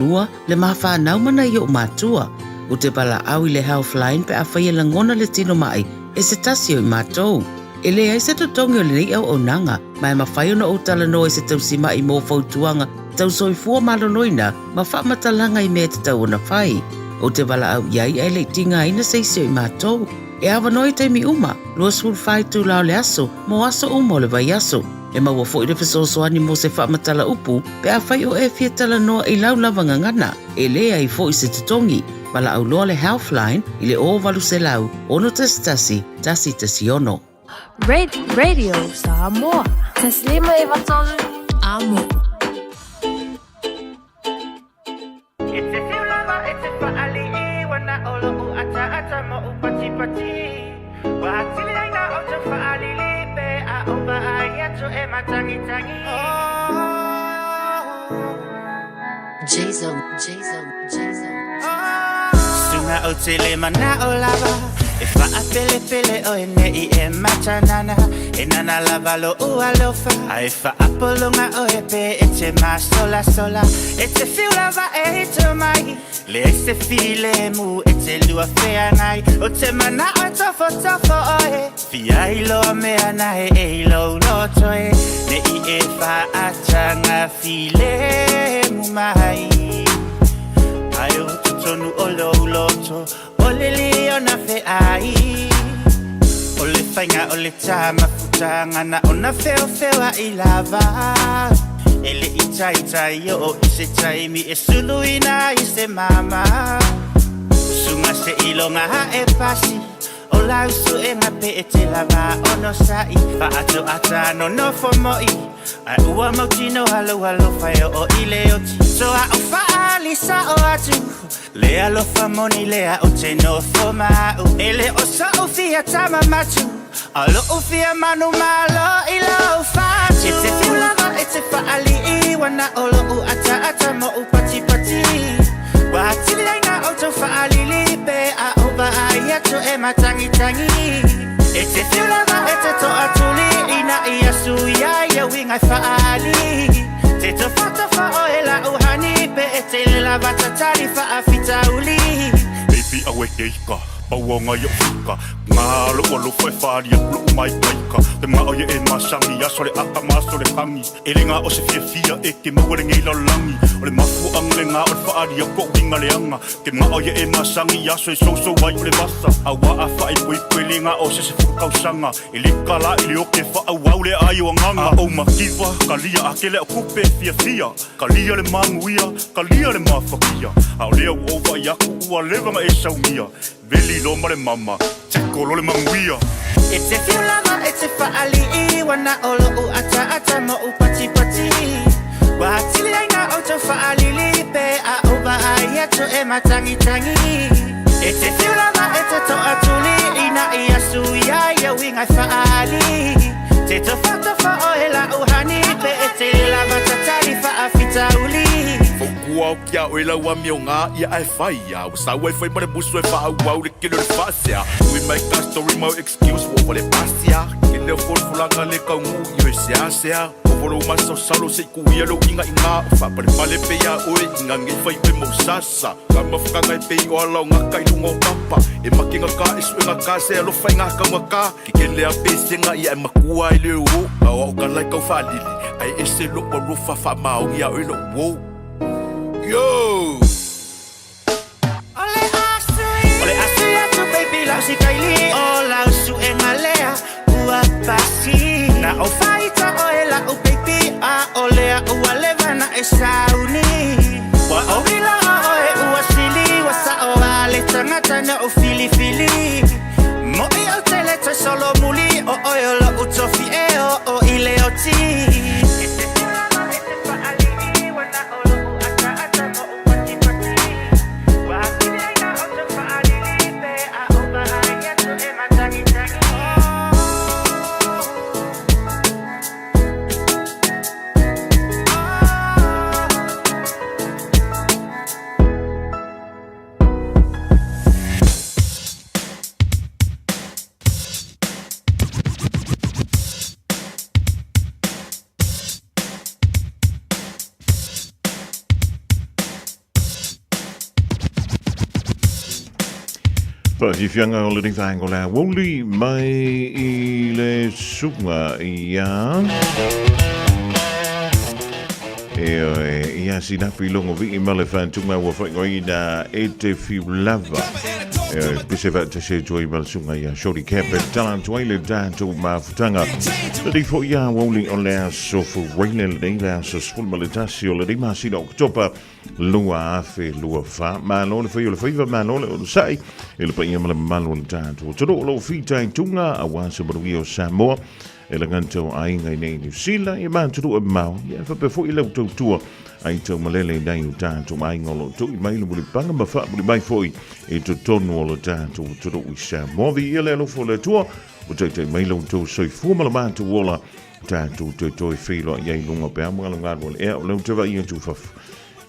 Ua le ma fanau ma nai o'u matua. Ou te valaau i le Healthline pe afai e lagona le tino ma'i e se tasi o i matou. E leai se totogi o lenei auaunaga, ma e mafai ona ou talanoa i se tausima'i mo fautuaga tau soifua maloloina ma faamatalaga i mea e tatau ona fai. Ou te valaau i ai ae le i tigaina se isi o i matou. E avanoa i taimi uma, 24 itula o le aso, mo aso uma o le vaiaso. E maua foi le fesoasoani mo se faamatala upu pe afai o e fia talanoa i lau lava gagana, e leai foi se totogi. Valaau loa le Healthline i le 0800 611 116. Radio Samoa. 153 Amo. E te whiu lava e te whaali'i Wana o lo'u ataata mo'u patipati Ua atili ai na outou whaalili Pe a o vaai atu e matangitangi J-Zone, J-Zone, J-Zone. Sunga o te le mana'o lava E whaapelepele oe ne'i e matanana E nana lava lo'u alofa Ae whaapolonga oe pe e te masolasola E te whiu lava e hito mai Leai se filemu e te lua feagai O te mana'o e tofotofo oe Fia iloa mea nae e i lou loto e Ne'i e whaataga filemu mai Ae o totonu o lou loto O le liona feai O le faiga o le tā mafutaga Na ona feofeoa'i lava E le'i taitai oo i se taimi E suluina ai se mama Suga seiloga ae pasi O lau suega pe e te lava onosa'i Fa'ato'ata nonofo mo'i Ae ua mautinoa lou alofa e oo i le oti Toa o fa'aali sa'o atu Le alofa moni lea ou te nofo ma a'u E le o so'u fia tama matu A o lo'u fia manumalo i lou fatu E te whiu lava e te fa'ali'i Ua na o lo'u ataata mo'u patipati Ua atili ai na outou fa'alili Pe a ou vaai atu e matagitagi E te whiu lava e te to'atuli Ina ia suia ia uiga e fa'aali Te tofatofa oe la'u hani Pe e te le lava tatali fa'afitauli. Baby awe keika, pau o ngai o fika Ngā lo'u alofa e whaali aku lo'u maikaika Te ma'o ia e masangi, aso le aka ma aso le hangi E le gā o se fiafia e ke maua lenei lalolagi O le mafuaʻaga lenā o le faaali atu o uiga leaga Ke manaʻo ia e masangi i aso e sousou ai o le vasa Auā a faaipoipo e le gā o se 10 tausaga E le kala i le oke faaauau le ai o agaga A ou mativa, kalia a kele o kupe fiafia Kalia le manuia, kalia le mafakia A o lea ua ou vaai aku ua leva na e saunia Veli loa ma le mama, teko loa le manuia. E te whiu lava e te fa'ali'i Ua na o lo'u ataata mo'u patipati Ua atili ai na outou fa'alili Pe a ou vaai atu e matagitagi E te whiu lava e te to'atuli Ina ia suia ia uiga e fa'aali Te tofatofa oe la'u hani Pe e te lava tatali fa'afitauli. Fautua o kia oe lau amioga ia ae fai a ua sau ai fai ma le musu e faaauau le kele o le faasea Ui mai ka story mau excuse ua ova le pasia Kele o folafolaga le kauguu i oe seasea Ovo lou masalosalo se i kuia lou igaiga O faapalepale pe iā oe i gagei fai oe mau sasa Ka mafutaga e pei o ala o gaka i luga o papa E make gaka e sue gaka se alofa i gakau gaka Ke kele a pesega ia e makua ai le o A o au kala i kau faalili Ae ese lou alofa faamaoni iā oe lou uo Yo! O le a sui atu baby lau sikaili O lau suega lea ua pasi Na ou faita oe la'u baby A o lea ua leva na e sauni Ua ou iloa oe ua sili Ua sa'o a le tagata na ou filifili Mo'i ou te le toe solomuli O oe o lo'u tofi e oo i le oti E te tūlava e te fa'ali'i Ua na o lo'u ataata mo'u patipati Ua atili ai na outou fa'alili Pe a ou vaai atu e matagitagi Faafiafiaga o lenei vaega o le aoauli mai i le suga ia e ia sinapi logo vii ma le faatuga ua faaigoaina e te fiu lava. E pese faatasi atu ai ma le suga ia Shorty Cap e tala atu ai le tatou mafutaga. Lenei foi aoauli o le aso Faraile lenei le aso 11 o lenei masina o Oketopa 2024. Malo le fai o le faiva, malo le onosai i le paia ma le mamalu o le tatou atunuu o lo o fitaituga aua se manuia o Samoa e le gata o aiga i nei Niu Sila ia ma atunuu e mamao ia e faapea foi lau tautua ai taumalele i nai o tatou aiga o lo o tui mai le mulipaga ma faamuli mai foi i totonu o le tatou atunuu i Samoa. Viia le alofa o le Atua ua taitai mai lo outou soifua ma le matou ola tatou toe feiloai ai i luga o peau ma galugalu o le ea o lea ou te vaai atu i fafo.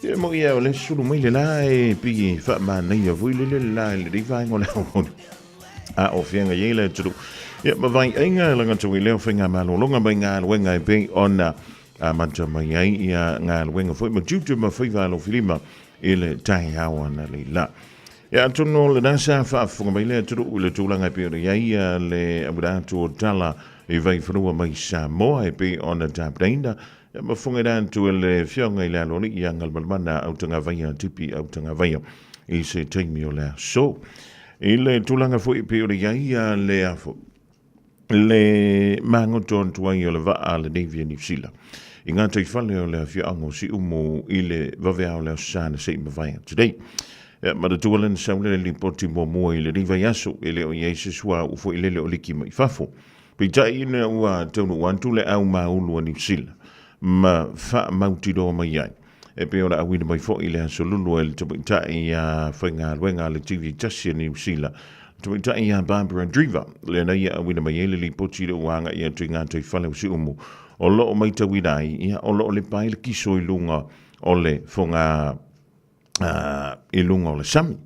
Ia mo ia o le sulu mai le la e pei e faamanaia foi le le la i lenei vaega o le aoauli. A o feagai ai le atunuu. Ia ma vaiaiga e lagata i lea o faigamalologa mai galuega e pei ona amata mai ai ia galuega foi ma tiute ma faiva alofilima i le taeao analeila. Ia atonu o lena sa faafofoga mai le atunuu i le tulaga e pei ona i ai le auina atu o tala i Vaifanua mai Samoa e pei ona tapenaina ia ma fofogaina atu e le Afioga i le Aloalii ia Galumalemana Autagavaia Tipi Autagavaia i se taimi o le aso. I le tulaga foi e pei ona i ai le afo le magoto atu ai o le vaa a le Navy a Niu Sila i gataifale o le afioaga o Siumu i le vaveao o le Aso Sa na se i mavae atu nei. Ia, manatua lena sau le lipoti muamua i lenei vaiaso, e le o i ai se suauu foi lele o liki mai fafo. Peitai ina ua taunuu atu le au māulu a Niu Sila ma faamautinoa mai ai, e pei ona auina mai foi i le Aso Lulu e le tamaitai a faigaluega a le TV tasi a Niu Sila, le tamaitai ia Barbara Dreaver, lea na ia auina mai ai le lipoti le ua agai atu i gataifale o Siumu, o lo o maitauina ai, ia, o lo o lepa ai le kiso i luga o le foga i luga o le sami.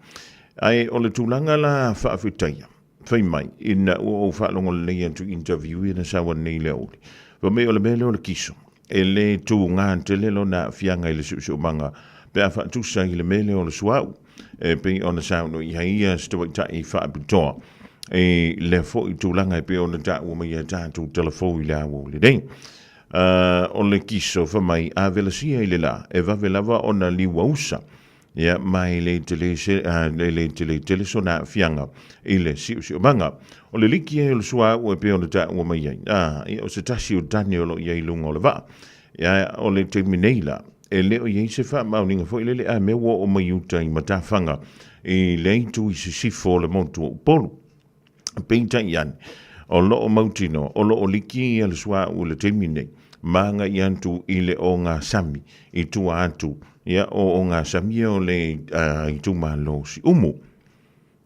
Ae o le tulaga la faafetaia, fai mai, ina ua ou faalogo lelei atu i interview ia na sau nei i le aoauli, fai mai o le mea lea o le kiso, e le tuga tele lona aafiaga i le siosiomaga pe a faatusa i le mea lea o le suauu, e pei ona saunoa i ai ia se tamaitai faapitoa i lea foi tulaga e pei ona taua mai e tatou talafou i le aoauli nei. O le kiso fai mai, a velasia i le la, e vave lava ona liuausa, ia, ma e le tele se, e le tele tele sona aafiaga i le siosiomaga. O le liki ai o le suauu e pei ona taua mai ai, a, ia, o se tasi o tane o lo o i ai i luga o le vaa. Ia, o le taimi nei la, e le o i ai se faamaoniga foi lele a mea ua oo mai uta i matafaga i le itu i sisifo o le motu o Upolu. Peitai ane, o lo o mautinoa, o lo o liki ia le suauu i le taimi nei, ma agai atu i le ogasami i tua atu, ia, o ogasami ia o le itumalo o Siumu.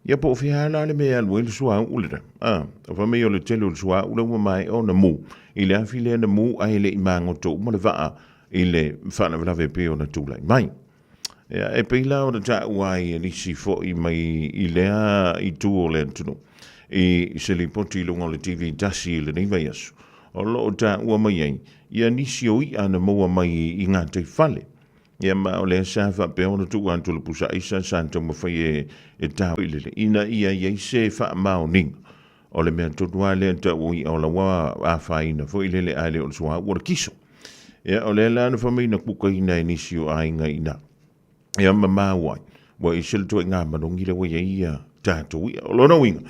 Ia po o fea la le mea e alu ai le suauu lena? A, fai mai o le tele o le suauu lea ua maea ona mu, i le afi lea na mu ae le i magoto uma le vaa i le faalavelave e pei ona tulai mai. Ia, e pei la ona taua ai e nisi foi mai i lea itu o le atunuu i se lipoti i luga o le TV tasi i lenei vaiaso, o lo o taua mai ai ia nisi o i'a na maua mai i gataifale. Ia, ma o lea sa faapea ona tuu atu le pusa aisa sa taumafai e, e ta i lele ina ia i ai se faamaoniga o le mea tonu lava lea tau o i'a o la ua afaina foi lele ae le o le suauu o le kiso. Ia, o lea la na fai mai na kukaina e nisi o aiga i ina. Ia, ma maua ai, ua ese le ituaiga manogi lea ua i ai ia tatou i'a. O lona uiga,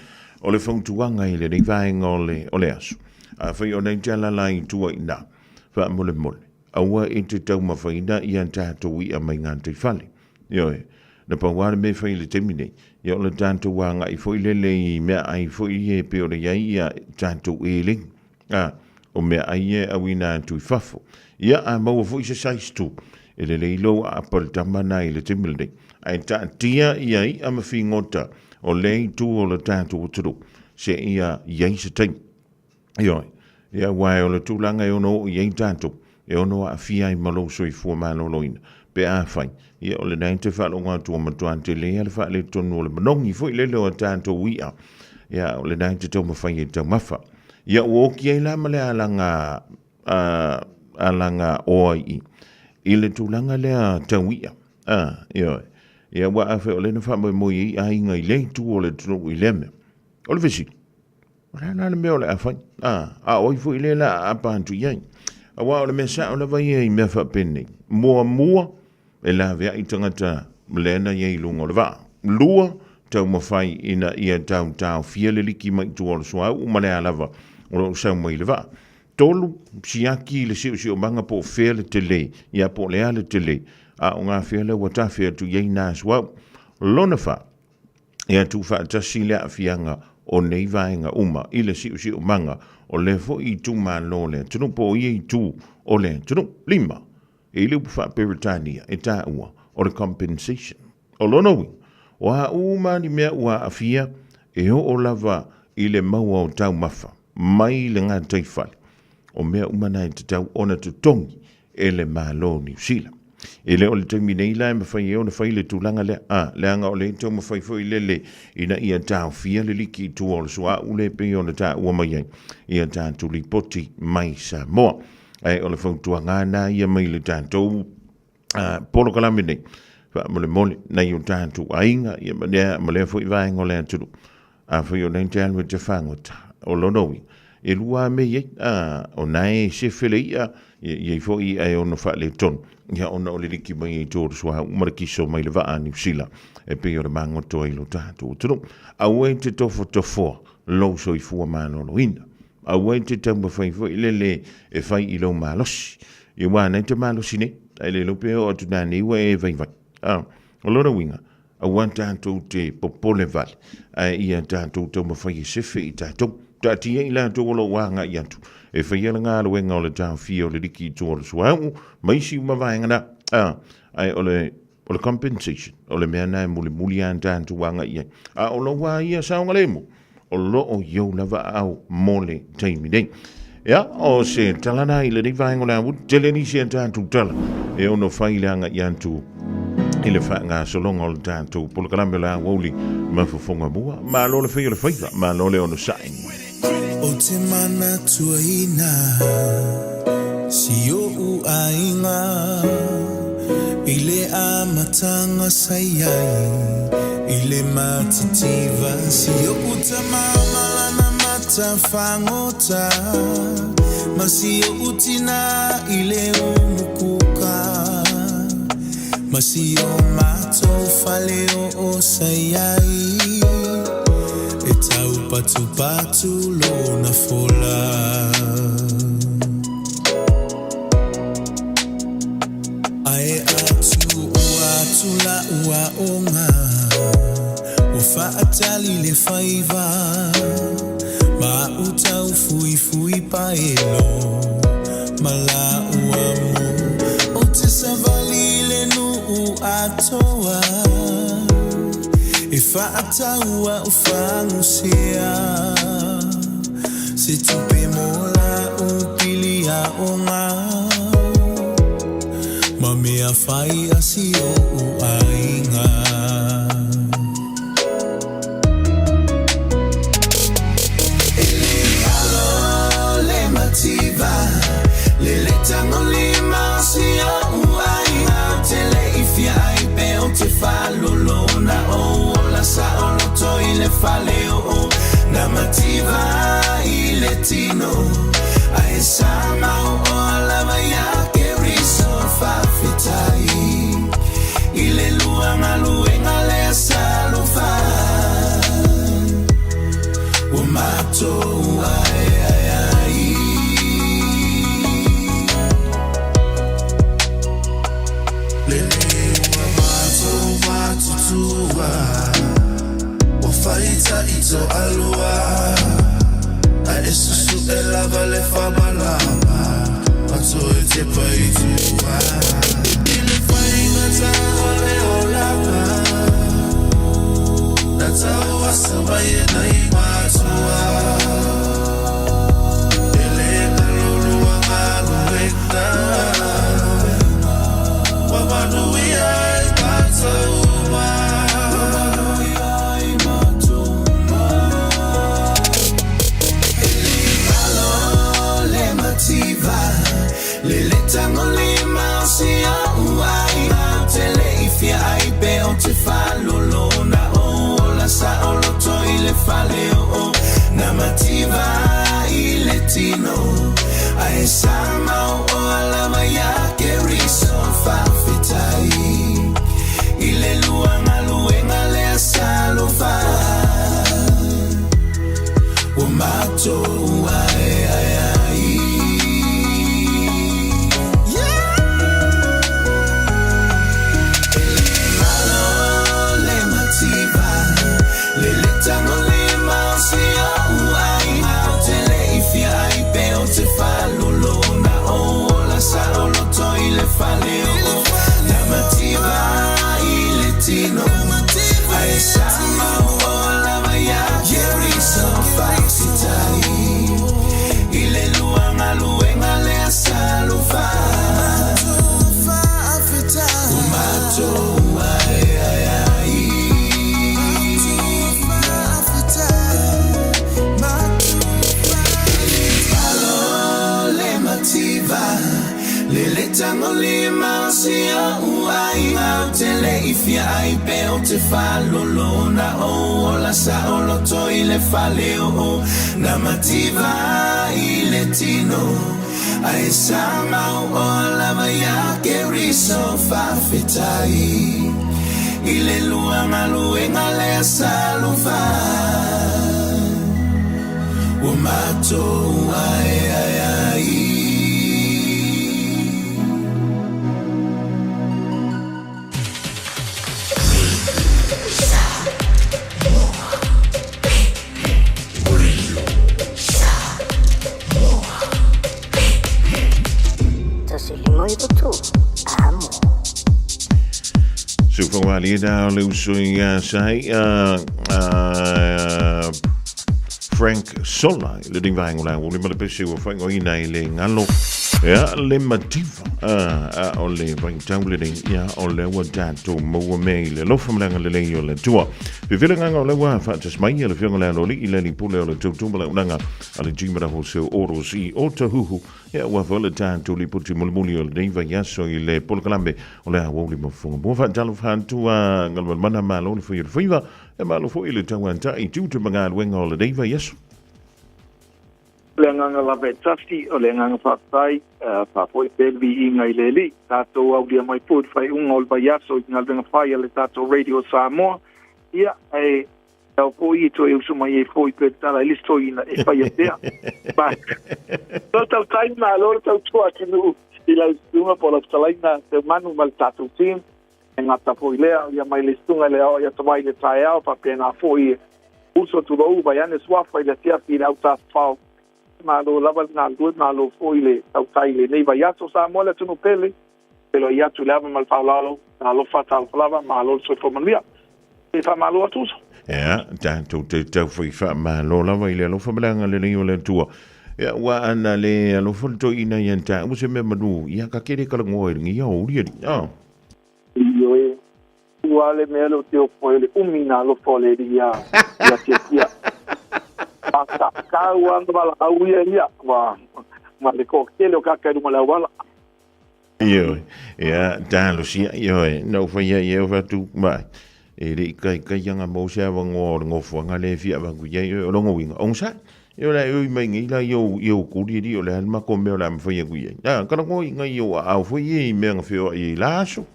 o le fautuaga i lenei vaega o le, o le aso, afai o nei te alaala i tua i ina, faamolemole, aua e te taumafaina ia tatou i'a mai gataifale. Ioe, na pau lava le mea e fai i le taimi nei, ia o le tatou agai foi lele i meaai foi ia e pei ona i ai ia tatou eleni. A, o meaai ia e auina atu i fafo. Ia, a maua foi se size tu, e lelei lou aapa le tama na i le taimi lenei. Ae taatia ia i'a ma figota o lea itu o le tatou atunuu, seia i ai se taimi. Ioe. Ia, aua o le tulaga e ono oo i ai tatou, e ono aafia ai ma lou soifua maloloina, pe afai, ia o lena e te faalogo atu ua matua tele lava le faaletonu o le manogi foi lele o a tatou i'a, ia o lena e te taumafai e taumafa. Ia ua oki ai la ma le alaga, alaga oa i i, i le tulaga lea tau i'a, a, ioe. Ia, aua afai o lea na faamoemoe i ai aiga i lea itu o le atunuu i lea mea. O le fesili, o le a la le mea o le a fai? A, a o ai foi lea o le a aapa atu i ai? Aua o le mea sao lava ia i mea faapenei. Muamua, e laveai tagata lea na i ai i luga o le vaa. Lua, taumafai ina ia tautaofia le liki mai tua o le suauu ma le a lava o lo o sau mai i le vaa. Tolu, siaki le siosiomaga po o fea le tele, ia po o le a le tele, a o gafea lea ua tafe atu i ai nā suauu. Lona fa, ia tuufaatasi le aafiaga o nei vaega uma i le siosiomaga o lea foi itumalo o le atunuu po o ia itu o le atunuu. Lima, e i le upu faa-Peretania e taua o le compensation. O lona uiga, o a uma ni mea ua aafia e oo lava i le maua o taumafa mai le gataifale, o mea uma na e tatau ona totogi e le Malo o Niu Sila. E le o le taimi nei la e mafai ai ona fai le tulaga lea, a, leaga o lea e taumafai foi lele ina ia taofia le liki i tua o le suauu lea e pei ona taua mai ai i a tatou lipoti mai Samoa. Ae o le fautuaga lena ia mai le tatou polokalame nei, faamolemole nai o tatou aiga ia ma lea, ma lea foi vaega o le atunuu. Afai o lea e te alu e te fagota, o lona uiga, e lua lava mea e i ai, a, o na e sefe le i'a, e i ai foi i'a e ono faaletonu, ia ona o le liki mai ai i tua o le suauu ma le kiso mai le vaa a Niu Sila, e pei o le magoto ai lo tatou atunuu. Aua e te tofotofoa lou soifua maloloina. Aua e te taumafai foi lele e fai i lou malosi. Ia aua na e te malosi nei, ae le iloa pe oo atu nanei ua e vaivai. A, o lona uiga, aua tatou te popole vale, ae ia tatou taumafai e sefe i tatou. Taatia i latou o lo o agai atu e faia le galuega o le taofia o le liki i tua o le suauu ma isi uma vaega na. A, ae o le o le compensation, o le mea na e mulimuli lava tatou agai i ai. A o lou lava ia saogalemu, o lo o i ou lava aao mo le taimi nei. Ia, o se tala na i lenei vaega o le aoauli, tele nisi a tatou tala e ono fai le agai atu i le faagasologa o le tatou polokalame o le aoauli ma fofoga mua. Malo le fai o le faiva, malo le onosai. Ou te manatuaina si oʻu aiga I le amataga sa i ai i le matitiva Si oʻu tama ma lana mata fagota Ma si oʻu tina i le umukuka Ma si o matou fale oo sa i ai E taupatupatu lona fola. Ae a tuua atu la'u aoga Ua faatali le faiva Ma a'u taufuifui paelo Ma la'u amo Ou te savali i le nuu atoa E faatau a'u fagusea Se tupe mo la'u pili aoga Ma mea fai a si o'u aiga. E le alo le mativa Le le tagolima o si o'u aiga Ou te le i fia ai pe ou te faalolo Na ou ola saoloto i le fale oo Na mativa i le tino Ae sa mau oa lava ia Keriso Faafetai i le lua galuega lea sa alofa Ua matou aeae ai. Lele ua matou matutua Ua faitaʻi toalua Ae e susue lava le faamalama Ma toe tepa i tua I le faigata o le olaga Na tauasa mai e nai matua E le galo lua galuega Ua manuia ai matou uma. E le galo le mativa Le le tagolima o si o'u aiga Ou te le i fia ai pe ou te faalolo na ou ola saoloto i le fale oo na mativa i le tino ae sa mau oa lava iā Keriso. Faafetai i le lua galuega lea sa alofa ua matou aeae ai. E le galo le mativa le letagolima o si o'u aiga ou te le i fia ai pe ou te faalolo na ou ola saoloto i le fale oo na mativa i le tino ae sa mau oa lava iā Keriso. Faafetai i le lua galuega lea sa alofa ua matou aeae ai. Alo le mativa le letagolima o si o'u aiga ou te le i fia ai pe ou te faalolo na ou ola saoloto i le fale oo na mativa i le tino ae sa mau oa lava iā Keriso. Faafetai i le lua galuega lea sa alofa ua matou aeae ai. 1 5 9 3 Amo. Sufawali da o le uso ia sai Frank Sola i le vaenga o le aoauli ma le pese ua faaigoaina i le galo ia le mativa a o le vaitau lenei ia o lea ua tatou maua mea i le alofa ma le agalelei o le Atua. Fifila agaga o lea ua faatasi mai le Afioga i le Aloalii le Alii Pule o le Tautua ma le Auaunaga a le Jimara Hoseo Oros i Otahuhu ia ua foi le tatou lipoti mulimuli o lenei vaiaso i le polokalame o le aoauli ma fofoga. Mua faatalofa atu a Galumalemana malo le fai o le faiva e malo foi le tauatai i tiute ma galuega o lenei vaiaso. O le agaga lava e tasi, o le agaga faafetai, faafoi pea le viiga i le Alii. Tatou aulia mai foi i le faaiuga o le vaiaso i galuega fai a le tatou Radio Samoa. Ia, ae ao foi e toe usu mai ai foi pe tala i le isi toeaina e faia pea. Ma, lo tautai malo le tautua atunuu i lau susuga po o lau fetalaiga Seumanu ma le tatou team. E gata foi lea, ia mai le susuga i le ao ia tawai le taeao, faapena foi e uso tulou vai ane suafa i le afiafi i le autafafao. Malo lava le galulue, malo foi le tautai i lenei vaiaso. Samoa le atunuu pele, feiloai atu i le ava ma le faaaloalo, talofa, talofa lava, malo le soifua manuia. E faamalo atu uso. Ea, tatou te taufai faamalo lava i le alofa ma le agalelei o le Atua. Ea, ua ana le alofa le toeaina ia taua se mea manu, ia ka kere kalagoa i lenei aoauli alii. Ah. Ioe, ua le mea lea ou te ofo ai o le umi na alofa o le Alii ia ia Tiatia. A ka kau ana valaau ia ia, ma, ma le toatele o kāka i luma o le auala. Ioe, ia, talosia, ioe, na ou whaia i e whatu, mai, e le i kai kai anga mou se awa ngoa o le ngofuanga le fia wangu iai, o longo winga, ong sa, e o la e ui mai ngi la i ou, i ou kuri ri o le alma ko mea o le amawhai aku iai. Na, kala ngoa i ngai o a au fo i e i mea nga whioa i la aso.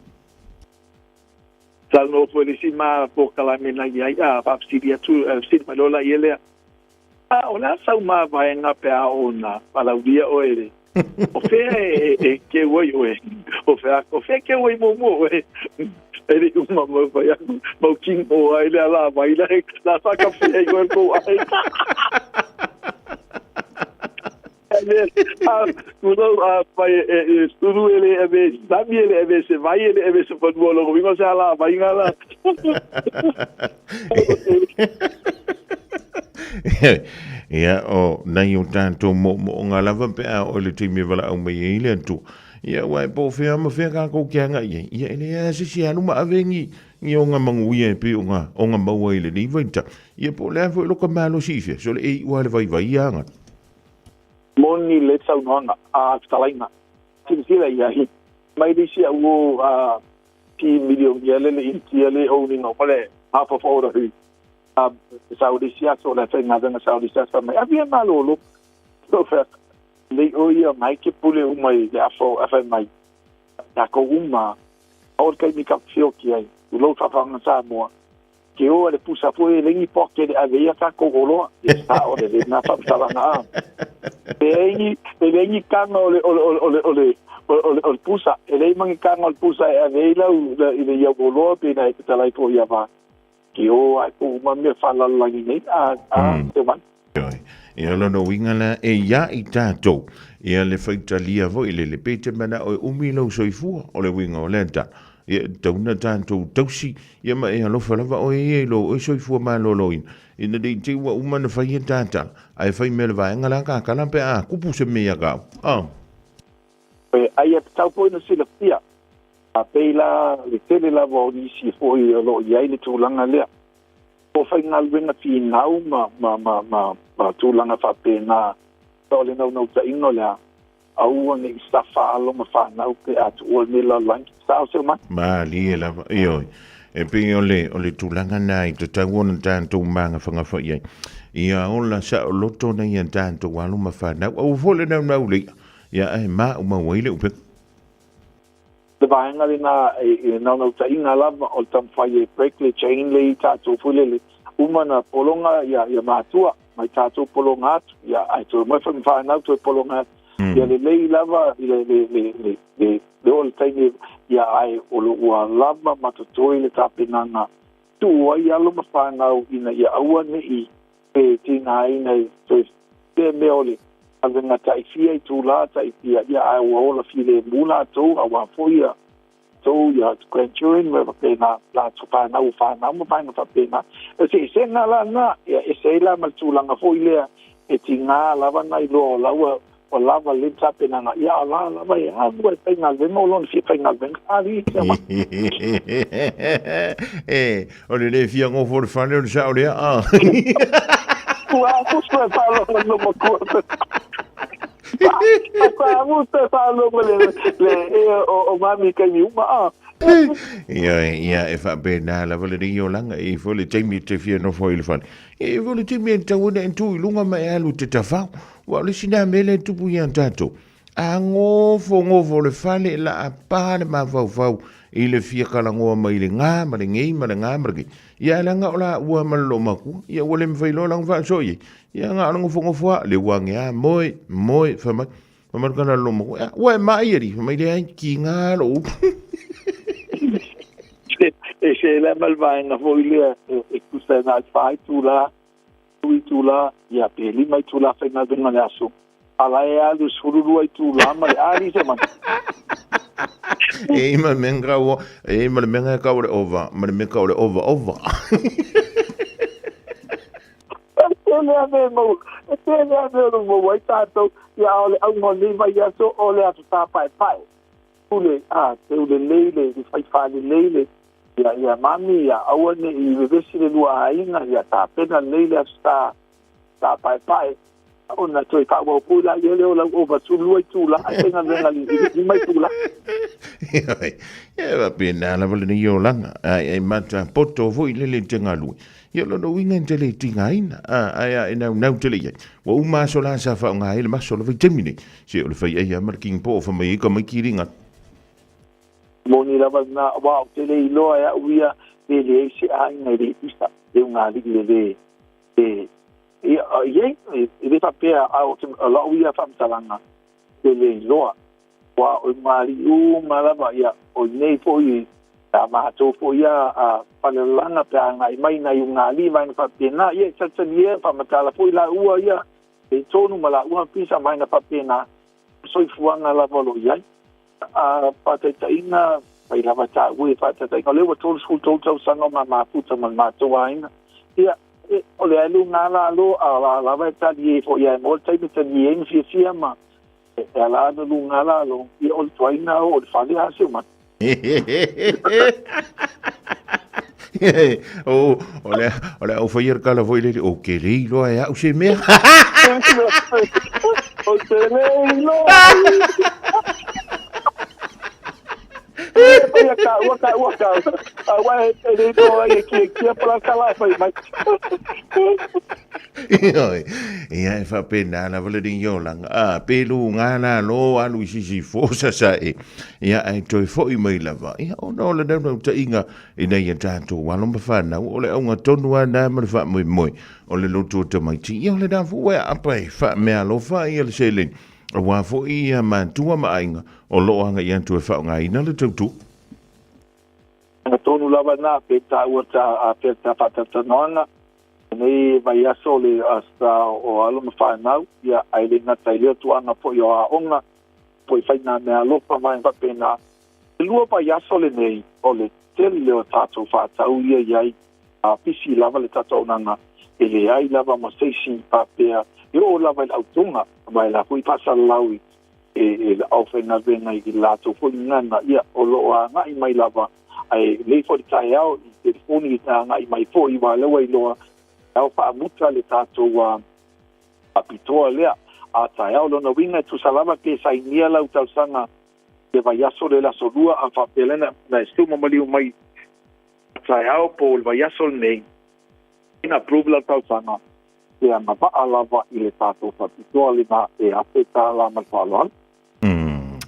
Saunoa foi le isi ma polokalame na i ai, a faafesili atu, fesili mai loa la ia lea, A o le a sau mavaega pe a oo ina palaulia oe i le O fea e keu ai oe? O fea, o fea keu ai muamua oe? E le i uma mau fai aku, mau king o ai le ala mai la, la whakawhia i koe kou ai. A, kulau a pai e, e suru e le eve sami e le eve se vai e le eve se fanua longo wingo se ala mai ngā la. Ia, o nai o tātou moʻomoʻoga lava pe a oo i le taimi e valaau mai ai le Atua. Ia, ua e po o fea ma fea kākou ke agaʻi ai. Ia, e leai lava se isi e alu ma ave ni, ni ona manuia e pei ona, ona maua i lenei vaitau. Ia, po o le a foi lo ka malosi i fea, sole e iʻu lava le vaivai ia aga. Moni le saunoaga a fetalaiga. Silasila i ai, mai le isi au o, a, Ki milionia le le Initia le owning o le half of all the Saudi sia so le faigaluega Saudi sia fai mai avia malolo so fa le o ia mai ke pule uma i le afo a fai mai takou uma o le taimi ka fioki ai u lou faafaga Samoa ke o le pusa foi e lengi poke le ave ia takou oloa e sa o le lena faamatalaga a e lengi e lengi kaga o le o le o le o le o le o le pusa e lei magi kaga o le pusa e ave ai lau i le iau oloa pe na e petalai foi ia va ke o ai ko uma mea faalalolagi nei a a te mai. Ioe. Ia lona uiga la e ia i tatou, ia le faitalia foi le le pe te manao e umi lou soifua, o le uiga o lea tala. Ia e tatau ona tatou tausi, ia ma e alofa lava oe ia i lou oe soifua maloloina, ina ne i te i ua uma ona fai e tatala, ae fai mea le vaega la kakala pe a kupu se mea ia kau. Oh. E ai e tatau foi ona silafia, a pei la le tele lava o nisi foi o lo o i ai le tulaga lea. O faigaluega finau ma, ma, ma, ma, ma tulaga faapena, o le naunautaiga o le a, aua ne i safa alo ma fanau pe a tuua lenei lalolagi. Sao se mai? Malie lava, ioe. E pei o le, o le tulaga na i tatau ona tatou magafagafa i ai. Ia ola saoloto nei a tatou alo ma fanau. Aua foi le naunau le i'a. Ia ae maumau ai le upega. Le vaega lena e naunautaiga lava o le taumafai e break le chain le i tatou foi lele uma na pologa ia ia matua mai tatou pologa atu ia ae toe omai foi ma fanau toe pologa atu ia lelei lava i le le le le le le oo le taimi ia ae o lo ua lava ma totoe le tapenaga tuu ai alo ma fanau ina ia aua ne i pe tigaina i toe pea mea o le avega taifia i tula taifia ia ae ua ola filemu latou aua foi ia tou ia grandchildren ma faapena latou fanau fanau ma vaega faapena. O se eseesega la lena, ia ese ai la ma le tulaga foi lea e tiga lava nai loa o laua ua lava lelei le tapenaga, ia a la lava e alu ai faigaluega o lona fia faigaluega ali ia ma. E, o le le fia gofo o le fale o le sao lea, a. Ua amusu e faalogo le makua. Ua amusu e faalogo le, le, e, o, o mami kaimi uma, a. Ia, ia, e faapena lava lenei olaga, e i foi le taimi e te fia nofo ai i le fale. E i foi le taimi e tatau ona e tu i luga ma e alu i te tafao. Ua o le isi lea mea lea e tupu ia tatou. A gofo gofo le fale, la a pa le mafaufau i le fia kalagoa mai le gā ma le gei ma le gā ma le gei. Ia leaga o la ua ma le loomakua, ia ua le mawhai loa langa whaaso i. Ia ngā o le ngofo ngofo a, le ua nge a, moe, moe, whamai. Whamai kana le loomakua, ia, ua e mai ari, whamai le ai, ki ngā lo upu. E se le ma le vaega foi lea e tusa e nā i whai tū la, 3 itula, ia, pe 5 itula faigaluega le aso. A la e alu 12 itula ma le ali se mana. E ma menga o, e ma le menga ka o le ova, ma le meka o le ova ova. E tele a mea mau, e tele a mea o lo mau ai tātou, ia o le auga o lenei vaiaso o le aso tāpaepae. Pule, a, te ule lei le, le whaiwha le lei le, ia, ia mami, ia aua ne i vevesi le lua aiga, ia tapena lelei le aso tā, tāpaepae, ona toe faaauau foi laia lea o lau ova 12 itula ae faigaluega i le 5 itula. Ioe, ia faapena lava lenei olaga, ae ai mata poto foi le le te galue. Ia o lona uiga e te le tigaina, a, ae a e naunau tele i ai. Ua uma aso la sa faaaoga ai le maso o le vaitaimi nei, se o le fai ai lava ma le king po o fai mai ai ka mai kiliga. Moni lava lena, aua ou te le iloa e au ia pe leai se aiga e le pisa, le ugali'i e le, e, ia, iai, e le faapea, a o te, o lau ia faamatalaga, te le iloa. Aua o ugali'i uma lava, ia, o nei foi, a matou foi ia, a falelalaga pe a agai mai nai ugali'i vaega faapena, ia, e talitali ea, faamatala foi laua ia, e tonu ma laua pisa vaega faapena, soifuaga lava o lo o i ai. A faataitaiga, mai lava taua i faataitaiga, o lea ua 33 tausaga o ma mafuta ma le matou aiga. Ia, e, o le alu ngā la lo, a la lava e tali e fo ia e mo le taimi tali e ma fiafia ma, e, e ala ana lu ngā la lo, ia o le tuaina o, o le fale a se uma. O, o le, o le au whai ar kala foi lele, o ke lei loa e au se mea. O te lei loa. Ia ka ua ka ua ka. A wa e le to ai ki ki pala kala fai mai. Ioe, ia e faapena lava le liolaga, a pelu gā lalo alu i sisi fosa sa e, ia ae toe fo'i mai lava, ia ona o le naunautaiga ina ia tatou alo ma fanau, o le auga tonu lava lena ma le faamoemoe o le lotu o tamaiti, ia o lena foi ua e aapa e faameaalofa ia le seleni, aua foi ia matua ma aiga o lo o agai atu e faaaogaina le tautua. Aga tonu lava na pe tāua tā a pea tā whātatanoanga. Nei vaiaso o le sa o alo ma whanau, ia ai le ngata i lea tuanga po i o aonga, po i whai nā mea alofa mai whapena. E lua vaiaso le nei o le tele leo tātou whātau ia iai a pisi lava le tātou nanga e le ai lava ma seisi papea e o lava i le autonga mai la hui pasalaui e le au whaingawenga i lātou foi ngana ia o loo a ngai mai lava ai lei foi le taeao i telefoni i tā ngai mai foi i walewa i loa au whaamuta le tātou a pitoa lea a taeao lona winga e tusa lava pe sainia lau tausaga le vaiaso le laso lua a faapelena na e suma maliu mai taeao po o le vaiaso lenei ina approve lau tausaga e agava'a lava i le tatou faapitoa lena e afe tālā ma le faaaloalo.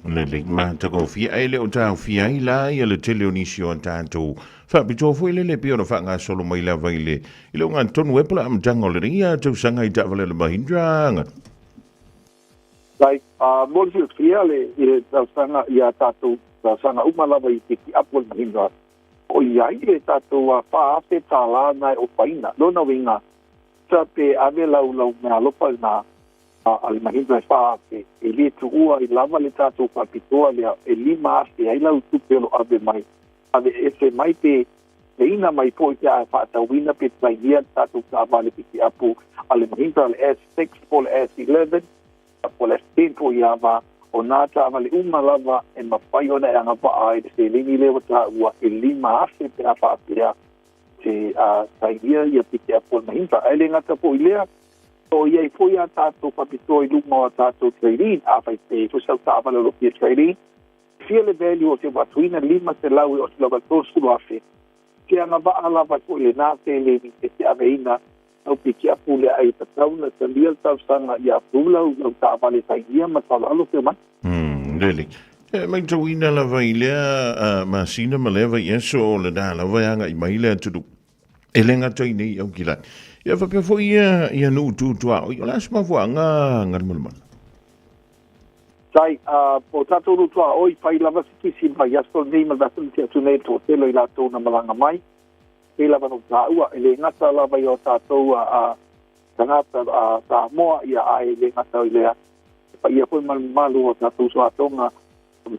Lelei matagofie ai le o taofia ai la ia le tele o nisi o a tatou faapitoa foi lele pei ona faagasolo mai lava i le i le ogatotonu e po o le amataga o lenei tausaga i taavale a le Mahindra Gatu. Like, mo le silafia le i le tausaga ia tatou tausaga uma lava i te kiapu o le Mahindra o i ai le tatou 4,000 tālā na e ofaina. Lona uiga, sa pe ave lau lau meaalofa lena a le Mahindra e 4,000, e le tuua ai lava le tatou faapitoa lea e 5,000 ai lau tupe o lo ave mai. Ave ese mai pe leina mai foi pe a faatauina pe tainia le tatou taavale pikiapu a le Mahindra le S6 po le S11 po le S10 po ia va o nā taavale uma lava e mafai ona e agava'a ai le seleni lea ua taua e 5,000 pe a faapea te tainia ia pikiapu o le Mahindra. Ae le gata fo'i lea, o iai foi a tatou faapitoa i luga o a tatou trade-in, afai pe foi sau taavale o lo o fia trade-in, fia le value o te avatuina 500 e osi lava 30,000, te agava'a lava foi lenā seleni e te aveina au pikiapu lea ai tatau na talia le tausaga ia approve lau lau taavale sainia ma le faaaloalo feo mai. Lelei. E matauina lava i lea masina ma lea vaiaso o lena lava e agai mai le atunuu. E le gata i nei Aukilani. Ia faapea foi ia, ia nuu tutuaoi. O le a se mafuaaga Galumalemana? Tai, o tatou nuu tuaoi, fai lava se kisi mai aso nei ma le vaiaso na tea atu nei le toatele o i latou na malaga mai. Pei lava na ou taua, e le gata lava i o tatou tagata Samoa, ia ae le gata i lea, e paia foi ma le mamalu o tatou uso a Tonga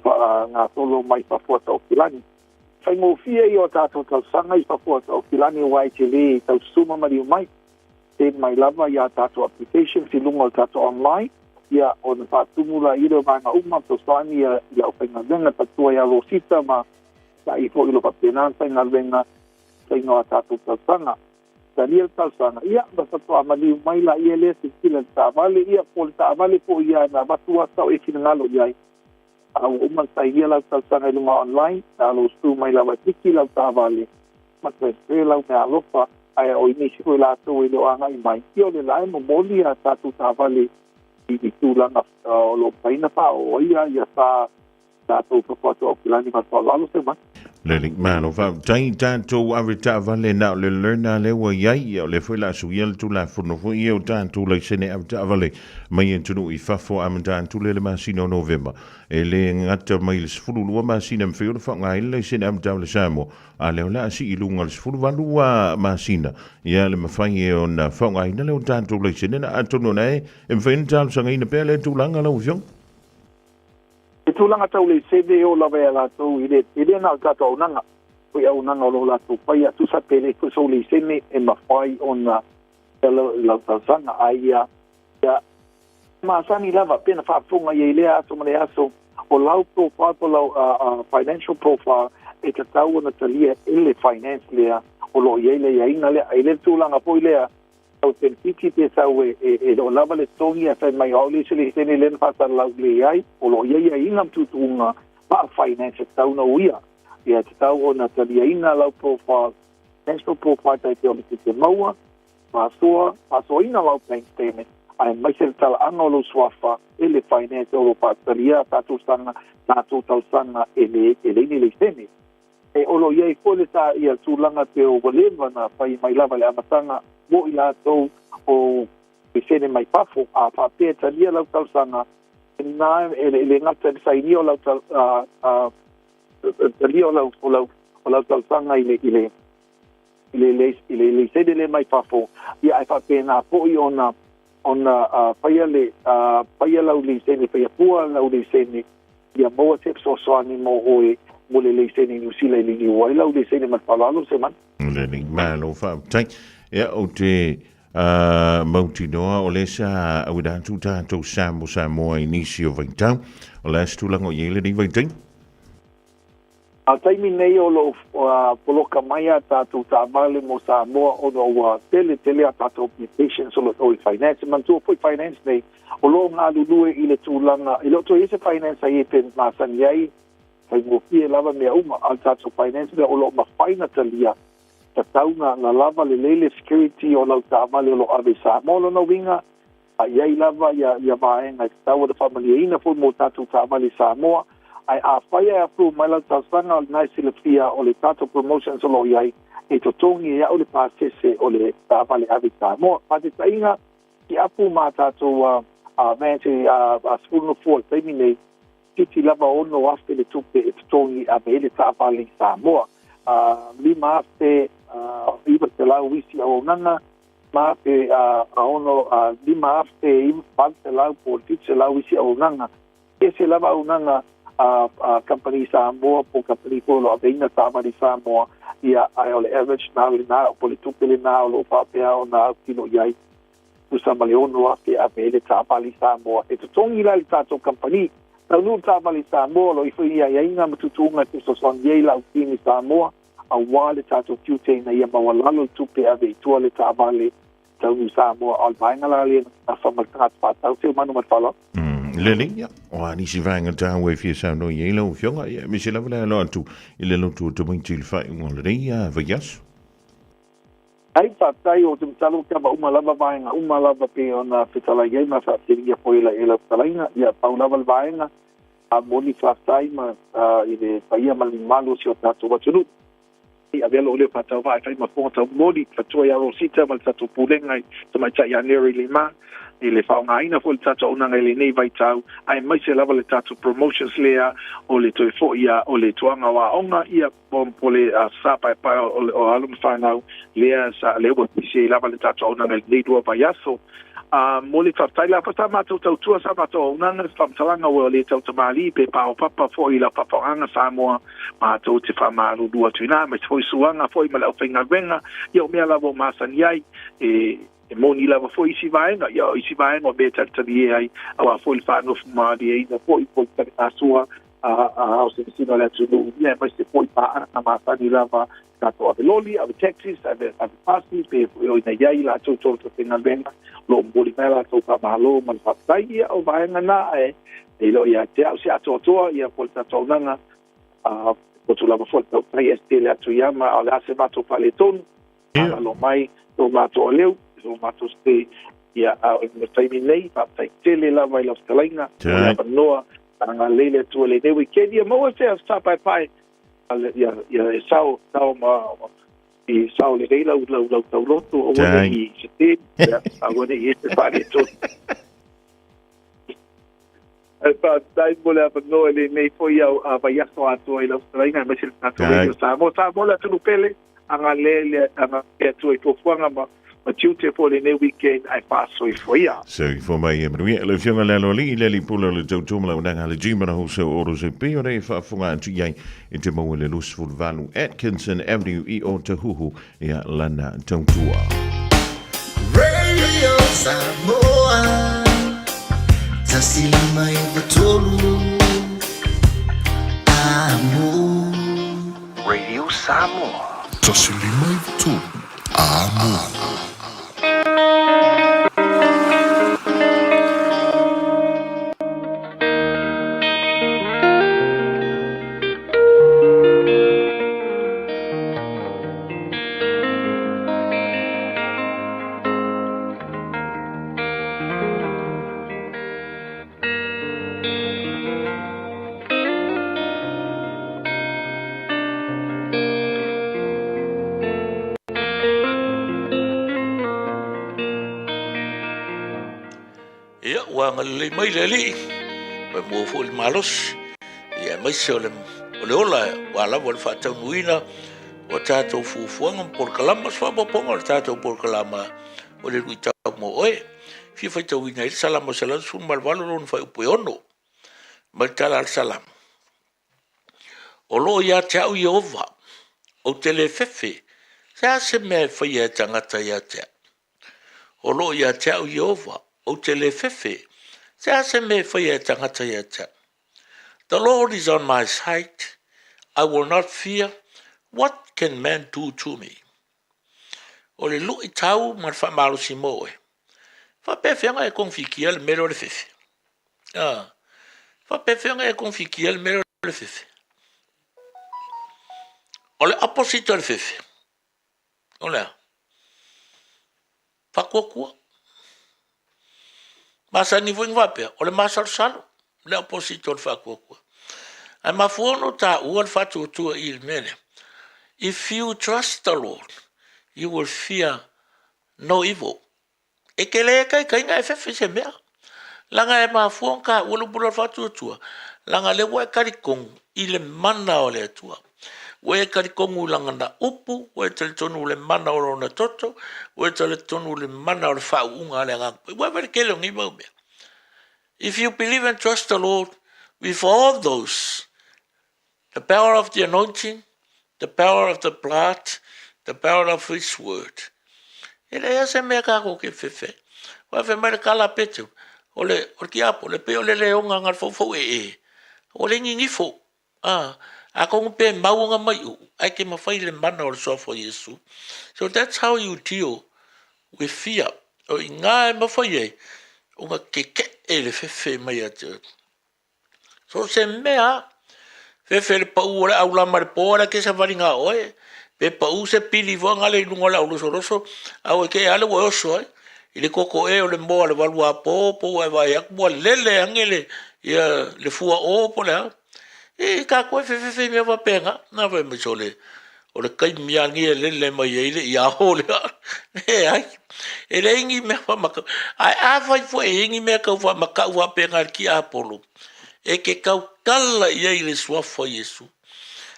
faagasolo mai fafo atu o Aukilani. Faigofie ia o tatou tausaga i fafo atu o Aukilani aua e te lē tausuma maliu mai, send mai lava ia tatou applications i luga o le tatou online, ia ona faatumu laia lea o vaega uma, fesoasoani ia i le aufaigaluega tatua ia Rosita ma sa'i foi o lo o faapena ona faigaluega faiga o a tatou tausaga. Talia le tausaga, ia, ma faatoa maliu mai laia lea silasila i le taavale, ia, po o le taavale foi ia na avatu lava sau e finagalo i ai. A ua uma ona sainia lau tausaga i luga online, na lou su mai lava e piki lau taavale, ma transfer lau meaalofa, ae o i nisi foi latou e le o agai mai, ia o le la e momoli a tatou taavale i tulaga o lo o mafai ona faaoo ai ia sa tatou fafo atu Aukilani ma le faaaloalo se mai. Lelei, malo faafetai tatou ave taavale na o le learner lea ua i ai, ia o lea foi o le a suia le Tulafono foi ia o tatou laisene ave taavale mai atunuu i fafo amata atu lea i le masina o Novema. E le gata mai le 12 masina e mafai ona faaaoga ai le laisene ave taavale Samoa, a lea o le a sii i luga i le 18 masina ia le mafai e ona faaaogaina lea o tatou laisene na atonu o lena e mafai ona talosagaina pea lea tulaga lau Afioga. I tulaga tau laisene e oo lava ia latou, e le, e le na o le tatou auaunaga, foi auaunaga o lo o latou faia, tusa pe le foi sou laisene e mafai ona lau talosaga, ae ia, ia masani lava pe na faafofoga i ai i lea aso ma lea aso, o lau profile po o lau financial profile e tatau ona talia e le finance lea o lo o i ai le aiaiga lea. Ae le le tulaga foi lea sau penefiti pe sau e le o lava le totogi ae fai mai o au le isi laisene lea na faasalalau lelei ai, o lo o i ai aiaiga ma tuutuuga faa-finance e tatau ona uia. Ia, e tatau ona taliaina lau profile, national profile tai pei o le tupe maua, faasoa, faasoaina lau bank statement, aemaise le talaaga o lou suafa e le finance o lo o faatalia tatou saga, tatou talosaga e le e leai ni laisene. E o lo o i ai foi le ta ia tulaga pe o ua leva na fai mai lava i le amataga mo i latou o laisene mai fafo, a faapea e talia lau talosaga, lena e le gata i le sainia o lau talia o lau o lau o lau talosaga i le i le i le i le laisene lea mai fafo, ia ae faapena foi ona ona faia le faia lau laisene, faia fua lau laisene ia maua se fesoasoani mo oe mo le laisene i Niu Sila e liliu ai lau laisene. Ma le faaaloalo se mana. Lelei, malo faafetai. Ia, ou te mautinoa o lea sa auina atu tatou sa mo Samoa i nisi o vaitau. O le a se tulaga o i ai lenei vaitaimi? A o le taimi nei o lo o poloka mai a tatou taavale mo Samoa ona ua tele tele a tatou applications o lo o i finance. Manatua foi finance nei o lo o galulue i le tulaga e le o toe i ai se finance a i ai pe masani ai, faigofie lava mea uma, a o le tatou finance lea o lo o mafai ona talia, tatau na lava lelei le security o lau taavale o lo o ave i Samoa. O lona uiga, a i ai lava ia vaega e tatau ona faamalieina foi mo tatou taavale i Samoa. Ae afai ae approve mai lau talosaga, o lena e silafia o le tatou promotions o lo o i ai, e totogi e au le pasese o le taavale ave i Samoa. Faataitaiga, kiapu ma tatou vans e 10 nofoa i le taimi nei, titi lava 6,000 le tupe e totogi e ave ai le taavale i Samoa. 5,900 isi auaunaga, 5,000 6, 5,800 po o le 700 isi auaunaga. E ese lava auaunaga a kamupani Samoa po o kamupani foi o lo o aveina taavale i Samoa, ia, ae o le average na lena, po o le tupe lena o lo o faapea ona autilo i ai, tusa ma le 6,000 e ave ai le taavale i Samoa. E totogi la i le tatou kamupani. Taunuu le taavale i Samoa, o lo o ifo i aiaiga ma tuutuuga e fesoasoani ai lau team i Samoa, aua le tatou tiute ina ia maualalo le tupe e ave i tua le taavale taunuu i Samoa. A o le vaega la lea na nafa ma le tagata faatau seumanu. Ma le faaaloalo. Lelei, ia, o a nisi vaega taua e fia saunoa i ai lau Afioga, ia, aemaise lava le alo atu i le lotu o tamaiti i le faaiuga o lenei vaiaso. Ai, faafetai, o te masalo ua kava uma lava vaega uma lava pei ona fetalai ai ma faafetelia foi e lau fetalaiga. Ia, pau lava le vaega a moni faafetai ma i le paia ma le mamalu o si o tatou atunuu. I avea lou leo faatauvaa e fai ma fofoga taumoli fatua ia Rosita ma le tatou pulega i tamaitai ia Neri Lima i le faaaogaina foi o le tatou auaunaga i lenei vaitau, aemaise lava le tatou promotions lea o le toe foi o le tuaga o aoga ia po le sa paepae o alo ma fanau lea sa lea ua pisi ai lava le tatou auaunaga i lenei 2 vaiaso. A mo le faafetai lava sa matou tautua, sa matou auaunaga, se faamatalaga ua le tautamalii pe paopapa foi i lau faafaaogaga Samoa, matou te faamalulu atu i ina, aemaise foi suaga foi ma le aufaigaluega, ia o mea lava o masani ai, e moni lava foi isi vaega, ia o isi vaega o mea e talitalie ai, aua foi le faanofo malieina foi po o le taligasua a o se masina o le atunuu, ia aemaise foi paaga masani lava, tatou ave loli, ave taxis, ave pasi, pe foi o ina i ai latou tolu faigaluega, o lo o momoli mai latou faamalo ma le faafetai. Ia o vaega na, ae e le o ia te au se atoatoa, ia po o le tatou auaunaga, a potu lava foi le tautai e tele atu ia ma o le a se matou faaletonu, malalo mai lo matou aleu, lo matou se ia a o le taimi nei, faafetai tele lava i lau fetalaiga, o le avanoa, agalelei le Atua i lenei weekend, ia maua se aso sa paepae, ia ia e sao sao ma i sao lelei lau lau lau tauloto, aua ne i sese, aua ne i e se faaletonu. Ae faafetai mo le avanoa i lenei foi au vaiaso atoa i lau fetalaiga aemaise le tatou Radio Samoa. Samoa le atunuu pele, agalelei le Atua i fuafuaga ma tiute foi o lenei weekend, ae faasoifua ia. Soifua mai ia manuia. Lau Afioga i le Aloalii, le Alii Pule o le Tautua ma Launaga a le G ma le Wholesale Autos e pei ona e faafofoga atu i ai e te maua i le 28 Atkinson Avenue i Otahuhu ia lana tautua. Radio Samoa 153 Amo. Radio Samoa. 153 Amo. Ia, ua agalelei mai le Alii, ua maua foi le malosi, ia aemaise o le, o le ola ua lava le faataunuuina o tatou fuafuaga ma polokalama, se faaopoopoga o le tatou polokalama o le luitau mo oe. Fia faitauina ai le Salamo 118 lona fuaiupu e 6 mai le tala a le Salamo. O lo o ia te au Ieova, ou te le fefe, se a se mea e faia e tagata ia te au? O lo o ia te au Ieova, ou te le fefe, se a se mea e faia e tagata ia te au? The Lord is on my side, I will not fear, what can man do to me? O le luitau ma le faamalosi mo oe. Faapefea ona e togafitia le mea lea o le fefe? A, faapefea ona e togafitia le mea lea o le fefe? O le opposite o le fefe, o le a? Faatuatua. Masani foi na faapea, o le masalosalo, le opposite o le faatuatua. Ae mafua ona taua le faatuatua i le mea lea, if you trust the Lord, you will fear no evil. E te le taitai ona e fefe i se mea. Leaga e mafua ona taua le upu lea o le faatuatua, leaga o lea ua e talitonu i le mana o le Atua. Ua e talitonu i Lana upu, ua e talitonu i le mana o Lona toto, ua e talitonu i le mana o le faauuga a le Agaga Paia. Ua e vaai i le tele o nei mau mea. If you believe and trust the Lord with all those, the power of the anointing, the power of the blood, the power of his word. E leai se mea tātou ke fefe. Ua fai mai le tala a Petero, o le, o le tiapo, le pei o le leoga na le foufou e e. O le ninifo. Ah, atonu pe mau ona mai uu, ae ke mawhai le mana o le suafa o Iesu. So that's how you deal with fear. O i ngā e mawhai ai, ona keke'e le fefe mai a te. So se mea, fefe le pau o le aulama le po ala ke savali ngā oe, pe pau se pili fua ngale i lunga o le aulosoloso, a oe ke ale ua oso ai. I le koko e o le moa le valua po po ua e vaai atu ua lele ange le ia le fua o po le a. E tatou e fefefe i mea faapena. Na fai mai sole o le taimi lava lenei e lele mai ai le iaho lea. Leai, e leai ni mea faamatau. Ae afai foi e i ai ni mea tau faamatau faapena i le tiapolo, e te tautala i ai i le suafa o Iesu.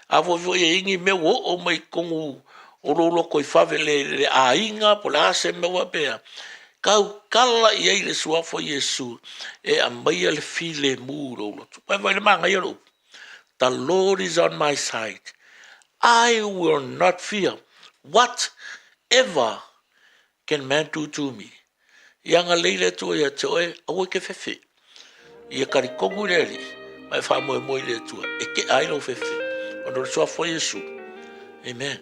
Afai foi e i ai ni mea ua oo mai i totonu o lou lotoifale i le aiga po o le a se mea faapea, tautala i ai le suafa o Iesu e aumaia le filemu i lou loto. Vaai le manaia o le upu, The Lord is on my side, I will not fear what ever can man do to me. Ia agalelei le Atua ia te oe, aua e te fefe. Ia talitonu i le Alii, ma e faamoemoe i le Atua, e tea ai lou fefe, ona o le suafa o Iesu. Amen.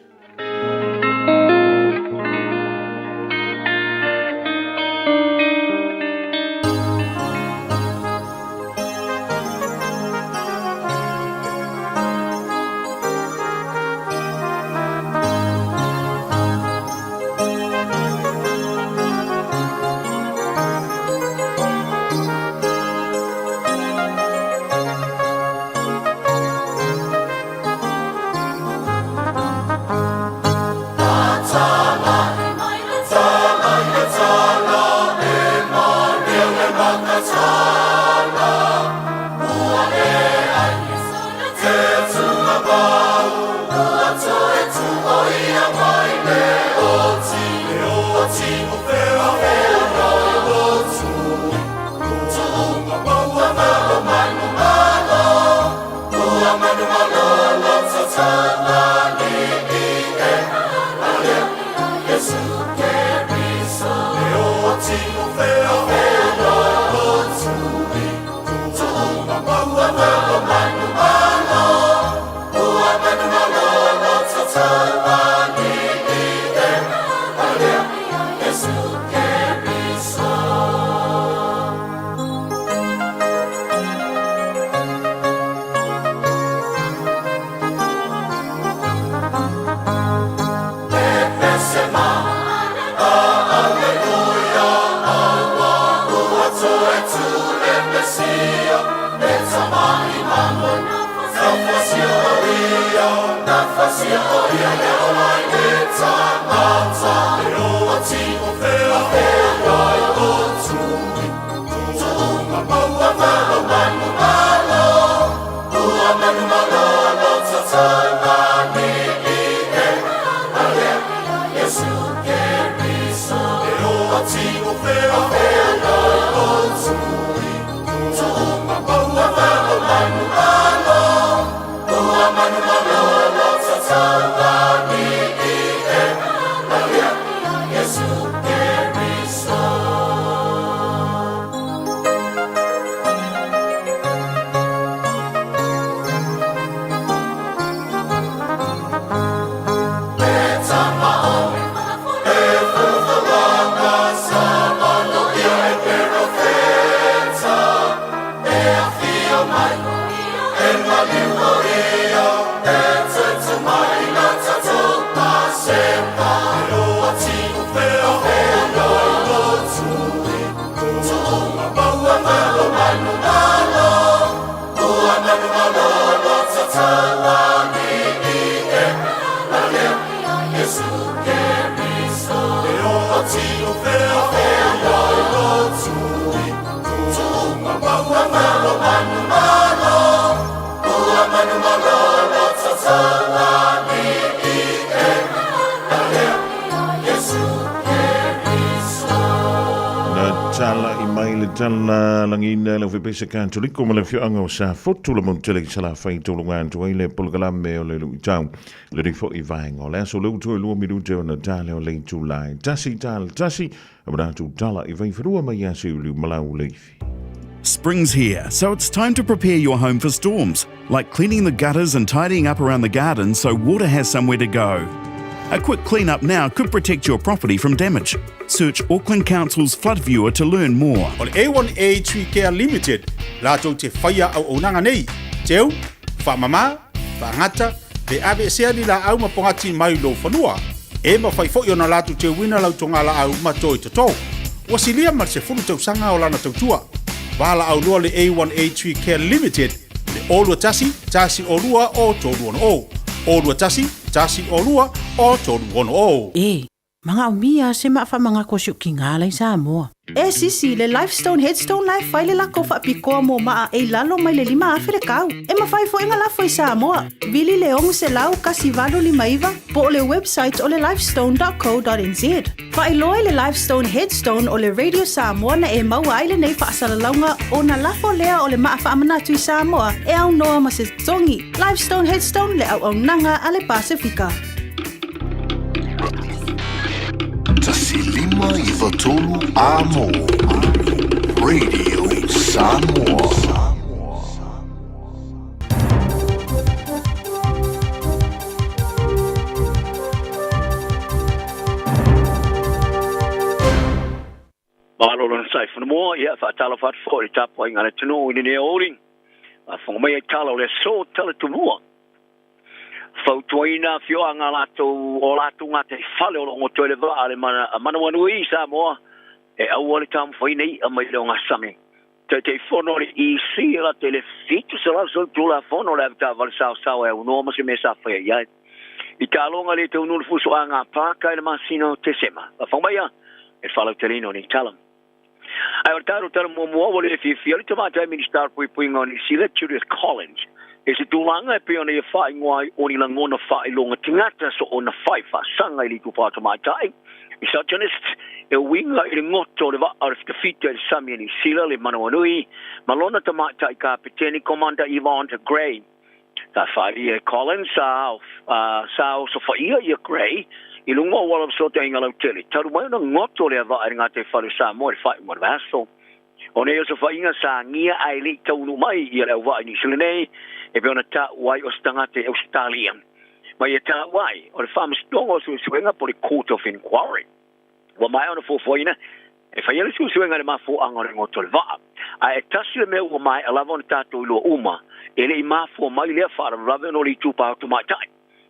Na tala i mai le tala lagina le pesa katoliko ma le afioaga o Safotu le motu tele i Salafai tauloga atu ai le polokalame o le luitau lenei foi vaega o le aso leu toe 2 minute ona tale o le itula e 1:01 manatu tala i Vaifanua mai ia Siuliu Malau Leifi. Spring's here, so it's time to prepare your home for storms, like cleaning the gutters and tidying up around the garden so water has somewhere to go. A quick clean up now could protect your property from damage. Search Auckland Council's Flood Viewer to learn more. O le A1A Tree Care Limited latou te faia auaunaga nei, teu, faamama, faagata, pe aveesea ni laau ma pogati mai lou fanua. E mafai foi ona latou teuina lau togalaau ma toi toto. Ua silia ma le 10 tausaga o lana tautua. Valaau loa le A1A Tree Care Limited i le 021 102 o 360. 021 102 o 360. E, manaomia se maa faamagako a si ou tigā la i Samoa. E sisi, le Lifestone Headstone la e fai le lako faapitoa mo maa e i lalo mai le 5,000 le tau. E mafai foi ona lafo i Samoa. Vili le 600 1859 po o le website o le lifestone.co.nz. Faailoa i le Lifestone Headstone o le Radio Samoa na e maua ai lenei faasalalauga ona lafo lea o le maa faamanatu i Samoa e aunoa ma se totogi. Lifestone Headstone le auaunaga a le Pasefika. 1 5 9 3 Amo. Radio Samoa. Malo lona sai whanamoa, ia whaatalofa atu foi i le tapuaiga a le atunuu i lenei aoauli. Faafofoga mai ai tala o le aso tala tumua. Fautuaina afioaga latou o latou gataifale o lo o goto ai le vaa le manawanui i Samoa e aua le taumafaiina i'a mai le ogasami. Taitaifono o le EC e lata i le 700 Tulafono o le avetaavale saosao e aunoa ma se mea sa faia i ai. I taaloga le taunuu le fusoaga pāka i le masina o Tesema. Faafofoga mai ia e le faalauteleina o nei tala. Ae o le tatou tala muamua ua le fiafia le Tamaitai Minisita o le Puipuiga o Niu Sila, Judith Collins, i se tulaga e pei ona ia faaigoa ai o ni lagona faailoga tagata soona fai faasaga i le itupa o tamaitai, misogynist, e uiga i le goto o le vaa o le fitafita i le sami a Niu Sila, le manawanui, ma lona tamaitai kapeteni Commander Yvonne Gray. Sa faaalia e Collins sa sa osofaia ia Gray i luga o auala o fesootaiga lautele, talu mai ona goto lea vaa i le gataifale o Samoa i le faaiuga o le vaiaso. O nei osofaiga sa agia ae le i taunuu mai ia le auvaa i Niu Sila nei, e pei ona taua ai o se tagata i Ausetalia. Ma ia taua ai, o le Faamasinoga o Suesuega po o le Court of Inquiry, ua maea ona fuafuaina e faia le suesuega i le mafuaaga o le goto o le vaa. Ae e tasi le mea ua maea lava ona tatou iloa uma, e le i mafua mai lea faalavelave ona o le itupa o tamaitai,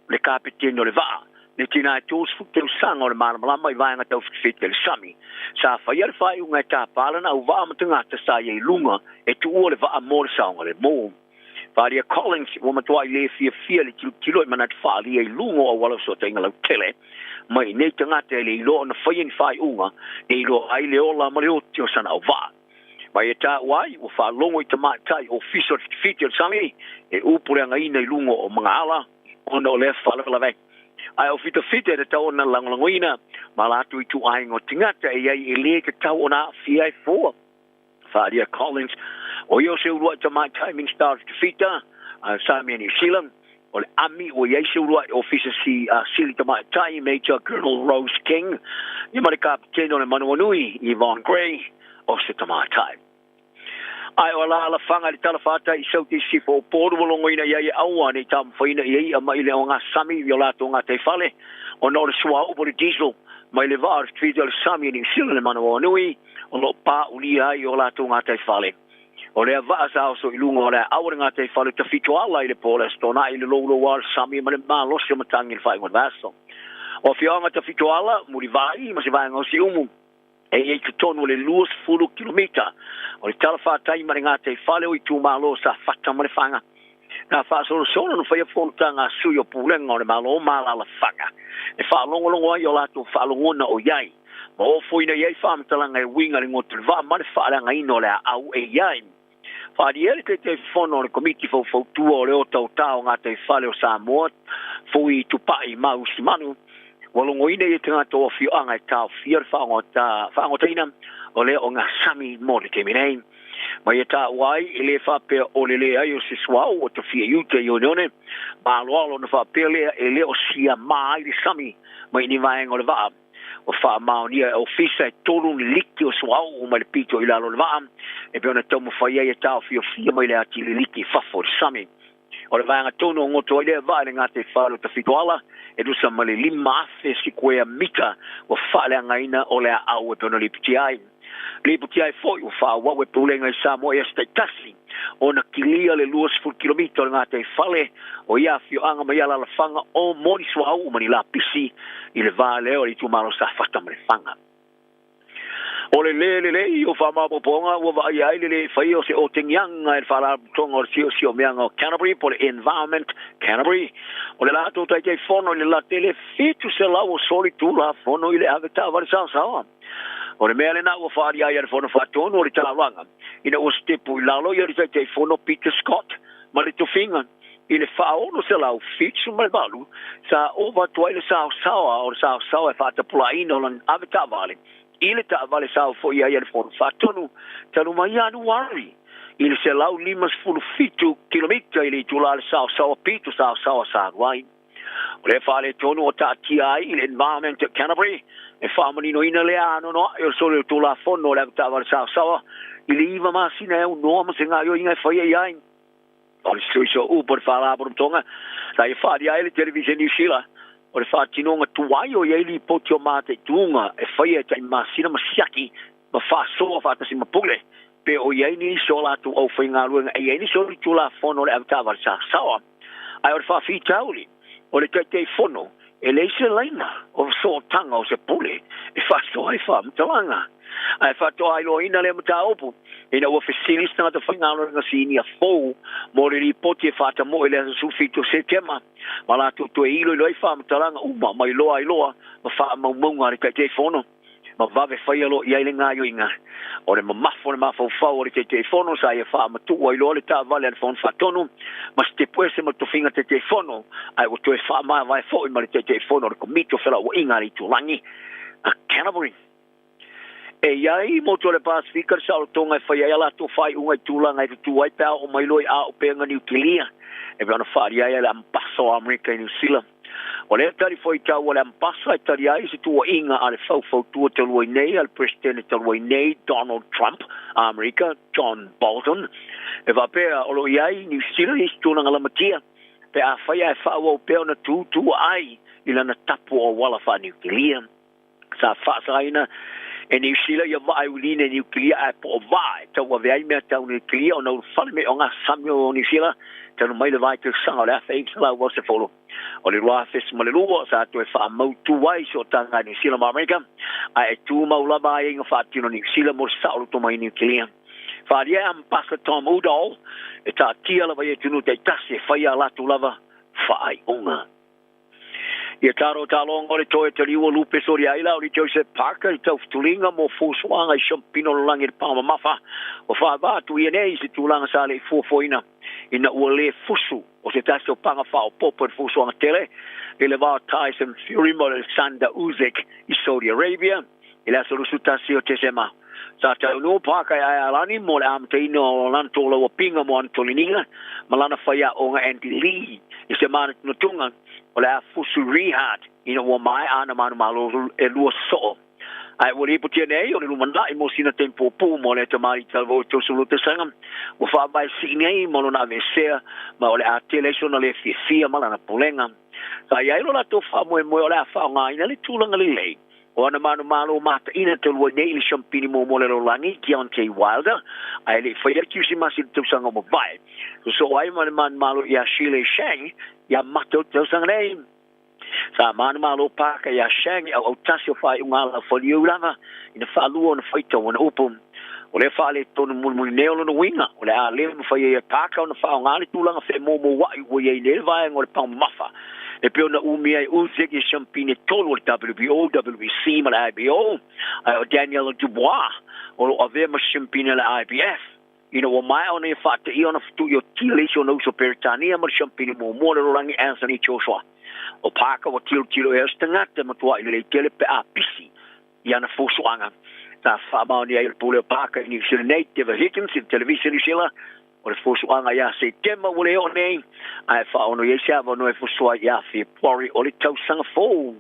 le kapeteni o le vaa, le tina e 30 tausaga o le malamalama i vaega tau fitafita i le sami. Sa faia le faaiuga e tapa lana auvaa ma tagata sa i ai i luga e tuua le vaa mo le saogalemu. Faaalia Collins ua matuai le fiafia le tilotilo i manatu faaalia i luga o auala o fesootaiga lautele mai i nei tagata e le iloa ona faia ni faaiuga e iloa ai le ola ma le oti o sana auvaa. Ma ia taua ai ua faalogo i tamaitai ofisa o le fitifiti o le sami e upu leagaina i luga o magaala ona o lea faalavelave. Ae o fitafita e tatau ona lagolagoina ma latou ituaiga o tagata e i ai e lē tatau ona aafia ai fua. Faaalia Collins, o ia o se uluai tamaitai Minisita o le Fitafita a le Sami a Niu Sila, o le ami ua i ai se uluai Ofisa Sili Tamaitai, Major Colonel Rose King, ia ma le Kapetene o le Manawanui, Yvonne Gray, o se tamaitai. Ae o alaalafaga i le talafatai i Saute i Sisifo o Upolu ua logoina i ai e aua nei taumafaiina i ai i'a mai le ogasami i o latou gataifale ona o le suauu po o le diesel mai le vaa o le Fifita o le Sami o Niu Sila le Manawanui o lo o pāulia ai i o latou gataifale. O lea vaa sa oso i luga o le aau o le gataifale o Tafitoala i le po o le Aso Toonai i le louloua o le sami ma le malosi o matagi i le faaiuga o le vaiaso. O afioaga Tafitoala, Mulivai ma se vaega o Siumu e i ai totonu o le 20 kilomita o le talafatai ma le gataifale o itumalo o Safata ma Lefaga. Na faasolosolo ona faia fonotaga a sui o Pulega o le Malo ma alaalafaga e faalogologo ai i o latou faalogona o i ai ma ofoina i ai faamatalaga e uiga i le gotolevaa ma le faaleagaina o le aau e i ai. Faaalia le Taitaifono o le Komiti Faufautua o le Otaota o Gataifale o Samoa, Fui Tupai Mausimanu, ua logoina ia tagata o afioaga e taofia le faagotaina o lea ogasami mo le taimi nei. Ma ia taua ai, e le faapea o le leai o se suauu ua tafia i uta i oneone ma aloalo ona faapea lea e le o siama ai le sami mai ni vaega o le vaa. Ua faamaonia e ofisa e tolu ni liki o suauu mai le pito i lalo o le vaa e pei ona taumafai ai e taofiofia mai le atili liki i fafo o le sami. O le vaega tonu o goto ai lea vaa i le gataifale o Tafitoala e tusa ma le 5,000 sikuea mita ua faaleagaina o le aau e pei ona lipotia ai. Lipotia ai foi ua faaauau e Pulega i Samoa i aso taitasi ona kilia le 20 kilomita o le gataifale o ia afioaga ma ia alaalafaga o mo ni suauu ma ni lapisi i le va lea o le itumalo Safata ma Lefaga. O le lē lelei o faamaopoopoga ua vaaia ai le lē faia o se otegiaga e le Faalapotopotoga o le Siosiomeaga o Canterbury po o le Environment Canterbury. O le latou Taitaifono i le latele 700 o soli Tulafono i le ave taavale saosaoa. O le mea lena ua faaalia ai a le Fono Faatonu o le Taulaga ina ua sitepu i lalo ia le Taitaifono Peter Scott ma le tofiga i le faa-678 sa ova atu ai le saosaoa o le saosaoa e faatapulaaina o lana ave taavale i le taavale sa ofoia ai a le Fono Faatonu talu mai Ianuari i le 157 kilomita i le itula le saosaoa pito saosaoa sa alu ai. O lea faaletonu o taatia ai i le Environment at Canterbury e faamaninoina lea anoanoai o le soli o le Tulafono o le avetaavale saosaoa i le iva masina e aunoa ma se gaoioiga e faia i ai. O le sui soou po o le Faalapotopotoga sa ia faaalia ai le Televiseni Niu Sila o le faatinoga tuai o i ai lipoti o mataituga e faia e tai masina ma siaki ma faasoa faatasi ma pule pe o i ai nisi o latou aufaigaluega e i ai nisi o Tulafono o le avetaavale saosaoa. Ae o le faafitauli, o le Taitaifono e leai se laina o sootaga o se pule e faasoa ai faamatalaga. Ae faatoa iloaina lea mataupu ina ua fesili se tagata faigaluega sinia fou mo le lipoti e faatamoe i le aso 17 o Setema ma latou toe iloilo ai faamatalaga uma mai loa i loa ma faamaumauga a le Taitaifono. ma vave faia loa i ai le gaoioiga. O le mamafa o le mafaufau o le Taitaifono sa ia faamatuu ai loa le taavale a le Fono Faatonu ma sitepu ese ma le tofiga Taitaifono, ae ua toe faamavae foi ma le Taitaifono o le Komiti o Felauaiga a le Itulagi a Canterbury. E i ai motu o le Pasefika le saolotoga e fai ai a latou faaiuga i tulaga e tutū ai pe a oo mai loa i aopeaga niukilia e pei ona faaalia ai e le Ambasa o Amerika i Niu Sila. O lea tali fuaitau a le Ambasa e tali ai se tuuaiga a le faufautua talu ai nei a le Peresetene talu ai nei Donald Trump a Amerika, John Bolton, e faapea o lo o i ai Niu Sila i se tulaga lamatia pe afai ae faaauau pea ona tūtū ai i lana tapu o auala faaniukilia. Sa faasaina e Niu Sila ia vaa e uliina i Niukilia ae po o vaa e tauave ai mea tau niukilia ona ulufale mai o gasami o Niu Sila talu mai le vaitausaga o le 1980. O le 2002 sa toe faamautu ai sootaga a Niu Sila ma Amerika ae e tumau lava aiaiga faatino Niu Sila mo le saoloto mai Niukilia. Faaalia e Ambasa Tom Udall e taatia lava i atunuu taitasi e fai a latou lava faaiuga. Ia taro taaloga o le toe taliua lupe soli ai la o le Joseph Parker i taufutuliga mo fuasoaga i siampina o le lagi i le paga mamafa ua faavā atu ia nei i se tulaga sa le'i fuafuaina ina ua lē fusu o se tasi o paga faaopopo i le fuasoaga tele i le va o Tyson Fury ma le Alexander Usyk i Saudi Arabia i le aso 21 o Tesema. Sa taunuu Parker i Aialani mo le amataina o lana tolauapiga mo ana toliniga ma lana faiaʻoga Andy Lee i se manatunatuga o le a fusu Riyadh ina ua maea ana manumalo e lua sosoo. Ae ua lipotia nei o le lumanaʻi mo sina taimi puupuu mo le tamalii talavou e 32 tausaga ua faavae sii nei ma lona aveesea ma o le a tele ai sona lē fiafia ma lana pulega. Sa i ai lo latou faamoemoe o le a faaaogāina le tulaga lelei o ana manumalo mataʻina talu ai nei i le siampini muamua o le lalolagi Deontay Wilder ae leʻi faia le Kiusimasi i le tausaga ua mavae. Sosoo ai ma le manumalo iā Zhilei Zhang ia Mata o le tausaga nei. Sa manumalo Parker iā Zhang i auautasi o faaiuga alaufaliu lava ina faalua ona faitau ona upu. O lea faaletonu mulimuli nei o lona uiga o le a lē mafai ai e Parker ona faaaogā le tulaga femoumouaʻi ua iai nei le vaega o le paga mamafa e pei ona umia ai Usyk i siampini e tolu o le WBO, WBC ma le IBO, ae o Daniel Dubois o loo avea ma siampini a le IBF ina ua maea ona ia faateia ona fetuʻi o tila le isi ona uso Peretania ma le siampini muamua o le lalolagi Anthony Joshua. O Parker ua tilotilo ea se tagata e matuaʻi lelei tele pe a pisi i ana fuasoaga. Sa faamaonia ai o le pule o Parker i Niu Sila nei, Trevor Higgins i le televisa Niu Sila, o le fuasoaga iā Setema ua le oo nei, ae faaono i ai se avanoa e fuasoa ai iā Fepuari o le tausaga fou.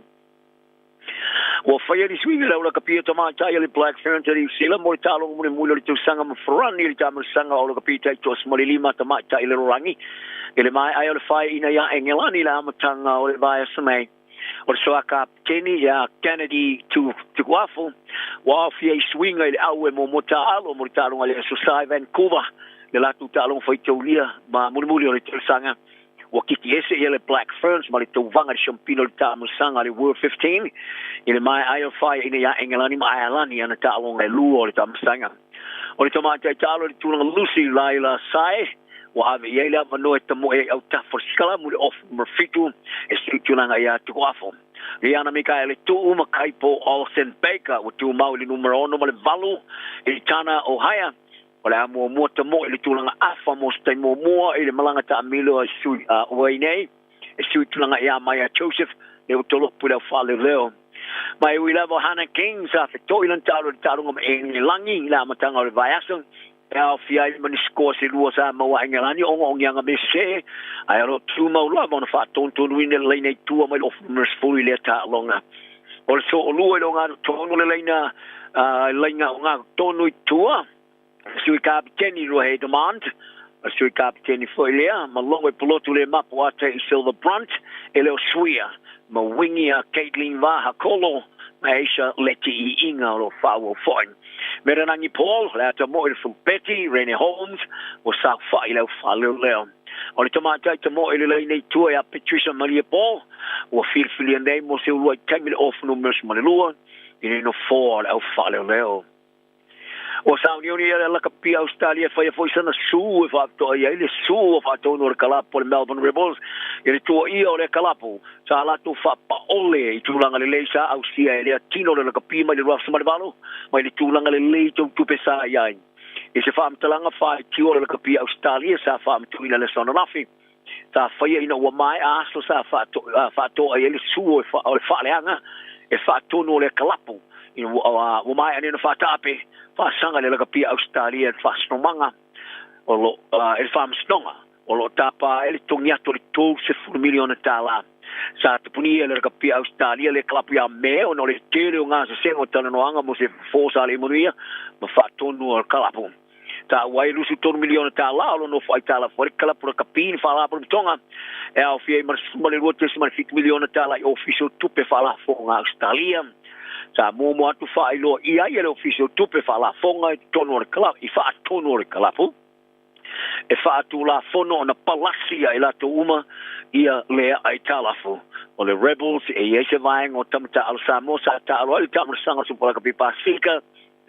Ua faia le suiga i le aulakapia tamaitai a le Black Ferns a Niu Sila mo le taaloga mulimuli o le tausaga ma farani i le taamilosaga o aulakapia taitoasima tamaitai i le lalolagi i le maea ai o le faeaina iā Engelani i le amataga o le vaiaso nei. O le soa kapeteni iā Kennedy Tukuafu ua aofia i suiga i le au e muamua taalo mo le taaloga i le Aso Sa i Vancouver le latou taaloga faitaulia ma mulimuli o le tausaga. Ua kiki ese ia le Black Ferns ma le tauvaga i le siampina o le taamilosaga a le World 15 i le maea ai o le faeaina iā Engelani ma Aealani i ana taaloga e lua o le taamilosaga. O le tamaitai taalo i le tulaga Lucy Laila Sae ua ave i ai le avanoa e tamoe ai autafa o le sikalamu i le ofu numera 7 e sui tulaga iā Tukuafo. Liana Mikaele Tuu ma Kaipo Olsen Baker ua tumau i le numera 6 ma le 8 i Tana Ohaia o le a muamua tamoe i le tulaga afa mo se taimi muamua i le malaga taamilo a sui ua ai nei e sui tulaga iā Maia Joseph le ua tolopu i le au faaleoleo. Ma e ui lava o Hannah King sa fetoʻi lana taalo i le taaloga ma Engelagi i le amataga o le vaiaso e aofia ai ma ni sikoa se lua sa maua a Engelani ogaogiaga me sesee ae o loo tumau lava ona faatonutonuina le laina i tua mai le ofu numera 10 i lea taaloga. O le soolua i le ogatotonu le laina laina ogatotonu i tua sui kapeteni Ruahei Demant, o le sui kapeteni foi lea ma logo e pulotu le mapu ata i Silver Brunt e le o suia ma wingi a Caitlin Vahakolo ma Aisha Leti i inga o lo faaauau foi. Merenagi Paul, le ata moʻi le fulupeti, Rene Holmes, ua saofaʻi le au faaleoleo. O le tamaitai tamoʻi i le laina i tua iā Patricia Malia Paul, ua filifilia nei mo se uluai taimi le ofu numera 12 i le nofoa o le au faaleoleo. Ua sauniuni ia le lakapi Australia e faia foi sana su e faapitoa i ai le su o faatonu o le kalapu o le Melbourne Rebels i le tuuaia o lea kalapu sa latou faapaole i tulaga lelei sa ausia e lea tino le lakapi mai le 2008 mai le tulaga lelei tautupe sa i ai. I se faamatalaga faitio o le lakapi Australia sa faamatuuina le aso ananafi sa faia ina ua maea aso sa faatoa i ai le su o le faaleaga e faatonu o lea kalapu ina ua maea nei ona faataape faasaga le lakapia Ausetalia i le faasinomaga o lo i le faamasinoga o loo tapā ai le togi atu o le $30 miliona. Sa tapunia le lakapia Ausetalia le kalapu iā Me ona o le tele o gasesega o talanoaga mo se fofo sa le manuia ma faatonu o le kalapu. Taua ai $23 miliona o lo nofo aitalafu ai le kalapu lakapi i le faalapotopotoga e aofia ai ma le $12.7 miliona i Ofisa o Tupe Faalafoga a Ausetalia. Sa muamua atu faailoa i ai e le Ofisa o Tupe Faalafoga i totonu o le kalapu i faatonu o le kalapu e faatulafono ona palasi ia i latou uma ia lea aitalafu. O le Rebels e i ai se vaega o tama taalo Samoa sa taalo ai le taamilosaga o le Supa Lakapi Pasifika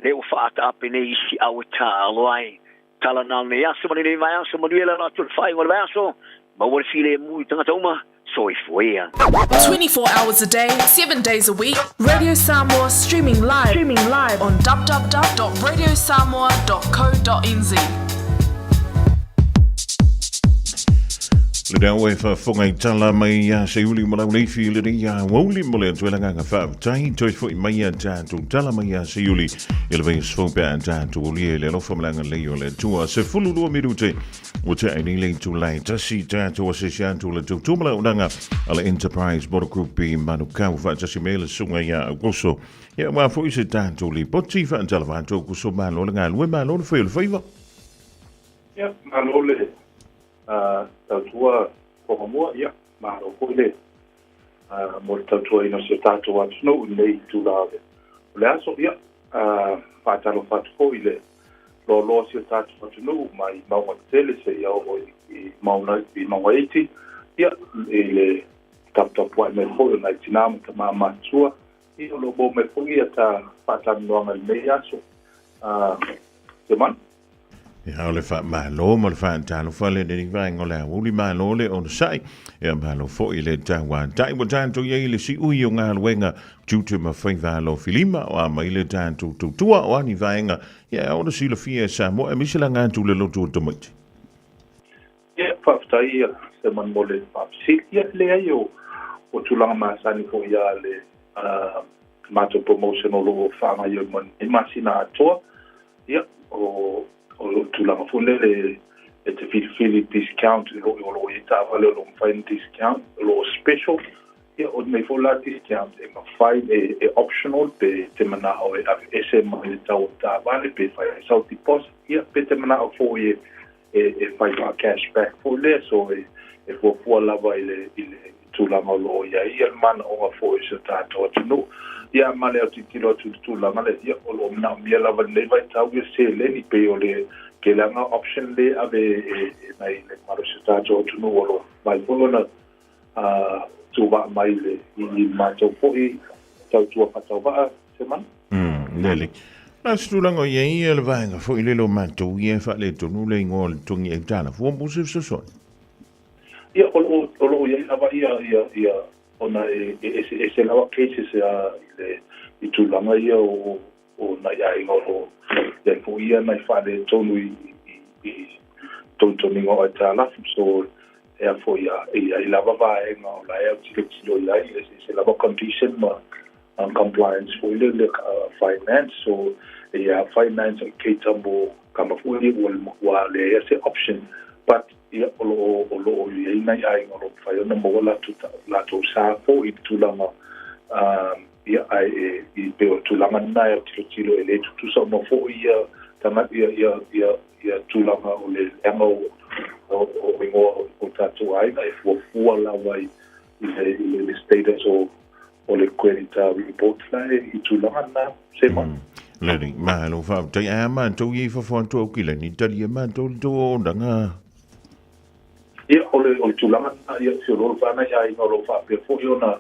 lea ua faataape nei isi au e taalo ai. Tala na o lenei aso ma lenei vaiaso, manuia le ala atu o le faaiuga o le vaiaso. Maua le filemu i tagata uma, soifua ia. 24 hours a day, 7 days a week, Radio Samoa streaming live, streaming live on www.radiosamoa.co.nz. Le dau e faafofoga i tala mai ia Seiuli ma Lauleifi i lenei aoauli mo le atu e lagaga faafetai toe foi mai ia tatou tala mai ia Seiuli i le vaiaso fou pe a tatou aulia i le alofa ma le agalelei o le Atua. 12 minute ua tea ai nei le itula e tasi tatou asiasi atu le tautua ma le auaunaga a le Enterprise Motor Group i Manukau faatasi mai le susuga ia Aukuso. Ia aua foi se tatou lipoti faatalofa atu Aukuso malo le galue malo le fai o le faiva. Ia, malo le tautua Togamua, ia, malo foi le mo le tautuaina o si o tatou atunuu i lenei itula o le aso. Ia, faatalofa atu foi i le loaloa o si o tatou atunuu mai mauga tetele seia oo i mauga i mauga iti, ia, i le taputapuai mai foi o nai tinā ma tamā matutua, ia, o lo o maua mai foi ia ta faatalanoaga i lenei aso. Semanu. Ia, o le faamalo ma le faatalofa le lenei vaega o le aoauli, malo le onosai, ia malo foi le tauatai. Ua tatou i ai i le siui o galuega tiute ma faiva alofilima, o a mai le tatou tautua, o a ni vaega, ia e ao ona silafia e Samoa, aemaise le aga atu i le loto o tamaiti. Ia, faafetai ia Simon mo le faafesili. Ia, leai o, o tulaga masani foi ia le matou promotion o lo o faagaoioi mai nei masina atoa. Ia, o, o le tulaga foi lele e te filifili discount i lo o lo o i ai taavale o lo o mafai ona discount, o lo o special. Ia, o lenei foi la discount e mafai e, e optional pe te manao e aveese mai le tau o le taavale pe fai ai sau deposit, ia, pe te manao foi e, e, e fai faa cash back foi lea, so e, e fuafua lava i le, i le tulaga o lo o i ai ia le manaoga foi o si o tatou atunuu. Ia, ma le autilotilo atu i le tulaga lea, ia, o lo o manaomia lava i lenei vaitau ia seleni, pei o le tele lava option lea e ave e, e nai le mamalu o si o tatou atunuu o lo o mafai foi ona tuuvaa mai i le, i le matou foi tautua faatauvaa, Semanu. Lele. Na se tulaga o i ai ia le vaega foi lele o matou ia e faaletonu le igoa o le togi aitalafu mo se fesoasoani. Ia, o lo o lo o i ai lava ia ia ia ona e e eseese lava cases a i le i tulaga ia o o nai aiga o lo o i ai foi ia nai faaletonu i i i togitogiga o aitalafu. So e a foi a e i ai lava vaega o la e autilotilo i ai, e eseese lava condition ma compliance foi lele finance. So e i ai finance e cater mo tama foi ia ua ua leai se option, but ia o lo o o lo o i ai nai aiga o lo o mafai ona maua latou latou sa foi i le tulaga ia ae e i pei o le tulaga lena e autilotilo e le tutusa uma foi ia tagata ia ia ia ia tulaga o le leaga o o o igoa o tatou aiga e fuafua lava i i le i le status o o le credit report la e i tulaga lena Simon. Lele, malo faafetai. Ae a matou i fafo atu au kilani, talia matou le tou auaunaga. Ia, o le, o le tulaga lena, ia, si o lo o nai aiga o lo o faapea foi ona,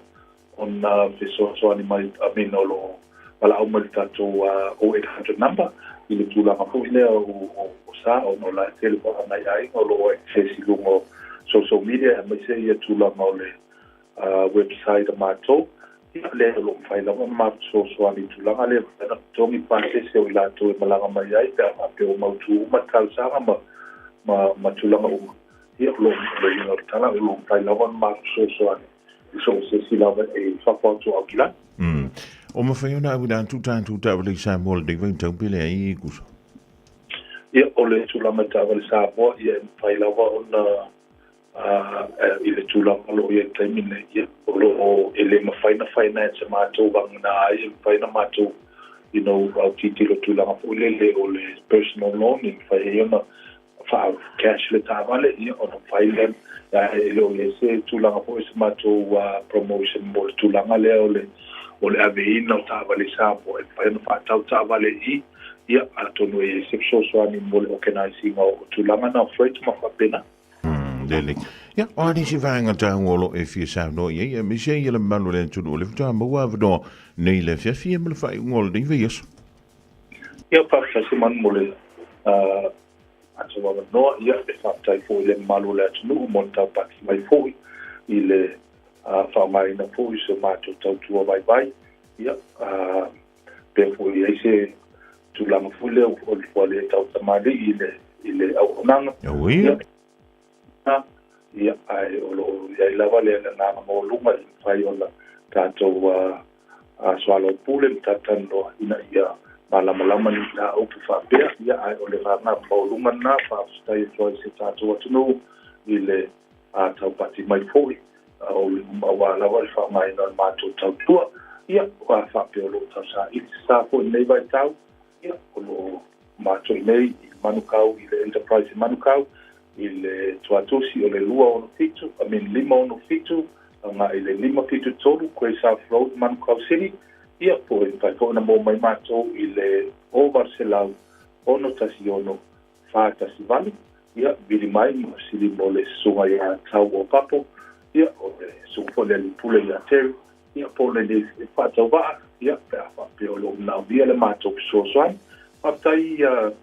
ona fesoasoani mai, I mean, o lo o valaau mai i le tatou 0800 number i le tulaga foi lea o, o, o sa, ona o la e tele foi nai aiga o lo o access i luga o social media, aemaise ia tulaga o le website a matou, ia lea o lo o mafai lava ona matou fesoasoani i tulaga lea, mafai ona totogi pasese o i latou e malaga mai ai pe a faapea ua mautu uma talosaga ma, ma, ma tulaga uma. Ia, o lo o, o le uiga o le tala, o lo o mafai lava ona matou fesoasoani i so o se isi lava e i fafo atu o Aukilani. O mafai ona auina atu tatou taavale i Samoa i lenei vaitau pe leai, Kuso? Ia, o le tulaga i taavale Samoa, ia e mafai lava ona i le tulaga o lo o i ai i le taimi lenei, ia, o lo o e le mafai ona finance e matou vagana ai e mafai ona matou you know, autilotilo i tulaga foi lele o le personal loan e mafai ai ona faa cash le taavale, ia, ona mafai lea, ae e le o i ai se tulaga foi o se matou promotion mo le tulaga lea o le o le aveina o taavale i Samoa e mafai ona faatau taavale i i, ia, atonu e i ai se fesoasoani mo le organise ina o tulaga na o freight ma faapena. Lele. Ia, o a nisi vaega taua o lo o e fia saunoa i ai, aemaise ai le mamalu o le atunuu o lea faatoa maua avanoa nei le afiafi ia ma le faaiuga o lenei vaiaso. Ia, faafetai Simon mo le matou avanoa. Ia, e faafetai foi i le mamalu o le atunuu mo le taupati mai foi i le faaaogaina foi o se matou tautua vaivai. Ia, pe foi i ai se tulaga foi lea ua le tautamalii i le auaunaga. Ia, ia, ae o lo o i ai lava le agaga maualuga i mafai ona tatou soalaupule ma talatalanoa ina ia malamalama ni mataupu faapea. Ia, ae o le agaga maualuga lena, faafetai atu ai i si o tatou atunuu i le taupati mai foi aua lava le faaaogaina o le matou tautua. Ia, ua faapea o lo o tausaili se sa foi i lenei vaitau. Ia, o lo o matou i inei i Manukau, i le Enterprise i Manukau, i le tuatusi o le 267, I mean 567, agai i le 573 Grey South Road, Manukau City. Ia, po o mafai foi ona maua mai matou i le 0800 616 418. Ia, vili mai ma fesili mo le susuga ia Tau o Papo, ia, o le susuga foi le alii pule ia Terry, ia, po o le faatauvaa, ia, pe a faapea o lo o manaomia le matou fesoasoani. Faafetai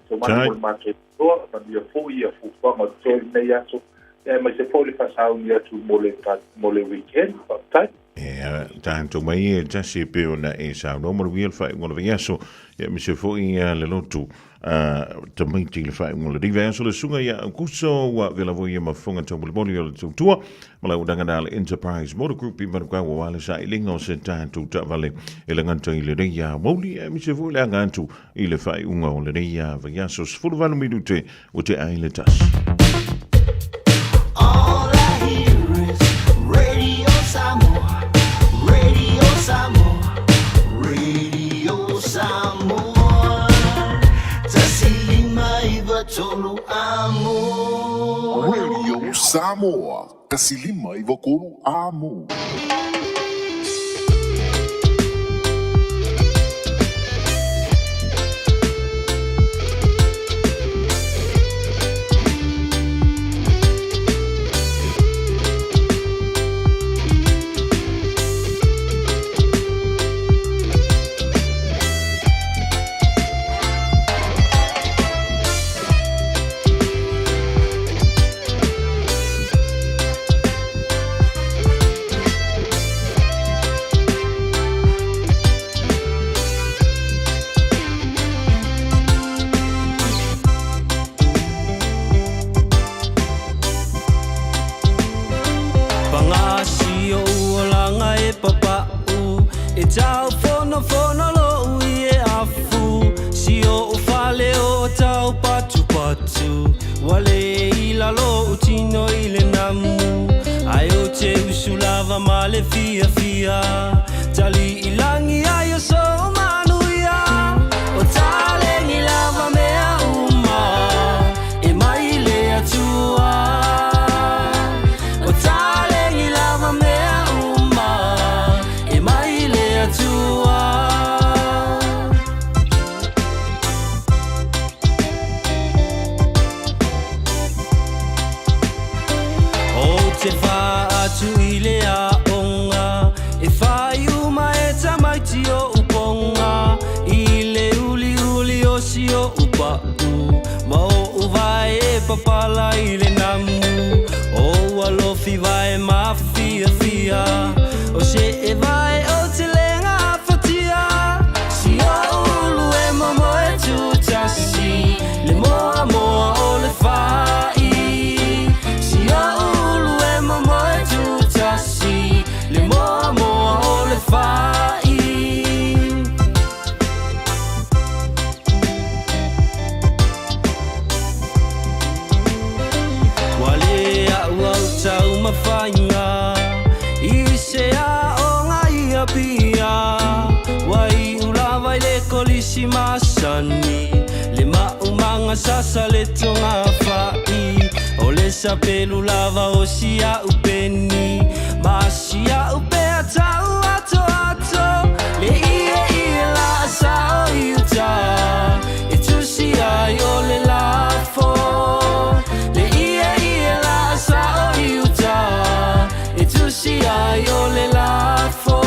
Tomani mo le matou toa, manuia foi ia fuafuaga o totoe i lenei aso, ia, aemaise foi le faasauni atu mo le weekend. Faafetai. Ia, tatou mai e tasi e pei ona e saunoa manuia le faaiuga o le vaiaso, ia aemaise foi le lotu tamaiti i le faaiuga o lenei vaiaso le susuga ia Aukuso ua avea lava ia ma fofoga taumolimoli o le tautua ma lau unanga na le Enterprise Motor Group i Manukau aua le sailiga o se tatou taavale e lagata i lenei aoauli aemaise foi le aga atu i le faaiuga o lenei vaiaso 18 minute ua tea ai le tasi. All I hear is Radio Samoa, Radio Samoa, Radio Samoa. 159 amo. Radio Samoa, 159 amo. Pagasi o uolaga e papa'u E tau fonofono lo'u i e afu Si o'u fale o tau patupatu Ua le i lalo o'u tino i le namu Ae ou te usu lava ma le fiafia Tali i lagi ai o sou manuia O taleni lava mea uma E mai le Atua O taleni lava mea uma E mai le Atua. Ou te faa-atu i le aoga E fai uma e tamaiti o'u poga I le uliuli o si o'u pa'u Ma o'u vae e papala i le namu O ua lofi vae mafiafia O se e vae o te le gafatia Si o'u ulu e momoe tutasi Le moamoa o le fa'i Si o'u ulu e momoe tutasi Le moamoa o le fa'i. Ua le a'u au taumafaiga I se aoga i Apia Ua iu lava i le kolisi masani Le maumaga sasa le togafa'i O le sapelu lava o si a'u peni Ma si a'u pea tau atoato Le ieie laa sao i uta E tusi ai o le lafo Le ieie laa sao i uta E tusi ai o le lafo.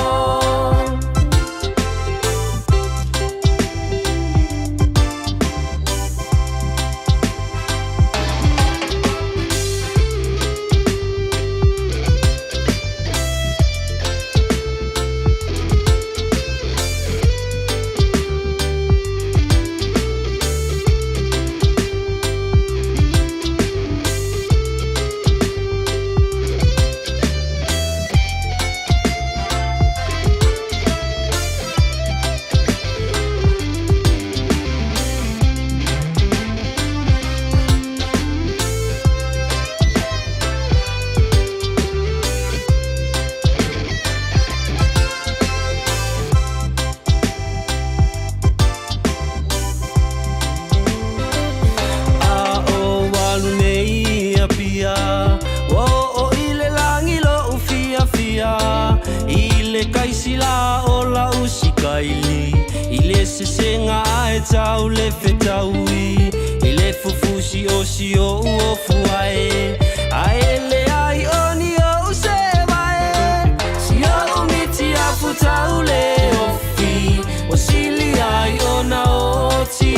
sesega ae tau le fetaui i le fufusi o si o'u ofu ae ae leai o ni o'u sevae si o'u miti afu tau le ofi o sili ai ona oti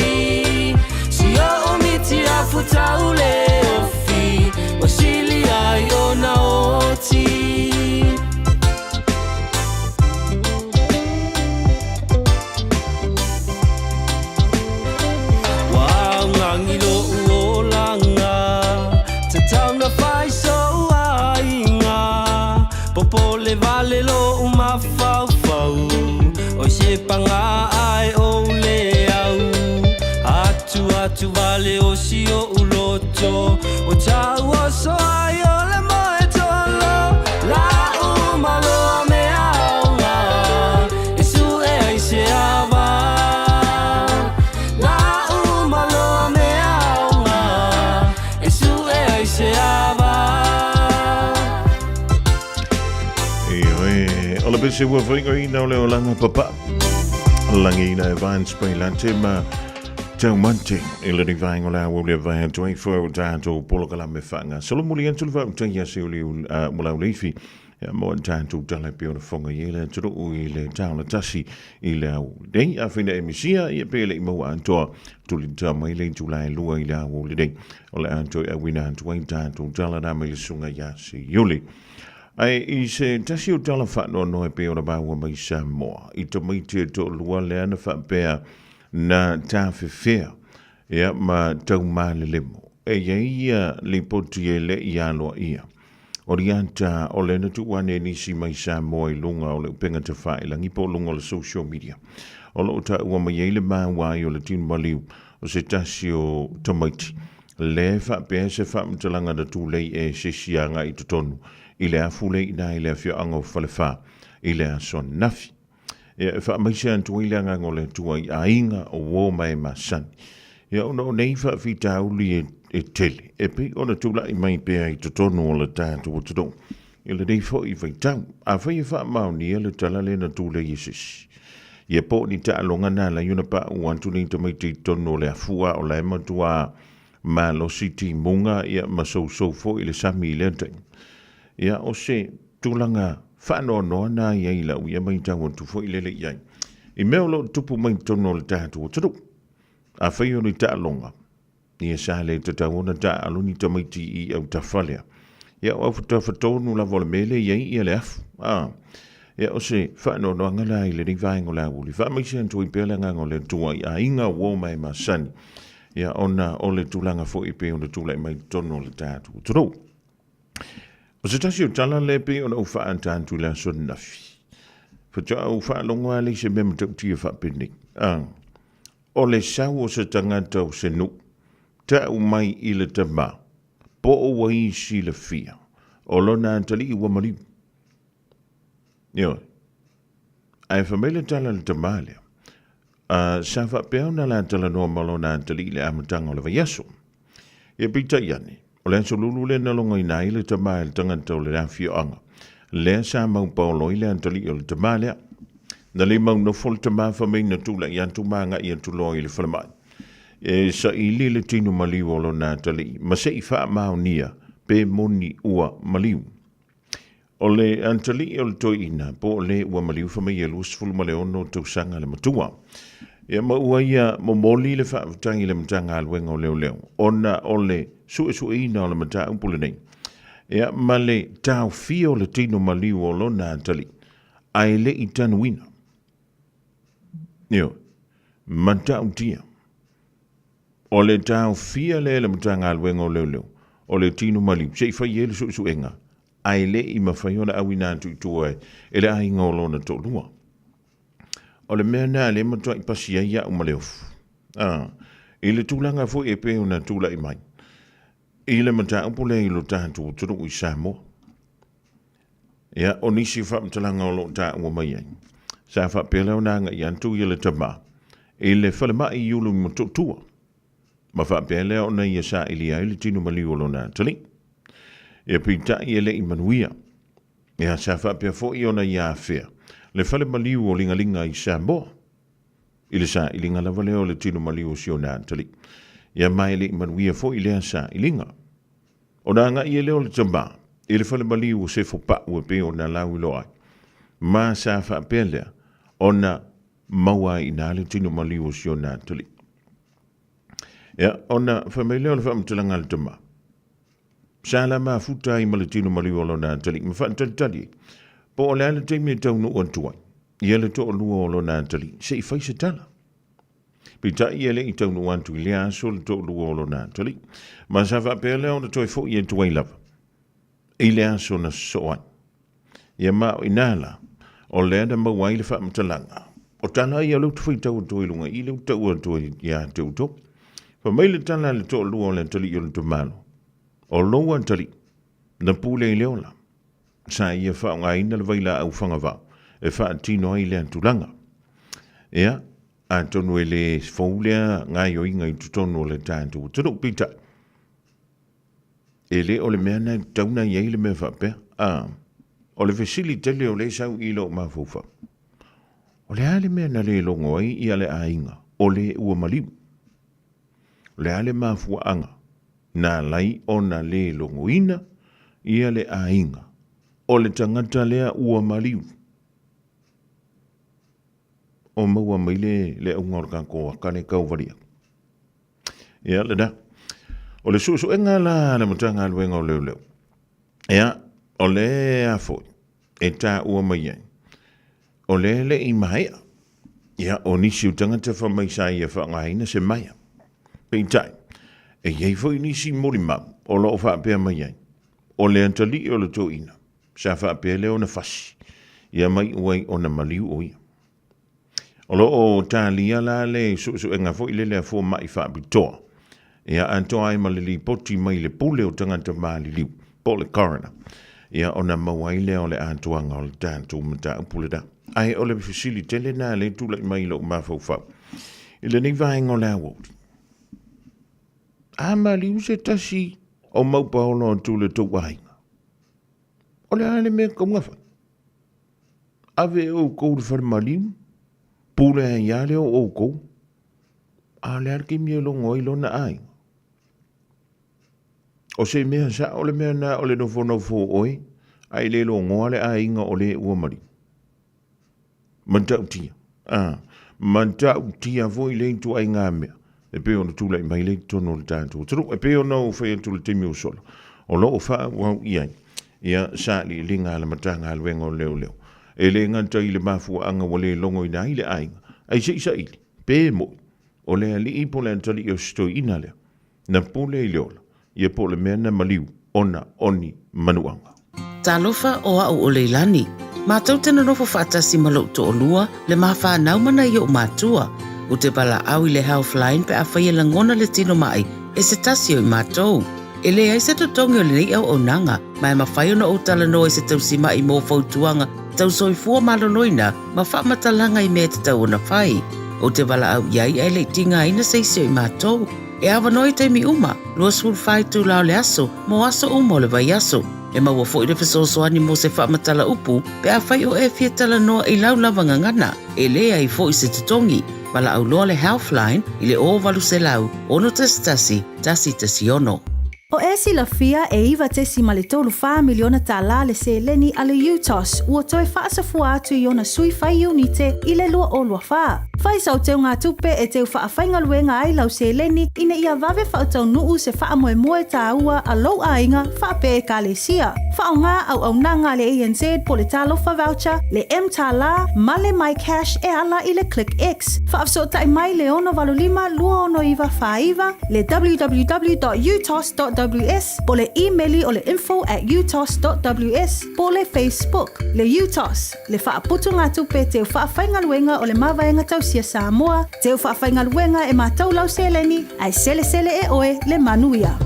si o'u miti afu tau le ofi o sili ai ona oti. Ua augagi lo'u olaga tatau na fai so'u aiga popole vale lo'u mafaufau oi se paga ae ou le au atu atu vale o si o'u loto o tau oso ai o le moe tolo la'u maloa mea aoga e su'e ai se ava la'u maloa mea aoga e su'e ai se ava. Ioe, o le pese ua whaingoina o le olanga papa. Langi ina e Vines Pailate ma Taumante i le rivaenga o le aua o le vae atu ai fua o tātou polokalame whaanga. Solomuli atu le whautai ia se uli mulau leifi. Ia mo tātou tala pe o le whonga i le aturuu i le tāla tasi i le au nei. A whina e misia ia pe le i maua antoa tuli tā mai le tula e lua i le au o le nei. O le anto e awina atu ai tātou tala rā mai le sunga ia se iuli. Ae i se tasi o tala whaanoa e pe o la maua mai Samoa. I tamaiti e to'alua lea na faapea na tafefea ia ma taumalelemo. E iai ia lipoti e le'i aloaia. O liata o le na tuu ane nisi mai Samoa i luga o le upega tafailagi po o luga o le social media. O loo taua mai ai le maua ai o le tino maliu o se tasi o tamaiti. Le faapea se faamatalaga na tulei e se isi agai i totonu i le afu le ina i le afioaga o Falefa i le aso ananafi. Ia, e faamaise atu ai le agaga o le Atua i aiga o uo ma e masani. Ia, ona o nei faafitauli e, e tele, e pei ona tula'i mai pea i totonu o le tatou atunuu, i lenei foi vaitau. Afai e faamaonia le tala lea na tulei e se isi, ia po o ni taaloga na ala ai ona paʻu atu nei tamaiti i totonu o le afu a o la e matuā malosi timuga ia ma sousou foi le sami i lea taimi. Ia, o se tulaga faanoanoa na i ai lau ia matau atu foi lele i ai. I mea o lo o tupu mai totonu o le tatou atunuu, afai o ni taaloga, ia sa le tatau ona taaalo ni tamaiti i autafa lea. Ia o autafa tonu lava o le mea lea i ai ia le afu. A, ia o se faanoanoaga la i lenei vaega o le aoauli. Faamaise atu ai pea le agaga o le Atua i aiga uo ma e masani. Ia ona o le tulaga foi e pei ona tulai mai totonu o le tatou atunuu. O se tasi o tala lea pei ona ou faaata atu i le aso ananafi. Faatoa ou faalogo lava lea i se mea matautia faapenei. A, o le sau o se tagata o se nuu, tau mai i le tama, po o ua i silafia, o lona atalii ua maliu. Ioe. Ae fai mai le tala a le tama lea, a, sa faapea ona la talanoa ma lona atalii i le amataga o le vaiaso. Ia peitai ane, o le aso lulu lea na logoina ai le tama e le tagata o le afioaga, lea sa maupaolo ai le atalii o le tama lea. Na le mau nofo le tama fai mai na tulai atu ma agai atu loa i le falemai. E saili le tino maliu o lona atalii ma se i faamaonia pe moni ua maliu. O le atalii o le toeaina po o le ua maliu fai mai e 26 tausaga le matua. Ia ma ua ia momoli le faafetai i le Matagaluega o Leoleo ona o le suesueina o le mataupu lenei. Ia ma le taofia o le tino maliu o lona atalii ae le i tanuina. Ioe, matautia. O le taofia lea e le Matagaluega o Leoleo o le tino maliu se i fai ai le suesuega ae le i mafai ona auina atu i tua e le aiga o lona toalua. O le mea lena lea e matuai pasi ai au ma le ofu. A, i le tulaga foi e pei ona tulai mai i le mataupu lea i lo tatou atunuu i Samoa. Ia, o nisi faamatalaga o lo o taua mai ai, sa faapea lea ona agai atu ia le tama i le falemai i Ulu i Motootua, ma faapea lea ona ia sailia ai le tino maliu o lona atalii. Ia peitai e le i manuia. Ia sa faapea foi ona ia afea le fale maliu o Ligaliga i Samoa. I le sailiga lava lea o le tino maliu o si ona atalii. Ia ma e le i manuia foi lea sailiga. Ona agai ai lea o le tama i le fale maliu o Sefo Pau e pei ona lauiloa ai. Ma sa faapea lea ona maua ai i ina le tino maliu o si ona atalii. Ia, ona fai mai lea o le faamatalaga a le tama, Sa la mafuta ai ma le tino maliu o lona atalii ma faatalitali ai, po o le a le taimi e taunuu atu ai ia le toalua o lona atalii se i fai se tala. Peitai e le i taunuu atu i lea aso le toalua o lona atalii, ma sa faapea lea ona toe foi atu ai lava i le aso na sosoo ai. Ia ma o i ina la, o lea na maua ai le faamatalaga, o tala ia o lea ou te faitau atu ai i luga i i, lea ou te taua atu ai ia te outou. Fai mai le tala a le toalua o le atalii o le tamalo, O lou atalii, na pule i le ola, sa ia faaaogaina le vailaau fagavao e faatino ai lea tulaga. Ia, atonu e le fou lea gaoioiga i totonu o le tatou atunuu, peitai, e le o le mea na e tatau ona i ai le mea faapea. A, o le fesili tele o lea e sau i lou mafaufau, o le a le mea na le logo ai ia le aiga o le ua maliu? O le a le mafuaaga na ala ai ona le logoina ia le aiga o le tagata lea ua maliu? O maua mai le, le auga o le tatou aka le tauvalia. Ia lena. O le suesuega la a le Matagaluega o Leoleo, ia, o lea foi e taua mai ai, o lea e le i maea, ia, o nisi o tagata fai mai sa ia faaaogaina se maea. Peitai, e i ai foi nisi molimau o lo o faapea mai ai, o le atalii o le toeaina, sa faapea lea ona fasi, ia ma iu ai ona maliu o ia. O lo o talia la le suesuega foi lele a fomai faapitoa, ia atoa ai ma le lipoti mai le pule o tagata maliliu, po o le coroner, ia ona maua ai lea o le atoaga o le tatou mataupu lena. Ae o le fesili tele lena lea e tulai mai i lou mafaufau i lenei vaega o le aoauli. A maliu se tasi o maupaolo atu i le tou aiga, o le a le mea e tatau ona fai? Ave e outou i le fale maliu, pule ai lava lea o outou, a o le a le taimi e logo ai lona aiga? O se mea sao le mea lena o le nofonofo o oe ae le logoa le aiga o le ua maliu. Matautia, a, matautia foi le ituaiga mea e pei ona tulai mai lea i totonu o le tatou atunuu. E pei ona ou fai atu i le taimi ua sola, o lo o faaauau i ai ia sailiiliga a le Matagaluega o Leoleo. E le gata i le mafuaaga ua le logoina ai le aiga, ae se i saili, pe moi, o le alii po o le atalii o se toeaina lea, na pule i le ola, ia po o le mea na maliu ona o ni manuaga. Talofa o au o Leilani. Matou te nonofo faatasi ma lou toalua, le ma fanau ma nai ou matua. Ou te valaau i le Healthline pe afai e lagona le tino mai e se tasi o i matou. E leai se totogi o lenei auaunaga, ma e mafai ona ou talanoa i se tausima'i mo fautuaga tau soifua maloloina ma faamatalaga i mea e tatau ona fai. Ou te valaau i ai ae le i tigaina se isi o i matou. E avanoa i taimi uma, 24 itula o le aso, mo aso uma o le vaiaso. E maua foi le fesoasoani mo se faamatala upu pe afai o e fia talanoa i lau lava gagana. E leai foi se totogi. Valaau loa le Healthline i le 0800 611 116. O e silafia e $9.34 miliona tālā le seleni a le UTOS ua toe faasafua atu i ona sui fai iunite i le 2024. Fai sau teugatupe e teu faafaigaluega ai lau seleni ina ia vave faataunuu se faamoemoe tāua a lou aiga faapea Ekalesia. Faaaoga auaunaga a le ANZ po le Talofa Voucher, le mTālā ma le MyCash e ala i le ClickX. Faafesootai mai le 685 269 49, le www.utos.ws po le imeli o le info@utos.ws po le Facebook. Le UTOS, le faaputugatupe teu faafaigaluega o le Mavaega Tausia Samoa, teu faafaigaluega e matou lau seleni, ae selesele e oe le manuia.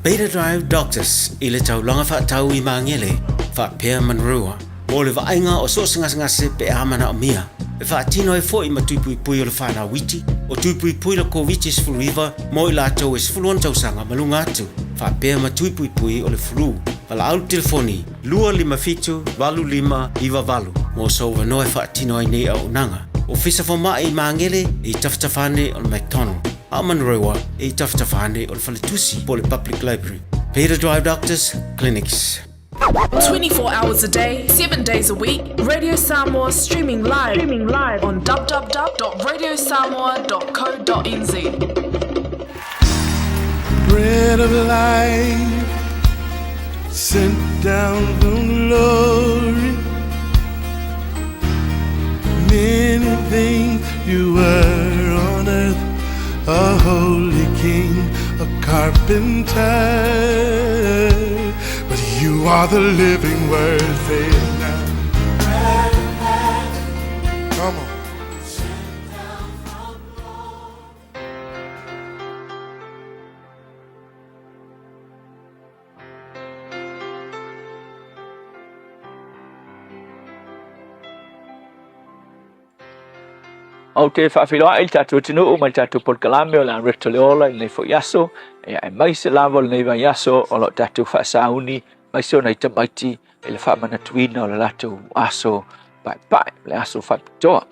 Beta Drive Doctors i le taulaga faatau i Magele faapea Manurewa mo le vaaiga o so o se gasegase pe a manaomia. E faatino ai foi ma tuipuipui o le whanau iti, o tuipuipui le Koviti-19 mo i latou e 16 tausaga ma luga atu, faapea ma tuipuipui o le flu. Valaau le telefoni 257 8598 mo sou avanoa e faatino ai nei auaunaga. Ofisa Fomai i Magele e i tafatafa ane o le McDonald, a o Manurewa e i tafatafa ane o le Faletusi po o le Public Library. Peter Drive Doctors Clinics. 24 hours a day, 7 days a week, Radio Samoa streaming live, streaming live on www.radiosamoa.co.nz. Bread of life sent down from glory. Many things you were on earth, a holy king, a carpenter. But you are the living word, say it now. Come on. Ou te faafeiloai i le tatou atunuu ma le tatou polokalame o le Areto le Ola i lenei foi aso, ia aemaise lava o lenei vaiaso o lo o tatou faasauni aemaise o nai tamaiti i le faamanatuina o le latou aso paepae, le aso faapitoa.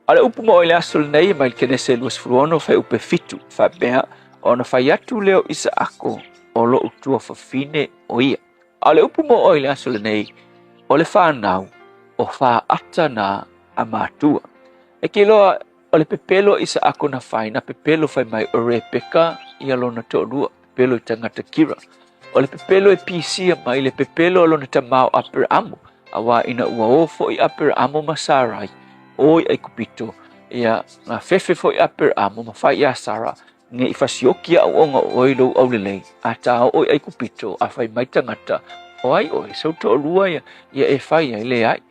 A o le upu moʻo i le aso lenei mai le Kenese 26 fuaiupe 7, faapea, Ona fai atu lea o Isaako, o loʻu tuafafine o ia. A o le upu moʻo i le aso lenei, o le fanau, o faata na a matua. E ke iloa o le pepelo a Isaako na fai, na pepelo fai mai o Rebeka ia lona toalua, pepelo i tagata kira. O le pepelo e pisia mai le pepelo a lona tamā o Aperamo, auā ina ua o foi Aperamo ma Sarai, o i Aikupito, ia, na fefe foi Aperamo ma fai iā Sara, ne i fasioki a'u ona o oe i lou aulelei, a tā oo i Aikupito, a fai mai tagata, O ai oe, sou toalua ia, ia e fai ai, leai,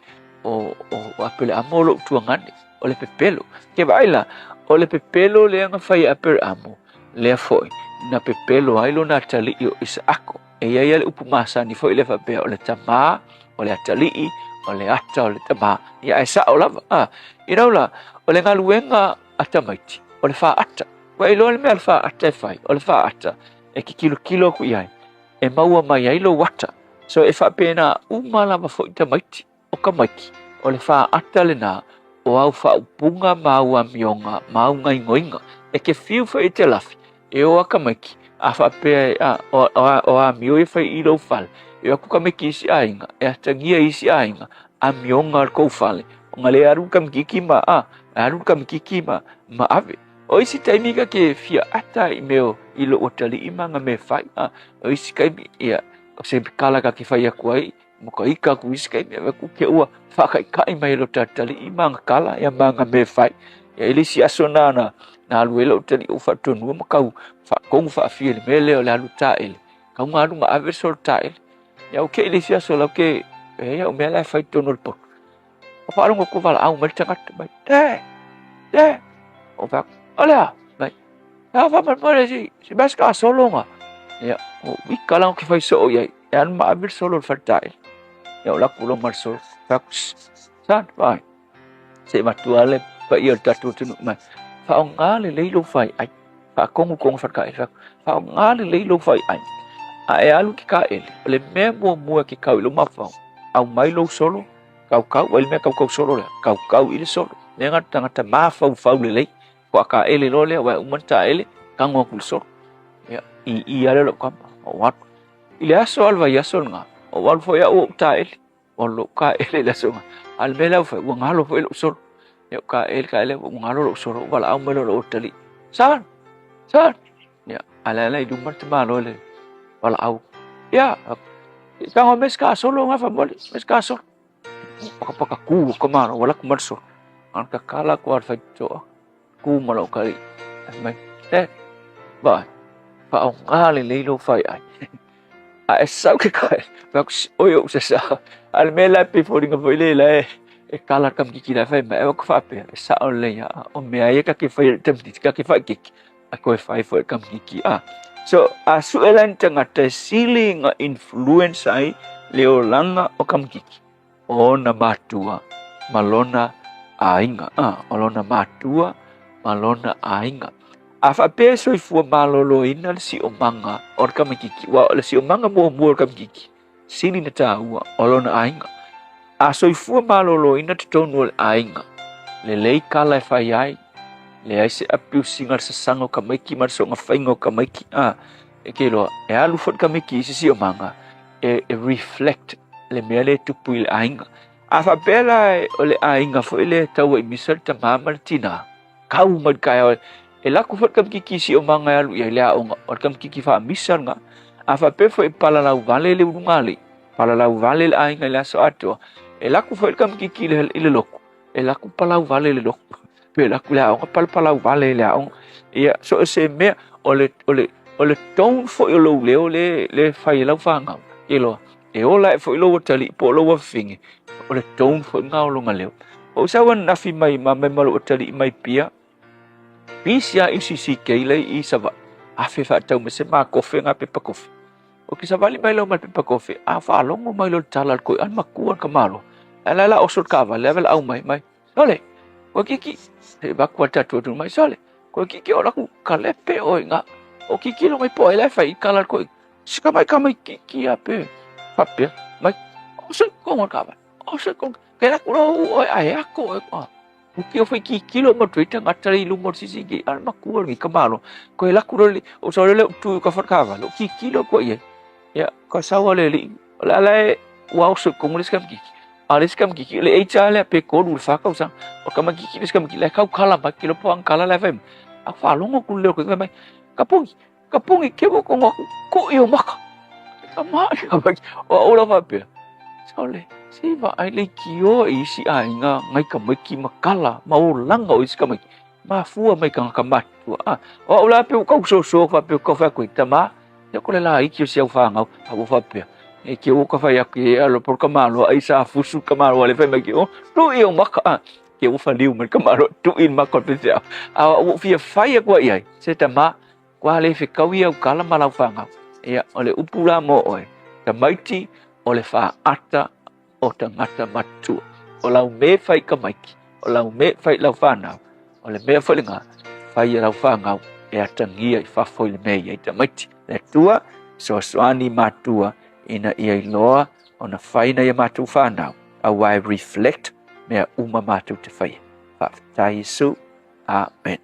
o, o, o Apeleamo o loʻu tuagane, o le pepelo. Ke vaai la, o le pepelo lea na fai e Apeleamo, lea foi na pepelo ai lona atalii o Isaako. E i ai lava le upu masani foi lea faapea, o le tamā, o le atalii, o le ata o le tamā. Ia, ae sao lava. A, i rau la, o le galuega a tamaiti, o le faata. Ua e iloa le mea o le faata e fai, o le faata e ke kilokilo aku i ai, e maua mai ai lou ata. So e faapena uma lava foi tamaiti, o tamaiti, o le faata lena o au faaupuga ma au amioga ma au gaioiga. E ke fiu foi e te lafi, e o a tamaiti, a faapea e, a, o, o, o amio ia fai i lou fale, e o atu tamaiti i isi aiga, e atagia i isi aiga, amioga o le kou fale, ona le alu le kamititi ma, a, alu le kamititi ma, ma ave. O isi taimi ka ke fia ata i mea i lou atalii ma nga mea fai, a, o isi taimi, ia, o se kala ka ke fai aku ai, mo ka ika aku isi taimi, ave aku ke ua whaakaikai mai lo tatalii ma nga kala, ia ma nga mea fai. Ia, i le isi aso na, na, na alu ai lou atalii o whaatonua ma kau whaakongu whaafia le mea lea o le alu taele. Kau nga alu nga ave le solo taele. Ia, o ke i le isi aso lau ke, e ia o mea la e fai tonu o le poto. O faalogo atu valaau mai le tagata mai, Dad! Dad! Ou fai atu, O le a? Mai, E a faamolemole si, si mea se kasolo nga. Ia, o ika la ke fai soo i ai. E alu ma ave le solo i le faletaele. Ia, o laku loa ma le solo. Fai atu, Son, vai. Se i matua le paia o le tatou atunuu mai. Faaaoga lelei lou faiai. Faatonu tonu faletaele. Fai atu, faaaoga lelei lou faiai. A e alu i ke kaele, o le mea muamua e ke kau i lou mafaufau, aumai lou solo, Kaukau, ai le mea kaukau solo lea, kaukau i le solo. Lea ngata tagata mafaufau lelei, faatoa taele loa lea, aua e uma ona taele, tago atu i le solo. Ia, i i lava lea o lau tama, ou alu. I le aso lava o le vaiaso lena, ou alu foi au ou taele, ou alu loa ou taele i le aso lena. A o le mea lea ua fai, ua galo foi lou solo. Ia, ou taele, taele, ua galo lou solo, ou valaau mai loa i lou atalii, Son! Son! Ia, a o la e i luma le tamaloa i le valaau. Ia, i tago mai se kasolo nga faamolemole, mai se kasolo. Pakapaka ku o ka malo, ua laku mai le solo. A na kakala aku lava i le faitotoa, ku ma lou kali. Fai mai, e, vaai, faaaoga lelei lou faiai. A e sau ke kai, fai atu, oi ou sasa. A o le mea la e pei e foliga foi lea la e, e kala le kamititi la e fai mai, ai ka faapea, e sao lelei lava, o mea ia ta te faia i le tamaititi, ta te faaikeike. a koe fai foi i kamititi a. So, a sue la ni tagata e sili na influence ai le olaga o kamititi, o ona matua ma lona aiga. A, o lona matua ma lona aiga. A faapea e soifua maloloina le siomaga o le kamititi, aua o le siomaga muamua o le kamititi, sili na taua o lona aiga. A soifua maloloina totonu o le aiga, Lelei kala e fai ai, leai se apiusiga le sasaga o tamaiti ma le soogafaiga o tamaiti a. E te iloa, e alu foi le tamaiti i se siomaga e, e reflect le mea lea e tupu i le aiga. A faapea la o le aiga foi lea e tau ai misa le tamā ma le tinā, kau mai le taeao e lako foi le tamaitiiti i siomaga e alu i ai le aoga, o le tamaitiiti faamisa lena. A faapea foi e palalau vale le ulugalii, palalau vale le aiga i le aso atoa, e lako foi le tamaitiiti i le lotu, e lako palau vale le lotu, pe lako i le aoga palapalau vale i le aoga. Ia, so o se mea, o le, o le, o le tone foi o lou leo le, le fai e lau fanau, iloa, e ola ae foi lou atalii po o lou afafine, o le tone foi lena o lona leo. Ou sau ananafi mai ma mai ma lou atalii mai pia, pisi a i CCK le i Savaii, afe faatau mai se ma kofe ngā pepa kofe. O ke savali mai leo ma le pepa kofe, a faalogo mai leo i le tala a le koiʻa le makua le kamalo. Ae la la oso le kaavale ave le au mai mai. Sole, koe kiki. Se i vaku a le tatou atunuu mai, sole, koe kiki o laku kalepe oe nga. O kiki lo mai po ai la e fai i kala le koiʻa. Sika mai ka mai kiki a pe. Faapea, mai, oso i kongo le kaavale, oso i kongo. Ke laku lo u oe ae ako oe. Ah. Uki o fai kikilo ma tui tangata i luma o le CCK, a le makua lenei ka malo. Koe laku lo le, o sa le tu ka whakawale, o kikilo koe ia. Ia, ka saua le li, o le ala e ua oso i kongo le skam kiki. A le skam kiki, le HR lea pe kolu le whakau sa, o ka makiki le skam kiki, le kau kala mai, kilo po ang kala le whai. A whalongo ku leo koe mai, ka pongi, ka pongi ke mo kongo aku, ko i o maka. Ka mai, ka mai, o ola whapea. Sole, se vaai le kio i isi aiga ngai tamaiti ma kala ma olaga o isi tamaiti. Mafua mai tagata matutua. A, o au la pe ua tau soso faapea ua tau fai atu ai, tama, ia ko le laiti o si au fanau, a ua faapea, e ke ua ka fai atu e alo po le tamaloa ai sa fusu le tamaloa le fai mai ke o, tui ou maka, a, ke ua faliu mai le tamaloa, tui le maka o le faifeau. A ua ou fia fai atu ai i ai, se tama, Kua le fekaui au kala ma lau fanau. Ia, o le upu la mo oe, tamaiti o le faata o tagata matua. O lau me fai tamaiti, o lau me fai lau fanau, o le mea foi lena, fai e lau fanau e atagia i fafo i le mea i ai tamaiti. Le Atua, fesoasoani matua ina ia iloa ona fai nai a matou fanau, aua e reflect mea uma matou te faia. Faafetai Iesu. Amen.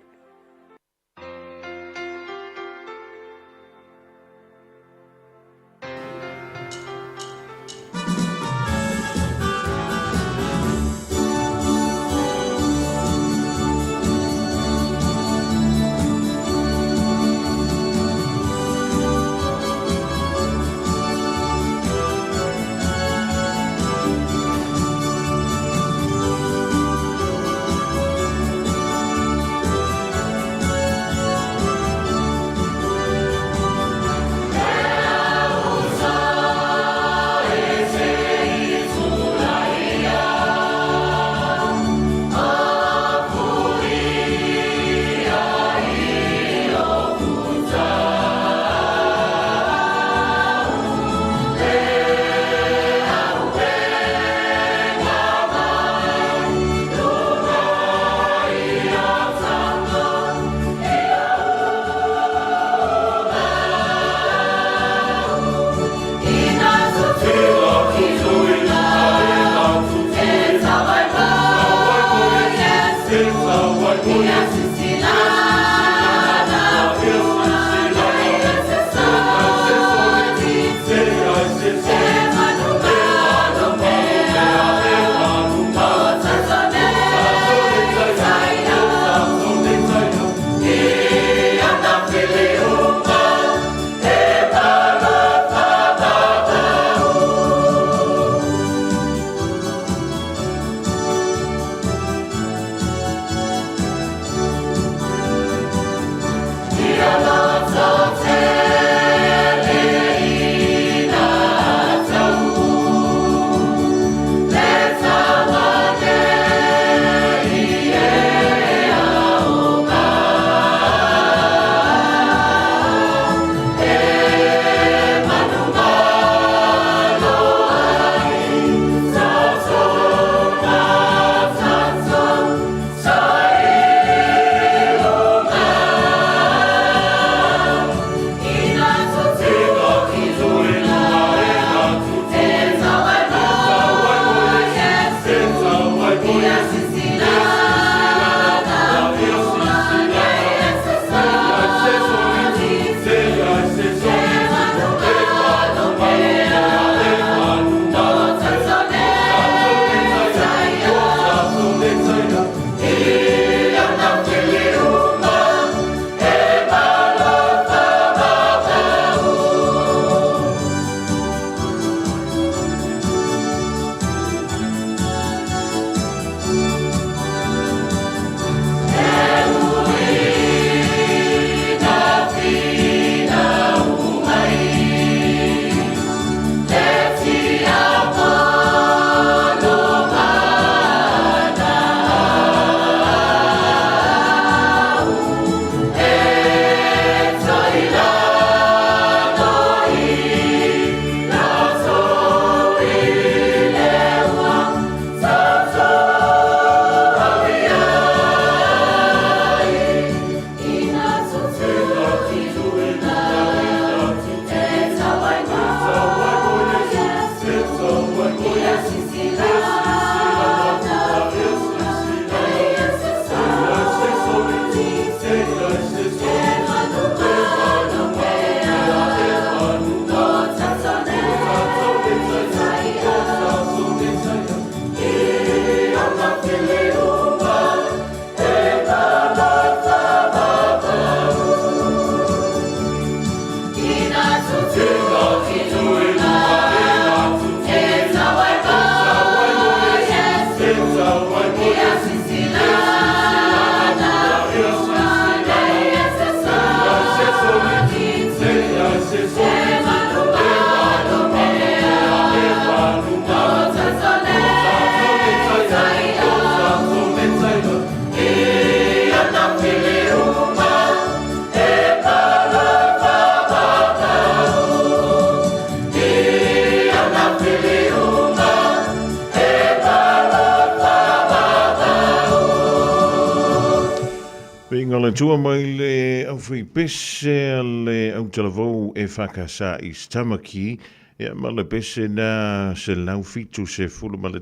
Viiga le Atua mai le aufaipese a le autalavou e whakasa i Stamaki, ia ma le pese na 171 le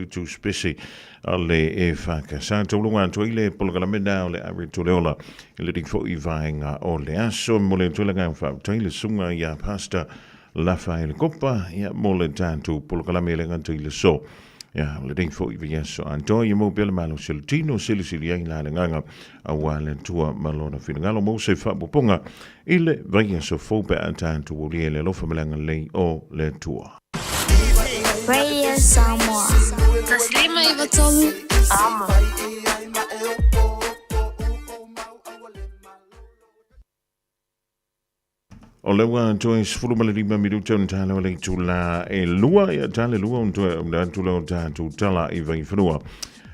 tuspese a le e whakasa. Taulunga atu ai le polokalame na o le are to le ola i le rifo i vaenga o le aso. Mo le atu le ngau le sunga ia Pastor Lafa le Kopa, ia mo le tātou polokalame le ngata i le so. Ia, le rei fo i via so anto ia mo pele malo se tino se le sili ai la le nganga a wa le tua malona finangalo mo se fa poponga i le vaia so fo pe a tātou o le lofa melanga lei o le tua. Radio Samoa. Taslima Ivatolu. Amo. O le ua toe 15 minuta o tala o le itula e lua, ia tala lua o toe o atu leo tātou tala i vaiwhanua.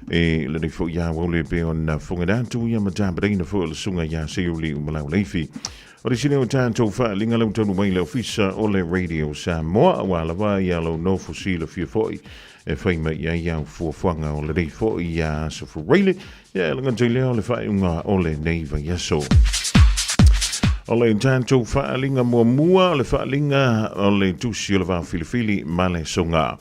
E le nei fo ia waule pe o na fonga datu ia matapareina fo o le sunga ia seuli umalau leifi. O le sine o tātou whaalinga lau taunu mai le ofisa o le Radio Samoa, wa lava ia lau nofo si le fia foi e whai mai ia iau fuafuaga o le nei fo ia safureile, ia e langa lea o le whaeunga o le nei vaiaso. O le tātou whaalinga muamua, o le whaalinga o le tusi o le vao filifili ma le songa.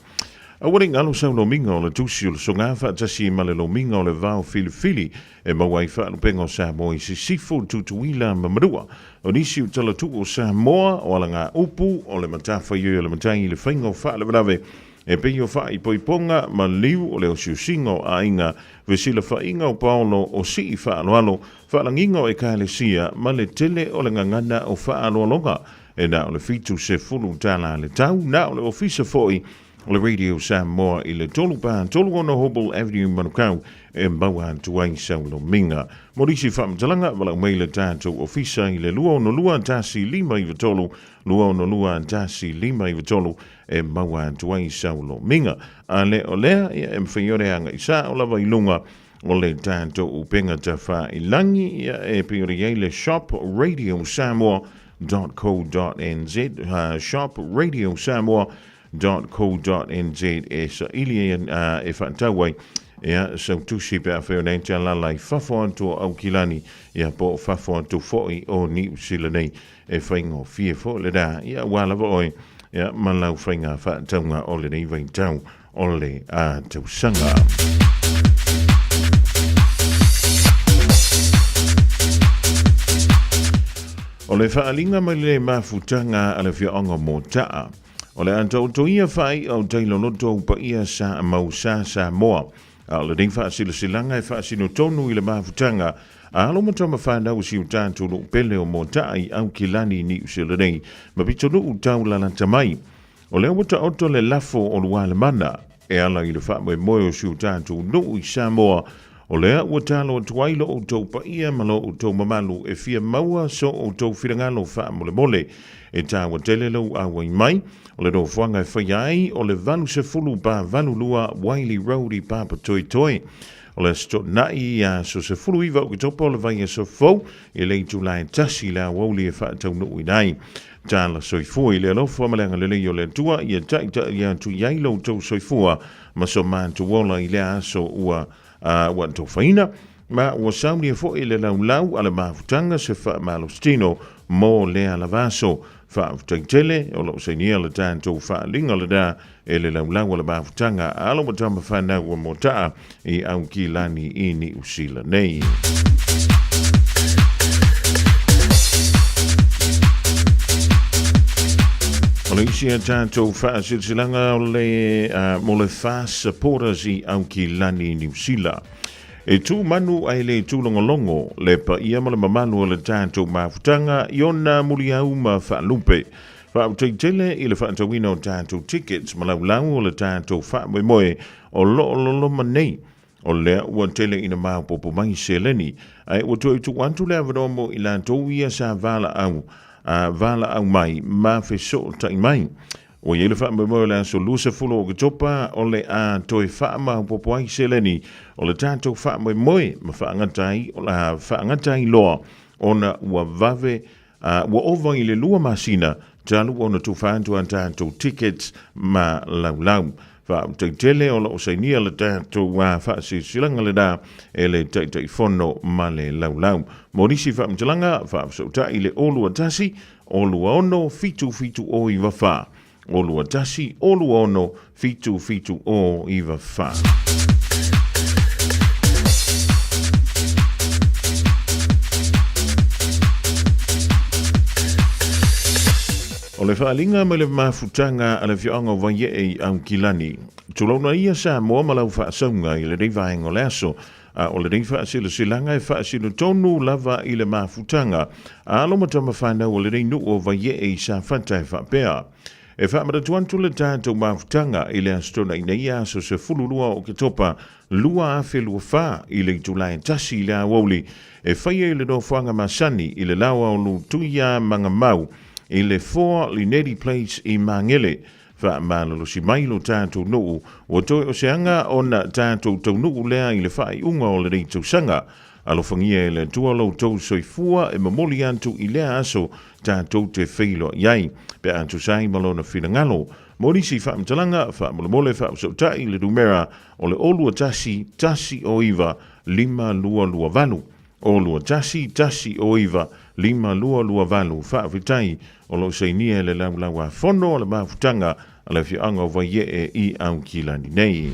Aua le ngalo sau lomiga o le tusi o le soga faatasi ma le lomiga o le vao filifili e maua ai faalupega o Samoa i sisifo Tutuila ma Manua. O nisi o talatu'u o Samoa o alagā upu o le matafaioi o le matai i le faiga o faalavelave e pei o faaipoipoga ma liu o le osiosiga o aiga fesilafa'iga o paolo o si'i faaaloalo faalagiga o ekalesia ma le tele o le gagana o faaaloaloga e na o le 70 tala le tau na o le ofisa fo'i o le Radio Samoa i le 3 pa 36 Hobble Avenue Manukau e maua atu ai sau lomiga. Mo nisi faamatalaga valaau mai le tatou ofisa i le 262 1 5 93 262 1 5 93 e maua atu ai sau lomiga. A le o lea ia e mawhai ore anga i sa o lava i lunga o le tatou upenga tawhailangi ia e pei i ai le shop Radio Samoa .co.nz shop Radio Samoa .co.nz e sa ili e, e whaatau ai ia sau tusi pe a wheo nei te alala i fafo atu o Aukilani ia po o fafo atu fo'i o Niu Sila nei e whaingo fie fo le rā ia wā lava oi ia ma lau whainga whaataunga o le nei vaitau o le a tausanga. O le whaalinga mai le mafutanga a le whiaonga mō taa. O le ato'oto ia fai o tailoloto upa ia sa mau sa Samoa. A o le nei faasilasilaga e faasinotonu i le mafutaga a alo ma tamafānau si o tatou loo pele o mota'a i Aukilani Niu Sila nei ma pitonuu taulalata mai. O lea ua taoto le lafo o lualemana e ala i le faamoemoe o si o tatou nuu i Samoa. O lea ua talo atu ai lo outou paia ma lo outou mamalu e fia maua so outou finagalo faamolemole. E tāua tele lou auai mai, o le nofoaga e faia ai o le 80 pa 82 Wiley Road i Papatoetoe. O le aso to'ana'i ia aso 19 o Oketopa o le vaiaso fou i le itulā e tasi le aoauli e faataunuuina ai. Tala soifua i le alofa ma le agalelei o le Atua ia ta'ita'i atu i ai lo outou soifua ma so matou ola i lea aso ua ua tofaina ma ua saunia fo'i le laulau a le mafutaga se faamalositino mo lea lava aso. Faafetaitele o loo sainia le tatou faaliga lenā e le laulau a le mafutaga a alo ma tama fanau ua mota'a i Aukilani i Niu Sila nei. O le isi a tatou faasilasilaga o le mo le Fast Supporters i Aukilani Niu Sila. E tū manu ai le tūlongolongo, le paia ma le mamalu o le tatou mafutaga i ona muliau ma faalupe. Faautaitele i le faatauina o tatou tickets ma laulau o le tatou faamoemoe o loo loloma nei. O lea ua tele ina maopoopo mai seleni, ae ua toe tuu atu le avanoa mo i latou ia sa valaau, valaau mai ma fesootai mai. Ua i ai le faamoemoe o le aso 20 o Oketopa o le a toe faamaopoopo ai seleni o le tatou faamoemoe ma faagata ai, faagata ai loa ona ua vave ua ova i le 2 masina talu ona tufa atu a tatou tickets ma laulau. Faafetai tele o lo o sainia le tatou faasilasilaga lena e le Taitaifono ma le Laulau. Mo nisi faamatalaga, faafesootai i le 021 026 7794. 021 026 7794. O le faaaliga mai le mafutaga a le afioaga o Vaiee i Aukilani. Tulouna ia Samoa ma lau faasauga i lenei vaega o le aso, a o lenei faasilasilaga e faasino tonu lava i le mafutaga a alo ma tama fanau o lenei nuu o Vaiee i Safata e faapea, E faamanatu atu le tatou mafutaga i le Aso Toonai nei aso 12 o Oketopa 2024 i le itula e 1 i le aoauli e faia i le nofoaga masani i le laoa o Lutuia Magamau i le 4 Lineti Place i Magele. Faamalolosi mai lo tatou nuu, ua toe o se aga ona tatou taunuu lea i le faaiuga o lenei tausaga. Alofagia e le Atua lo outou soifua e momoli atu i lea aso tatou te feiloai ai, pe a tusa ai ma Lona finagalo. Mo nisi faamatalaga, faamolemole faafesootai le numera o le 021 109 5228. 021 109 5228. Faafetai o lo o sainia e le Laulau-a-Fono a le Mafutaga a le Afioaga o Vaiee i Aukilani nei.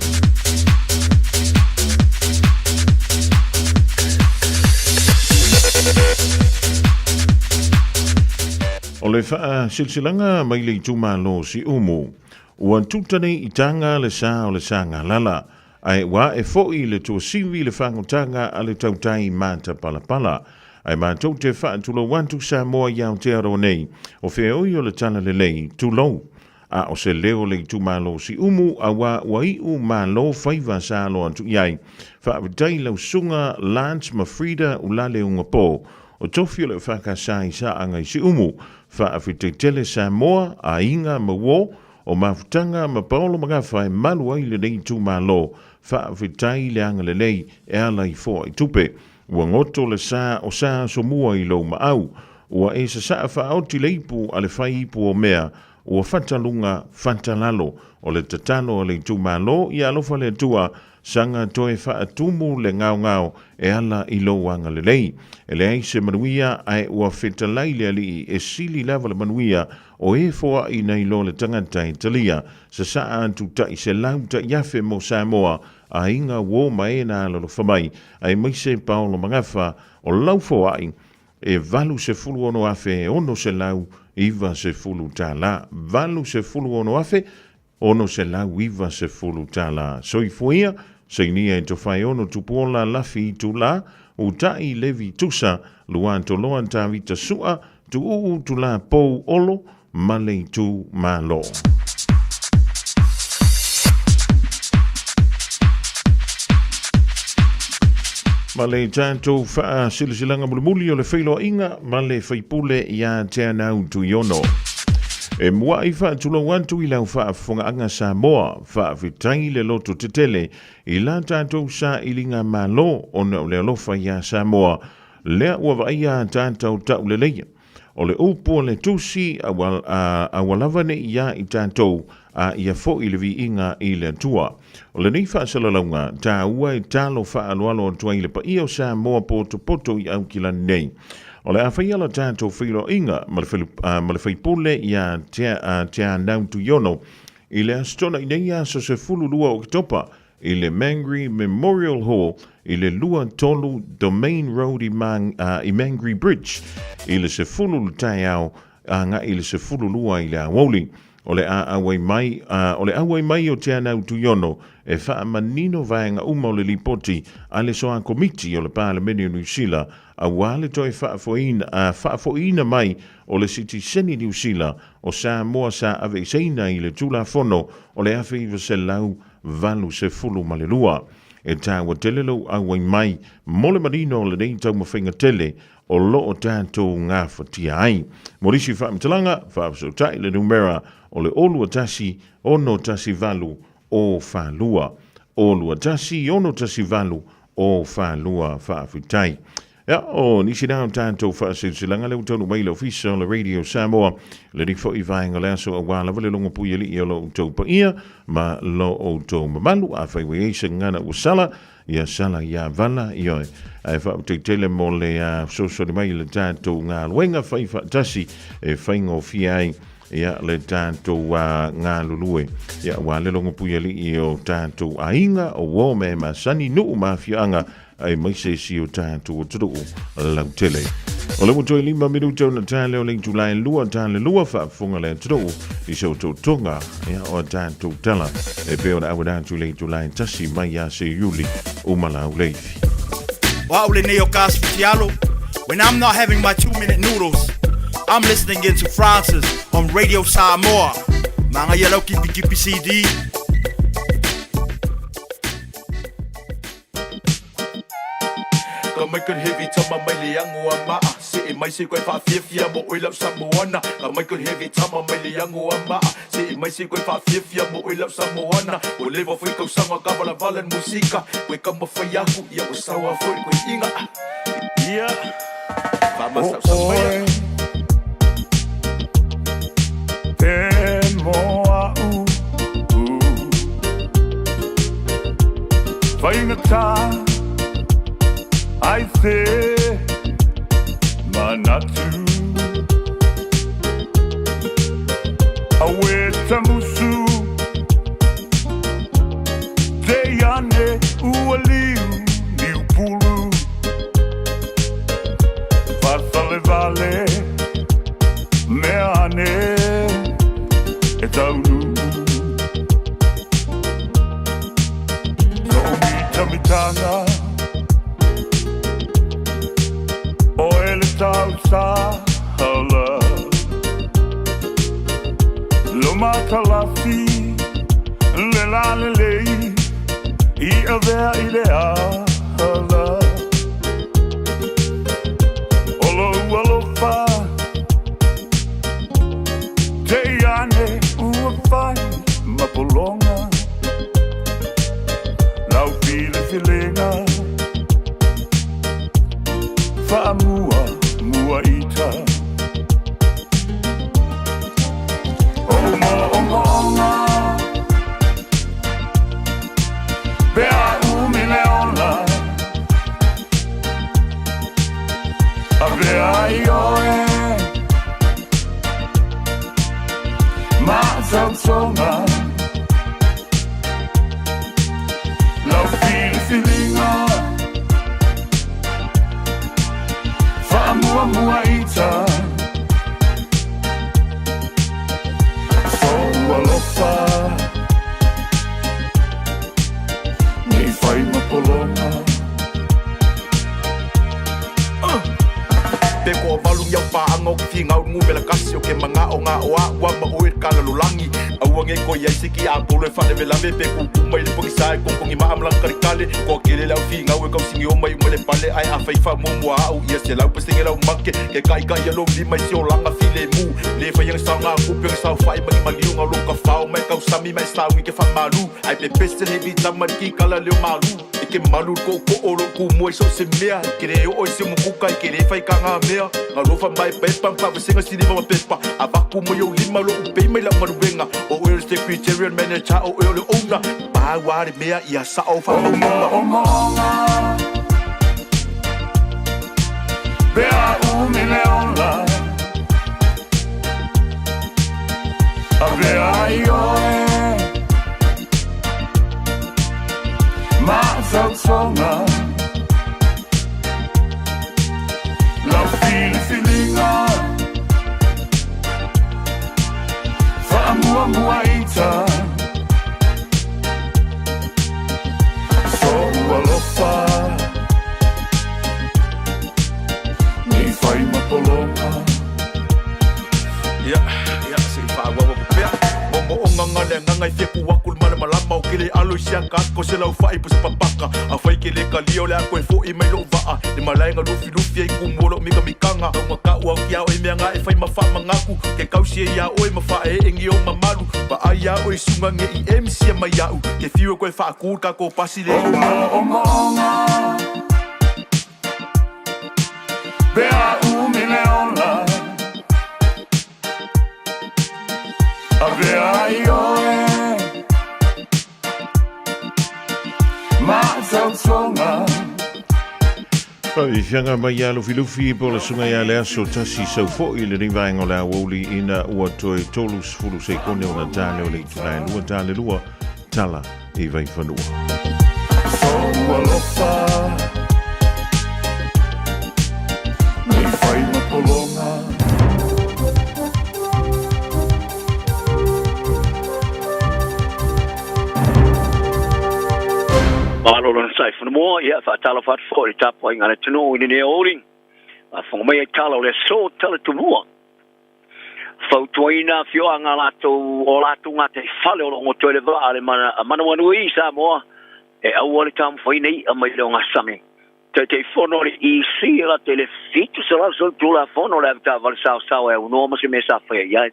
O le faasilasilaga mai le itumalo o Siumu, ua tuta nei i taga le sa o le Sagalala, ae ua ae foi le tuasivi i le fagotaga a le tautai matapalapala. Ae matou te faatulou atu Samoa i Aotearoa nei, o feoi o le Talalelei, tulou. A o se leo o le itumalo o Siumu, auā ua iu malo faiva sa alo atu i ai. Faafetai lau susuga Lance ma Frida Ulale Ugapo, o tofi o le FKS i Saaga i Siumu. Faafetai tele Samoa, aiga ma uo, o Mafutaga ma Paolo Magafa e malu ai lenei itumalo. Faafetai le agalelei e ala i foai tupe. Ua goto le sa o Sa Asomua i lou maau. Ua e sasaa faaoti le ipu a le fai ipu o mea, ua fata luga, fata lalo. O le tatalo a le itumalo, ia alofa le Atua, saga toe faatumu le gaogao e ala i lou agalelei. E leai se manuia ae ua fetalai le Alii e sili lava le manuia o e foai nai lo le tagata e talia. Sasaa atu tai 100,000 mo Samoa, aiga uo ma e na alolofa mai, aemaise Paolo Magafa o lau foai e $86,690. $86,690. Soifua ia, sainia e Tofaeono Tupuola Lafi Itula, Uta'i Levi Tusa, Luatoloa Tavita Su'a, Tuuu Tula Pou Olo ma le Itumalo. Ma le tatou faasilasilaga mulimuli o le feiloaiga ma le faipule ia Teanau Tuiono. E mua'i faatulou atu i lau faafofogaaga Samoa, faafetai le loto tetele i la tatou sailiga malo ona o le alofa iā Samoa, lea ua vaaia a tatou tauleleia. O le upu a le Tusi, aua lava ne i iā i tatou, a ia foi le viiga i le Atua. O lenei faasalalauga taua e talo faaaloalo atu ai i le paia o Samoa potopoto i Aukilani nei. O le a faia la tatou feiloaiga ma le faipule iā Teanau Tuiono i le Aso Toonai nei aso 12 o Oketopa i le Mangere Memorial Hall i le 23 Domain Road i Mangere Bridge i le 10 le taeao agai i le 12 i le aoauli. O le a auai mai, o le auai mai o Teanau Tuiono e faamanino vaega uma o le lipoti a le Soa Komiti o le Palemene o Niu Sila aua le toe faafoiina mai o le sitiseni Niu Sila o Samoa sa aveeseina i le Tulafono o le 1982. E taua tele lou auai mai mo le manino o lenei taumafaiga tele o lo o tatou gafatia ai. Mo nisi faamatalaga, faafesootai le numera o le 021 618 042. 021 618 042. Faafetai. Ia, o nisi na o tatou faasilasilaga lea ua taunuu mai i le Ofisa o le Radio Samoa, lenei foi vaega o le aso aua lava le logo puialii o lo outou paia ma lo outou mamalu. Afai ua i ai se gagana ua sala, ia sala ia vala, ioe. Ae faafetai tele mo le fesoasoani mai i le tatou galuega fai faatasi e faigofie ai ia le tatou galulue ia aua le logo puialii o tatou aiga, o uo me masani, nuu ma afioaga aemaise si o tatou atunuu lautele. O le ua toe 5 minuta ona tale o le itula e 2 tale 2 faafofoga le atunuu i se otootoga ia o a tatou tala e pei ona auina atu i le itula e 1 mai ia se Iuli uma lauleifi. O au lenei o Gas Fitialo. When I'm not having my 2-minute noodles, I'm listening in to Francis on Radio Samoa. Magaia lau kipikipi CD. Ka mai ka heavy tama mai le ango a maa Se e mai se koe whaafiafia mo oe lau Samoana Ka mai ka heavy tama mai le ango a maa Se e mai se koe whaafiafia mo oe lau Samoana O lewa foi kausanga ka vala vala musika Koe ka mawhai aku ia o sawa foi koe inga Ia Whamasa o oe Te moa u Faigata ai se manatu Aue tamusu Te iane ua liu niu pulu Fasale vale mea ane e taunu Toʻumitamitanga O e le tausahala Lo matalafi le lalelei I avea i le ala O lou alofa Te ane ua fai ma pologa Lau filifilinga Faamua mua ita O mo'omo'oga Pe a umi le ola Avea ai oe Ma tautoga Lau filifiliga Faamuamua ita Sou alofa Nei fai ma pologa Pe ko valu iau paanga o ke fingau ngu mela kasi o ke manga o ngā o a ua ma oe kala lolangi Aua nge ko iai se ki a tolo e whale velave pe ku ku mai le pongi sa e kongkongi ma amlang kare kale Ko kele lau fingau e kausingi o mai umele pale ai a whai wha mo mua au ia se lau pesenge lau make Ke kai kai a lo lima i se o langa file mu Le whai ang sao ngā kupe ang sao whai mangi maliu ngā lo ka whao mai kau sami mai sao i ke wha malu Ai pe pese he vi tama ki kala leo malu E ke malu ko ko o lo ku mo so se mea E ke re o se mukuka e ke re whai ka ngā mea Ngā lofa mai pe pam pa vesenga sini mama pepa A vaku mo yo lima lo upe mai la maruenga O oe le secretarial manager o oe le owner Pa wā re mea ia sa o wha O mo'omo'oga Pe a umi le ola Avea ai oe Ma tautoga Lau filifiliga Faamuamua ita Sou alofa Nei fai ma pologa Ia, ia, se i whaawawa pea. Momoonga ngā le nganga i whiaku aku le malamalama o ke le alo i sia ka ko se lau whai po se papaka. A whai ke le ka lio le ako e fo i mai lo vaa. Le malaenga lufi lufi ai ku mua lo mika mikanga. Au ngā ka ua ki a oe mea ngā e whai ma wha mangaku. Ke kausi e ia oe ma wha e engi o mamalu. Pa ai a oe sunga nge i MC e mai au. Ke whiu e koe whaakū ka ko pasi le. O mo'omo'oga Pe a umi le ola Avea ai oe Ma tautoga. Faafiafiaga mai ia Lufilufi po o le susuga ia Leaso Tasi Saufo'i i lenei vaega o le aoauli ina ua toe 30 seikone ona tale o le itula e lua tale lua tala i Vaifanua. Sou alofa Nei fai ma pologa. Malo lona sai whanamoa, ia whaatalofa atu foi i le tapuaiga a le atunuu i lenei aoauli. Faafofoga mai ai tala o le aso tala tumua. Fautuaina afioaga latou o latou gataifale o lo o goto ai le vaa le manawanui i Samoa e aua le taumafaiina i'a mai le ogasami. Taitaifono o le EC e lata i le 700 Tulafono o le avetaavale saosaoa e aunoa ma se mea sa faia i ai.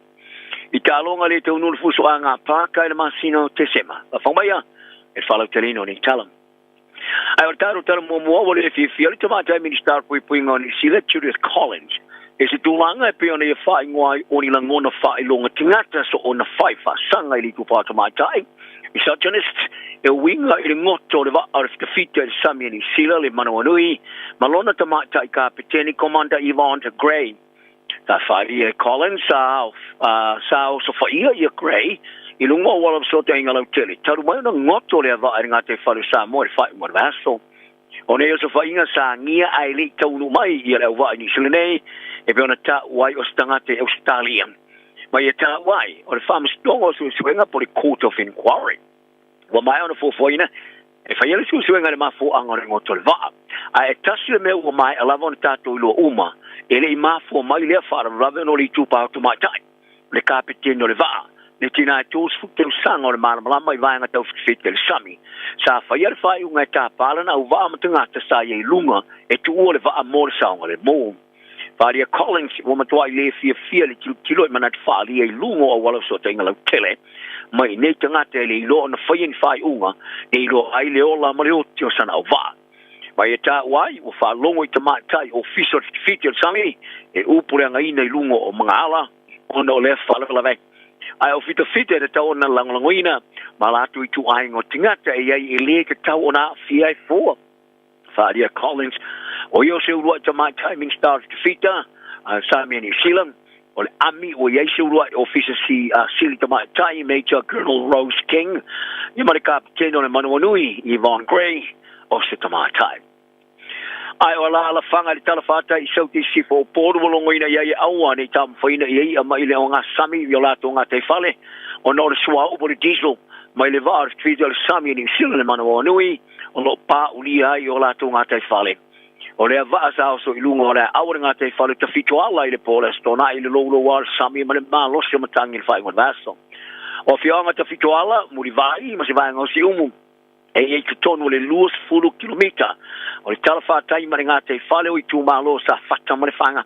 I taaloga le taunuu le fusoaga pāka i le masina o Tesema. Faafofoga maia e le faalauteleina o nei tala. Ae o le tatou tala muamua ua le fiafia le Tamaitai Minisita o le Puipuiga o Niu Sila, Judith Collins, i se tulaga e pei ona ia faaigoa ai o ni lagona faailoga tagata soona fai faasaga i le itupa tamaitai, misogynist, e uiga i le goto o le vaa o le fitafita i le sami a Niu Sila, le manawanui, ma lona tamaitai kapeteni, Commander Yvonne Gray. Sa faaalia e Collins sa sa osofaia ia Gray i luga o auala fesootaiga lautele, talu mai ona goto lea vaa i le gataifale o Samoa i le faaiuga o le vaiaso. O nei osofaiga sa agia ae le i taunuu mai ia le auvaa i Niu Sila nei, e pei ona taua ai o se tagata i Ausetalia. Ma ia taua ai, o le Faamasinoga o Suesuega po o le Court of Inquiry, ua maea ona fuafuaina e faia le suesuega i le mafuaaga o le goto o le vaa. Ae tasi le mea ua maea lava ona tatou iloa uma, e le i mafua mai lea faalavelave ona o le itupa o tamaitai, le kapeteni o le vaa, le tina e 30 tausaga o le malamalama i vaega tau fetefete i le sami. Sa faia le faaiuga e tapa lana auvaa ma tagata sa i ai i luga e tuua le vaa mo le saogalemu. Faaalia Collins ua matuai le fiafia le tilotilo i manatu faaalia i luga o auala fesootaiga lautele mai i nei tagata e le iloa ona faia ni faaiuga e iloa ai le ola ma le oti o sana auvaa. Ma ia taua ai ua faalogo i tamaitai ofisa o le fitifiti o le sami e upuleagaina i luga o magaala ona o lea faalavelave. Ae o fitafita e tatau ona lagolagoina ma latou ituaiga o tagata e i ai e le tatau ona aafia ai fua. Faaalia Collins, o ia o se uluai tamaitai Minisita o le Fitafita a Samia New Zealand, o le ami ua i ai se uluai ofisa si a sili tamaitai Major Colonel Rose King, ia ma le kapetene o le Manawanui Yvonne Gray o se tamaitai. Ae o alaalafaga i le talafatai i Sauti i Sisifo o Upolu ua logoina i ai e aua nei taumafaiina i ai i'a mai le ogasami i o latou gataifale ona o le suauu po o le diesel mai le vaa o le fitafita o le sami o Niu Sila le Manawanui o lo o paaulia ai i o latou gataifale. O lea vaa sa oso i luga o le aau o le gataifale o Tafitoala i le po o le Aso Toonai i le louloua o le sami ma le malosi o matagi i le faaiuga o le vaiaso. O afioaga Tafitoala, Mulivai ma se vaega o Siumu e i ai totonu o le 20 kilomita o le talafatai ma le gataifale o itumalo o Safata ma Lefaga.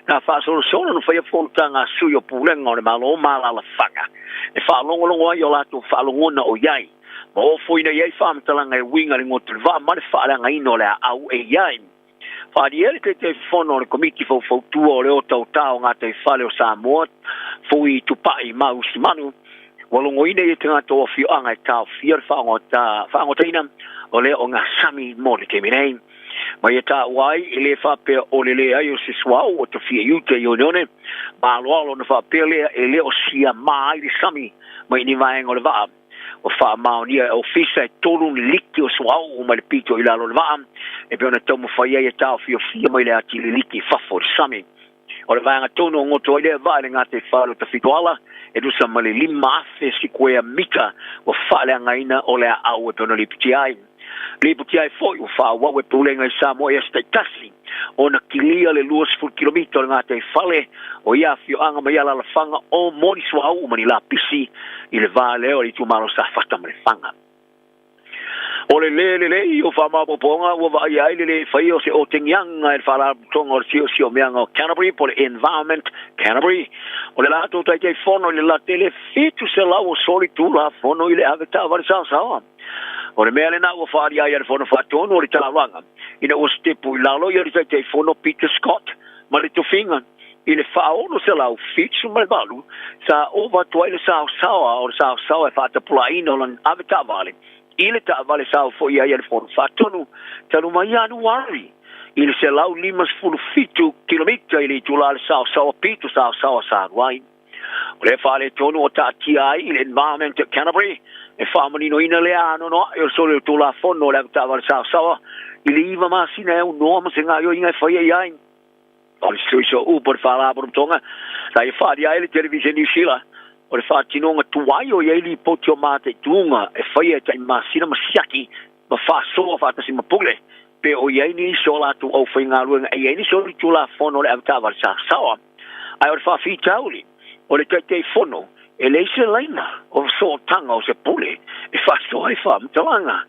Na faasolosolo ona faia fonotaga a sui o Pulega o le Malo ma alaalafaga e faalogologo ai o latou faalogona o i ai ma ofoina i ai faamatalaga e uiga i le goto le vaa ma le faaleagaina o le aau e i ai. Faaalia le Taitaifono o le Komiti Faufautua o le Otaota o Gataifale o Samoa, Fui Tupai Mausimanu, ua logoina ia tagata o afioaga e taofia le faagotaina o lea ogasami mo le taimi nei. Ma ia taua ai, e le faapea o le leai o se suauu o tafia i uta i oneone, ma aloalo ona faapea lea e le o siama ai le sami mai ni vaega o le vaa. Ua faamaonia e ofisa e tolu ni liki o suauu mai le pito i lalo o le vaa, e pei ona taumafai ai e taofiofia mai le atili liki i fafo o le sami. O le vaega tonu o goto ai lea vaa i le gataifale o Tafitoala, e tusa ma le 5,000 sikuea mita ua faaleagaina o le aau e pei ona lipotia ai. Lipotia ai foi ua faaauau e Pulega i Samoa i aso taitasi ona kilia le 20 kilomita o le gataifale o ia afioaga ma ia alaalafaga o mo ni suauu ma ni lapisi i le va lea o le itumalo Safata ma Lefaga. O le lē lelei o faamaopoopoga ua vaaia ai le lē faia o se otegiaga e le Faalapotopotoga o le Siosiomeaga o Canterbury po o le Environment Canterbury. O le latou Taitaifono i le latele 700 o soli Tulafono i le ave taavale saosaoa. O le mea lena ua faaali ai a le Fono Faatonu o le Taulaga ina ua sitepu i lalo ia le Taitaifono Peter Scott ma le tofiga i le 1678 sa ova atu ai le saosaoa o le saosaoa e faatapulaaina o lana avetaavale i le taavale sa ofoia ai a le Fono Faatonu talu mai Ianuari i le 157 kilomita i le itula o le saosaoa pito saosaoa sa alu ai. O lea faaletonu ua taatia ai i le Environment at Canterbury e faamaninoina lea anoanoai o le soli o le Tulafono o le Avetaavale Saosaoa i le 9 masina e aunoa ma se gaoioiga e faia i ai. O le sui sooupu o le Faalapotopotoga sa ia faaalia ai le Televiseni Niu Sila o le faatinoga tuai o i ai lipoti o mataituga e faia e tai masina ma siaki ma faasoa faatasi ma pule pe o i ai nisi o latou aufaigaluega e i ai ni soli tulafono o le avetaavale saosaoa. Ae o le faafitauli, o le Taitaifono e leai se laina o sootaga o se pule e faasoa ai faamatalaga.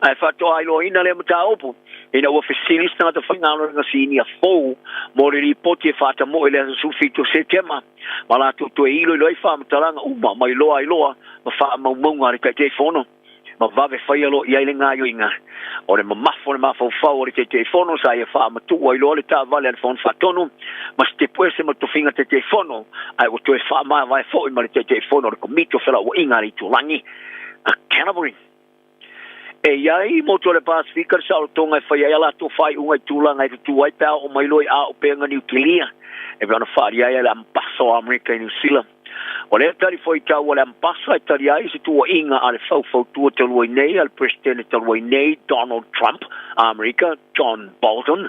Ae faatoa iloaina lea mataupu ina ua fesili se tagata faigaluega sinia fou mo le lipoti e faatamoe i le aso 17 o Setema ma latou toe iloilo ai faamatalaga uma mai loa i loa ma faamaumauga a le Taitaifono. ma vave faia loa i ai le gaoioiga. O le mamafa o le mafaufau o le Taitaifono sa ia faamatuu ai loa le taavale a le Fono Faatonu ma sitepu ese ma le tofiga Taitaifono, ae ua toe faamavae foi ma le Taitaifono o le Komiti o Felauaiga a le Itulagi a Canterbury. E i ai motu o le Pasefika le saolotoga e fai ai a latou faaiuga i tulaga e tutū ai pe a oo mai loa i auupega niukilia e pei ona faaalia ai e le Ambasa o Amerika i Niu Sila. O lea tali fuaitau a le Ambasa e tali ai se tuuaiga a le faufautua talu ai nei a le Peresetene talu ai nei Donald Trump a Amerika, John Bolton,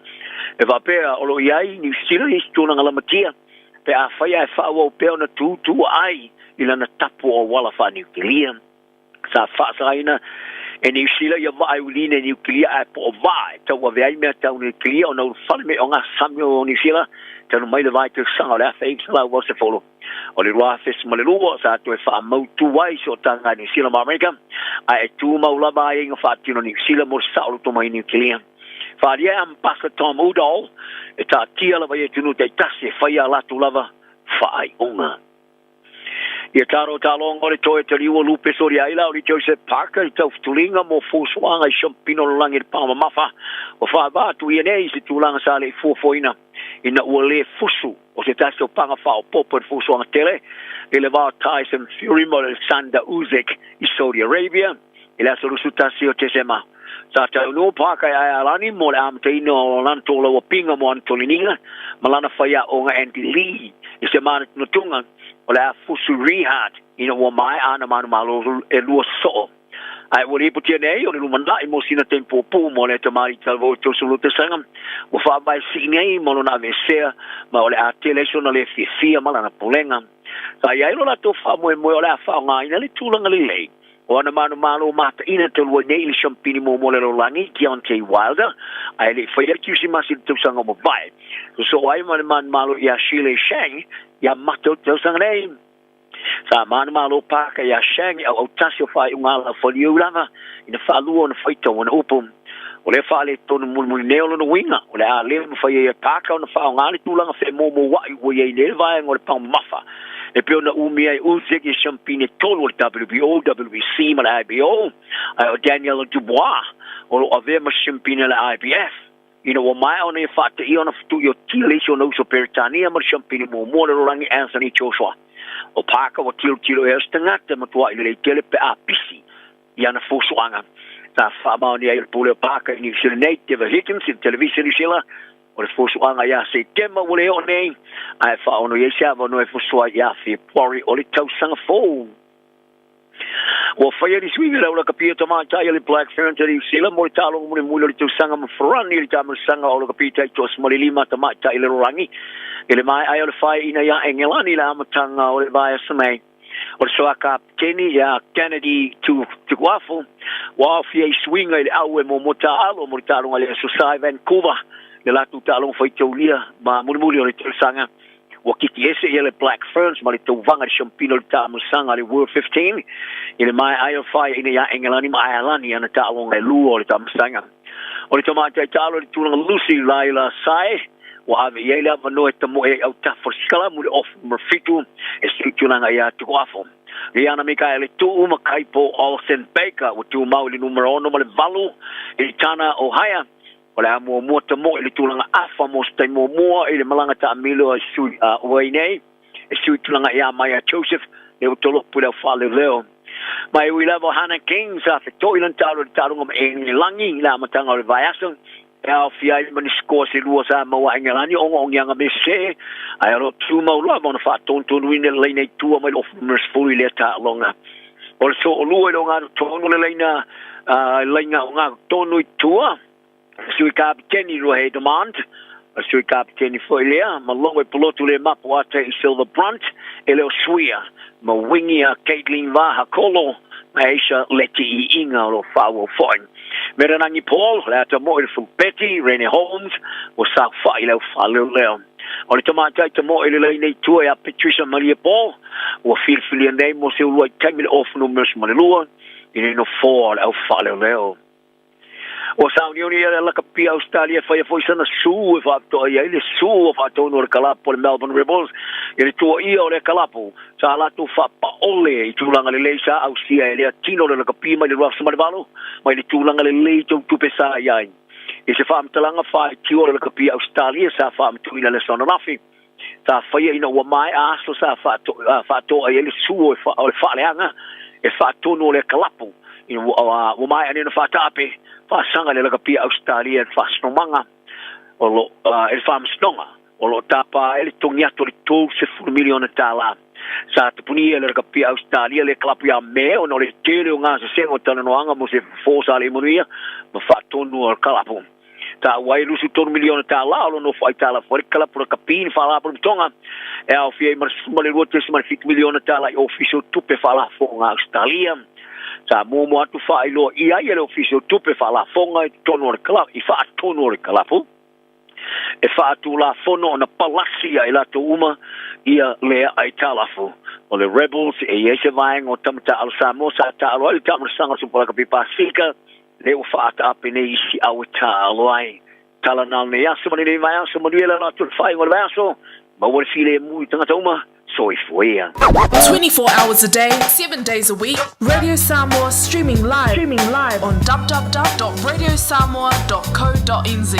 e faapea o lo o i ai Niu Sila i se tulaga lamatia pe afai ae faaauau pea ona tūtū ai i lana tapu o auala faaniukilia. Sa faasaina e Niu Sila ia vaa e uiliina i Niukilia ae po o vaa e tauave ai mea tau niukilia ona ulufale me o gasami o Niu Sila talu mai le vaitausaga o le 1980. O le 2002 sa toe faamautu ai sootaga a Niu Sila ma Amerika ae e tumau lava aiaiga faatino a Niu Sila mo le saoloto mai i Niukilia. Faaalia e Ambasa Tom Udall e taatia lava i atunuu taitasi e fai a latou lava faaiuga. Ia taro taloga o le toe taliua lupe soli ai la o le Joseph Parker i taufutuliga mo fuafuaga i siampino lalagi i le paga mamafa ua faava atu ia nei i se tulaga sa le i fuafuaina ina ua le fusu o se tasi o paga faaopoopo i le fuafuaga tele i le va o Tyson Fury ma Oleksandr Usyk i Saudi Arabia i le aso 21 o Tesema. Sa taunuu Parker i Aealani mo le amataina o lana tolauapiga mo Anatoliniga ma lana faiaoga Andy Lee i se manatunatuga o le a fusu Rehart ina ua maea ana manumalo e lua soo. Ae ua lipotia nei o le lumanai mo sina taimi puupuu mo le tamalii talavou e 32 tausaga ua faavae sii nei ma lona aveesea ma o le a tele ai sona le fiafia ma lana pulega. Sa i ai lo latou faamoemoe o le a faaaogaina le tulaga lelei o ana manumalo mataina talu ai nei i le siampini muamua o le lalolagi, Deontay Wilder, ae le i faia le Kirisimasi i le tausaga ua mavae. Sosoo ai ma le manumalo iā Shirley Shang ia Mata o le tausaga nei. Sa manumalo pāka iā Shang i auautasi o faaiuga alafaliu lava ina faalua ona faitau ana upu. O lea faaletonu mulimuli nei o lona uiga, o le a le mafai ai e Parker ona faaaoga le tulaga femoumoua'i ua i ai nei le vaega o le paga mamafa e pei ona umia ai Usyk i siampini e tolu o le WBO, WBC ma le IBO, ae o Daniel Dubois o lo o avea ma siampini a le IBF. Ina ua maea ona ia faateia ona fetu'i o Tia le isi ona uso Peretania ma le siampini muamua o le lalolagi Anthony Joshua. O Parker ua tilotilo i ai o se tagata e matua'i lelei tele pe a pisi i ana fuafuaga. Sa faamaonia ai le pule o Parker i Niu Sila nei, Trevor Higgins i le Televisa Niu Sila, o le fuafuaga ia Setema ua le oo nei, ae faaono i ai se avanoa e fuasua ai ia Fepuari o le tausaga fou. Ua faia le suiga i le aulakapia tamaitai a le Black Ferns a Niu Sila mo le taaloga mulimuli o le tausaga ma Farani i le taamilosaga o aulakapia taitoasi ma le lima tamaitai i le lalolagi i le maea ai o le faeaina iā Engelani i le amataga o le vaiaso nei. O le soa kapeteni ia Kennedy Tukuafu ua aofia i suiga i le au e muamua taaalo mo le taaloga i le Aso Sa i Vancouver, le latou taaloga faitaulia ma mulimuli o le tausaga. Ua kiki ese ia le Black Ferns ma le tauvaga i le siampina o le taamilosaga a le World 15 i le maea ai o le faeaina iā Engelani ma Aealani i ana taaloga e lua o le taamilosaga. O le tamaitai taalo i le tulaga Lucy Laila Sae ua ave i ai le avanoa e tamoe ai autafa o le sikalamu i le ofu numera 7 e sui tulaga iā Tukuafu. Liana Mikaele Tu'u ma Kaipo Olsen Baker ua tumau i le numera 6 ma le 8 i Tana Ohaia. O le a muamua tamo'i i le tulaga afa mo se taimi muamua i le malaga taamilo a sui Uei nei e sui tulaga ia Maia Joseph lea ua tolopo i le au faaleoleo. Ma e ui lava o Hannah King sa feto'i lana taalo i le taaloga ma Engelagi i le amataga o le vaiaso e aofia ai ma ni sikoa se lua sa maua a Engelani ogaogiaga me sese, ae o lo o tumau lava ona faatontonuina le laina i tua mai le ofu numera 10 i lea taaloga. O le soolua i le ogatotonu le laina laina ogatotonu i tua, Sui Kapiteni Ruahei Demant, o le Sui Kapiteni foi lea, ma logo i polotu le mapu ata i Silver Brunt, e le o suia, ma wingi a Caitlin Vahakolo, ma Aisha Leti'iiga o lo o faaauau foi. Merenangi Paul, le ata mo'i le fulupeti, Rene Holmes, ua saofa'i i le au faaleoleo. O le tamaitai tamo'i le laina i tua ia Patricia Maria Paul, ua filifilia nei mo se uluai taimi le ofu numera 12 i le nofoa o le au faaleoleo. Ua sauniuni ia le lakapi Ausetalia e faia foi sana su e faapitoa i ai le su ua faatonu o le kalapu o le Melbourne Rebels i le tuuaia o lea kalapu sa latou faapaole i tulaga lelei sa ausia e lea tino le lakapi mai le 2008 mai le tulaga lelei tautupe sa i ai. I se faamatalaga faaitiu o le lakapi Ausetalia sa faamatuuina le aso ananafi, sa faia ina ua maea aso sa faatoa i ai le su o le faaleaga e faatonu o lea kalapu ina ua maea nei ona faataape faasaga i le lakapi a Ausetalia i le faasinomaga o lo i le faamasinoga o lo o tapa ai le togi atu o le $30 miliona tala. Sa tapunia e le lakapi a Ausetalia lea kalapu ia Me ona o le tele o gasesega o talanoaga mo se fofo sa le manuia ma faatonu o le kalapu. Taua ai $23 miliona tala o lo nofo aitalafu ai le kalapu lakapi i le Faalapotopotoga e aofia ai ma le $12.7 miliona tala i Ofisa o Tupe Faalafoga a Ausetalia. Sa muamua atu faailoa ʻia ai e le Ofisa o Tupe Faalafoga i totonu o le kalapu, i faatonu o le kalapu e faatulafono ona palasi ia i latou uma ia lea aitalafu. O le Rebels e i ai se vaega o tama taaalo Samoa sa taaalo ai le taamilosaga o le Supa Lakapi Pasefika lea ua faaataape nei isi au e taaalo ai. Tala na o lenei aso ma lenei vaiaso, manuia le alo atu o le faaiuga o le vaiaso, maua le filemu i tagata uma, soifua ia. 24 hours a day, 7 days a week, Radio Samoa streaming live, streaming live on www.radiosamoa.co.nz.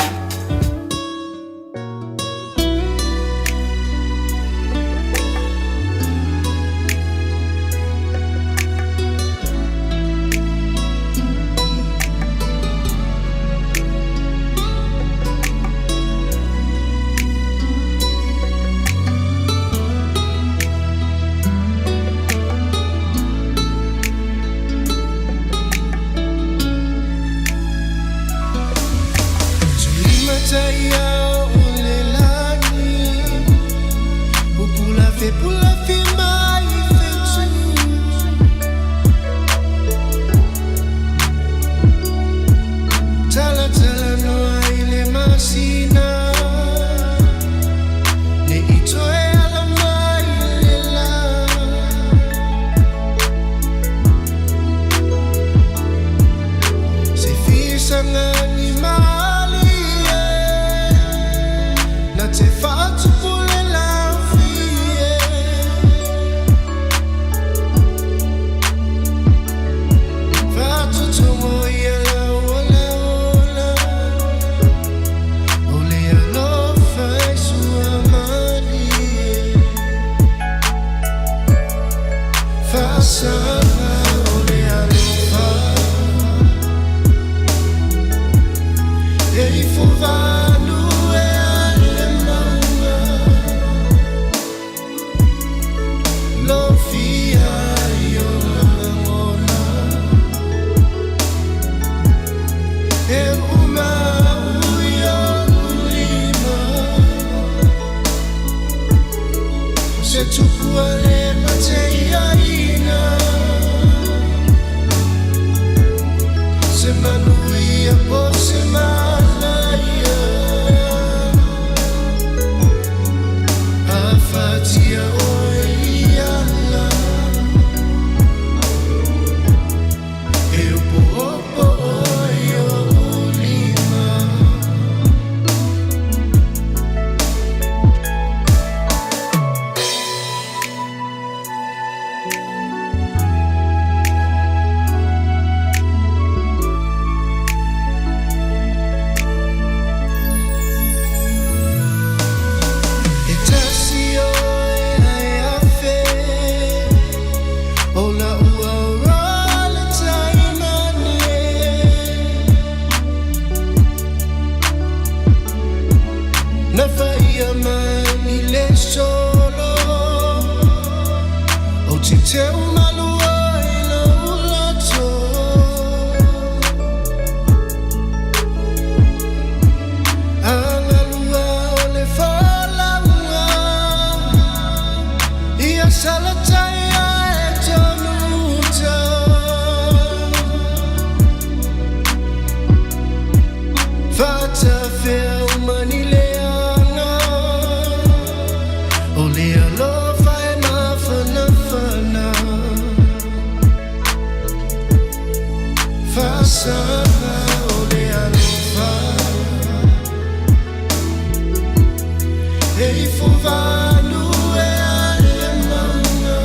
vanu e a le mauga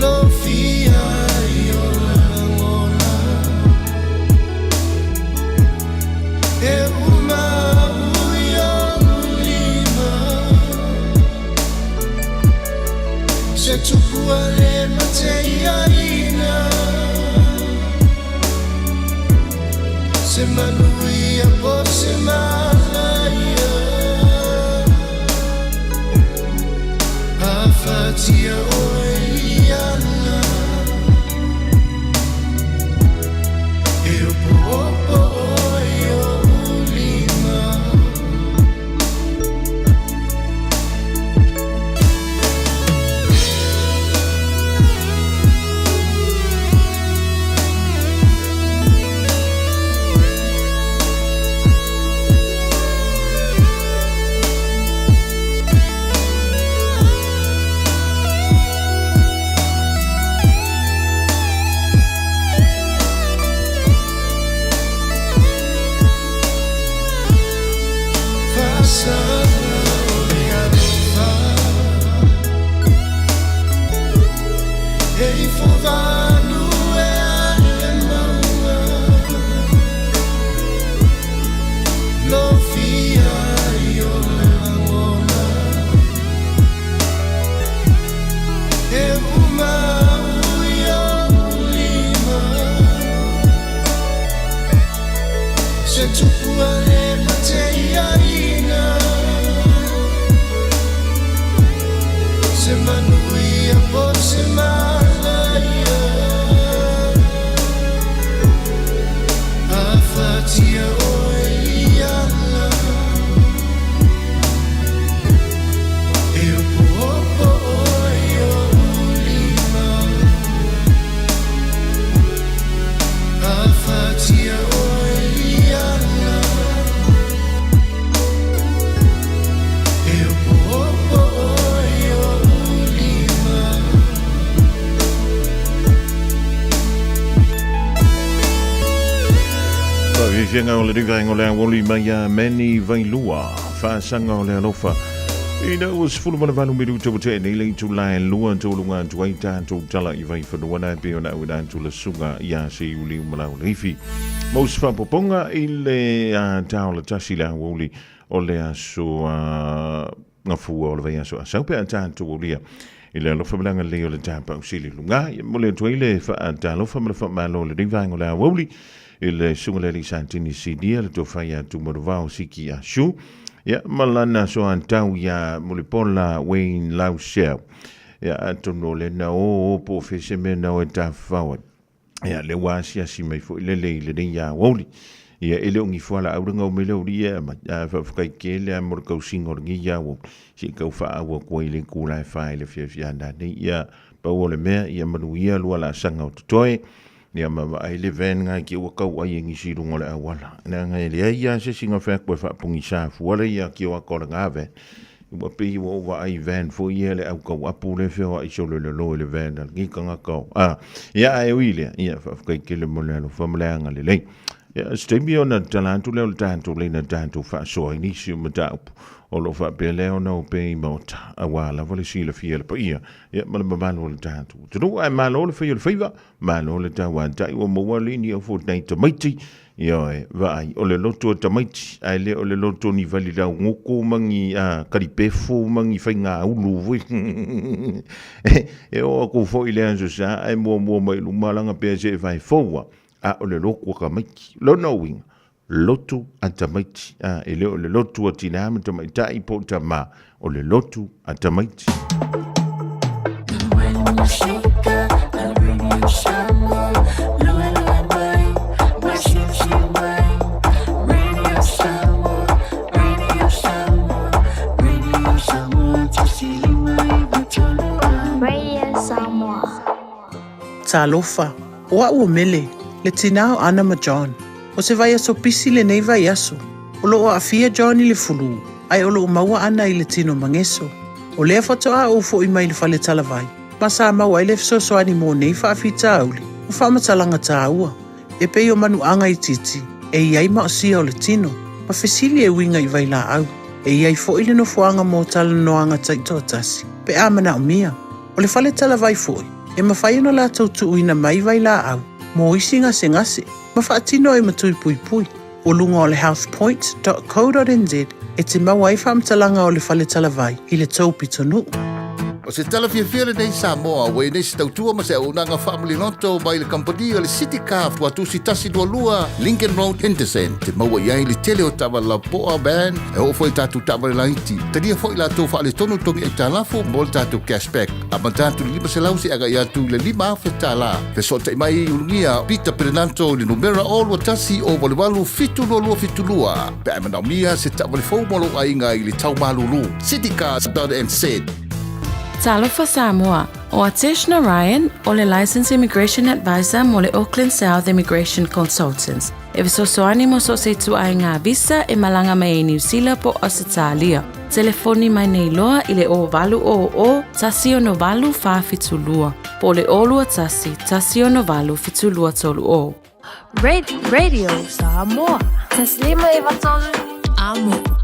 Lofia i o lagona E uma ui o lima Se tupua le mate ia Se manuia po se malaia A fatia oe i ala E opo opo oe o ulima. Faasala o le alofa E ifo vanu e a le mauga Lofia i o lagona E uma ui o lima Se tupua le mate ia Se manuia po se malaia A fatia oe i ala E opo opo oe o ulima A fatia oe i ala E opo opo oe o ulima. Faafiafiaga o le vaega o le aoauli mai ia Manny Vailua, Faasaga o le Alofa. Ina ua 18 minuta ua tea nei le itula e lua tauluga atu ai tatou tala i Vaifanua na e pei ona auina atu le susuga ia Seiuliu Malauleifi. Mo se faaopoopoga i le tao le tasi le aoauli o le aso gafua o le vaiaso a sau pe a tatou aulia i le alofa ma le agalelei o le Tapaau Sili i luga. Ia momoli atu ai le faatalofa ma le faamalo i lenei vaega o le aoauli i le susuga i le Alii Satini Sinia, le Tofa ia Tumanuvao Siki Ashu, ia ma lana soatau ia Mulipola Wayne Laushell. Ia atonu o lena o o po o fea se mea na o e tafafao ai. Ia, lea ua asiasi mai foi lele i lenei aoauli. Ia, e le o ni fualaau le gau mai le auli e aumai, ae faafetai tele lava mo le tausiga o lenei aoauli, se i tau faaau atu ai i le itula e fa i le afiafi a nanei. Ia, pau o le mea, ia manuia lua laasaga o totoe, ia ma vaai le van na te ua tau ai e nisi i luga o le auala. Leaga e leai lava se isi na fai atu e faapogisa fua le ia tio atu o lena van. Ua pei ua ou vaai i van foi ia le au tau apu lea e feoai solo i lalo i le van a lenei tagata o, a, ia ae ui i lea, ia faafetai tele mo le alofa ma le agalelei. Ia, se taimi ona tatala atu lea o le tatou laina tatou faasoa i nisi o mataupu o lo o faapea lea ona opea i Maota, aua lava le silafia e le paia, ia ma le mamalu o le tatou atunuu. Ae malo le fai o le faiva, malo le tauatai, ua maua le iniau foi nai tamaiti Ioe, vaai, o le loto o tamaiti, ae le o le loto o ni valilau goko ma ni kalipefu ma ni faigaulu foi. E oo atu foi i le Aso Sa ae muamua mai i luma laga pea se e vae fou a, a o le loto a tamaiti. Lona uiga, loto a tamaiti, a, e le o le loto a tinā ma tamaitai po o tamā, o le loto a tamaiti. Radio Samoa. Talofa, o a'u o Mele, le tinā o Ana ma John. O se vaiaso pisi lenei vaiaso. O loo aafia John i le fulū, ae o loo maua ana i le tino mageso. O lea faatoa ou fo'i mai le fale talavai, ma sa maua ai le fesoasoani mo nei faafitauli ma faamatalaga tāua, e pei o manuaga itiiti e i ai maosia o le tino. ma fesili e uiga i vailaau. E i ai foi le nofoaga mo talanoaga taitoatasi pe a manaomia. O le fale talavai foi, e mafai ona latou tuuina mai vailaau mo isi gasegase ma faatino ai ma tui puipui. O luga o le healthpoint.co.nz e te maua ai faamatalaga o le fale talavai i le tou pitonuu. O se tala fiafia lenei Samoa ua i nei se tautua ma se auaunaga faamaliloto mai le kamupani o le City Car Tuatusi 122 Lincoln Road Henderson. Te maua i ai le tele o taavale lapoa, van, e oo foi i tatou taavale laiti. Talia foi latou faaletonu togi aitalafu mo le tatou cashback. Amata atu i le 500 seia agai atu i le 5,000 tala. Fesootai mai i Ulugia Peter Perenanto i le numera 021 088 722 pe a e manaomia se taavale fou mo lou aiga i le tau malulu. Citycars.nz. Talofa Samoa, o Atesh Narayan o le Licensed Immigration Advisor mo le Auckland South Immigration Consultants. E fesoasoani mo so o se ituaiga visa e malaga mai ai Niu Sila po o Ausetalia. Telefoni mai nei loa i le 0800 168 472 po o le 021 168 7230. Radio Samoa. Taslima e vatolu. Amo.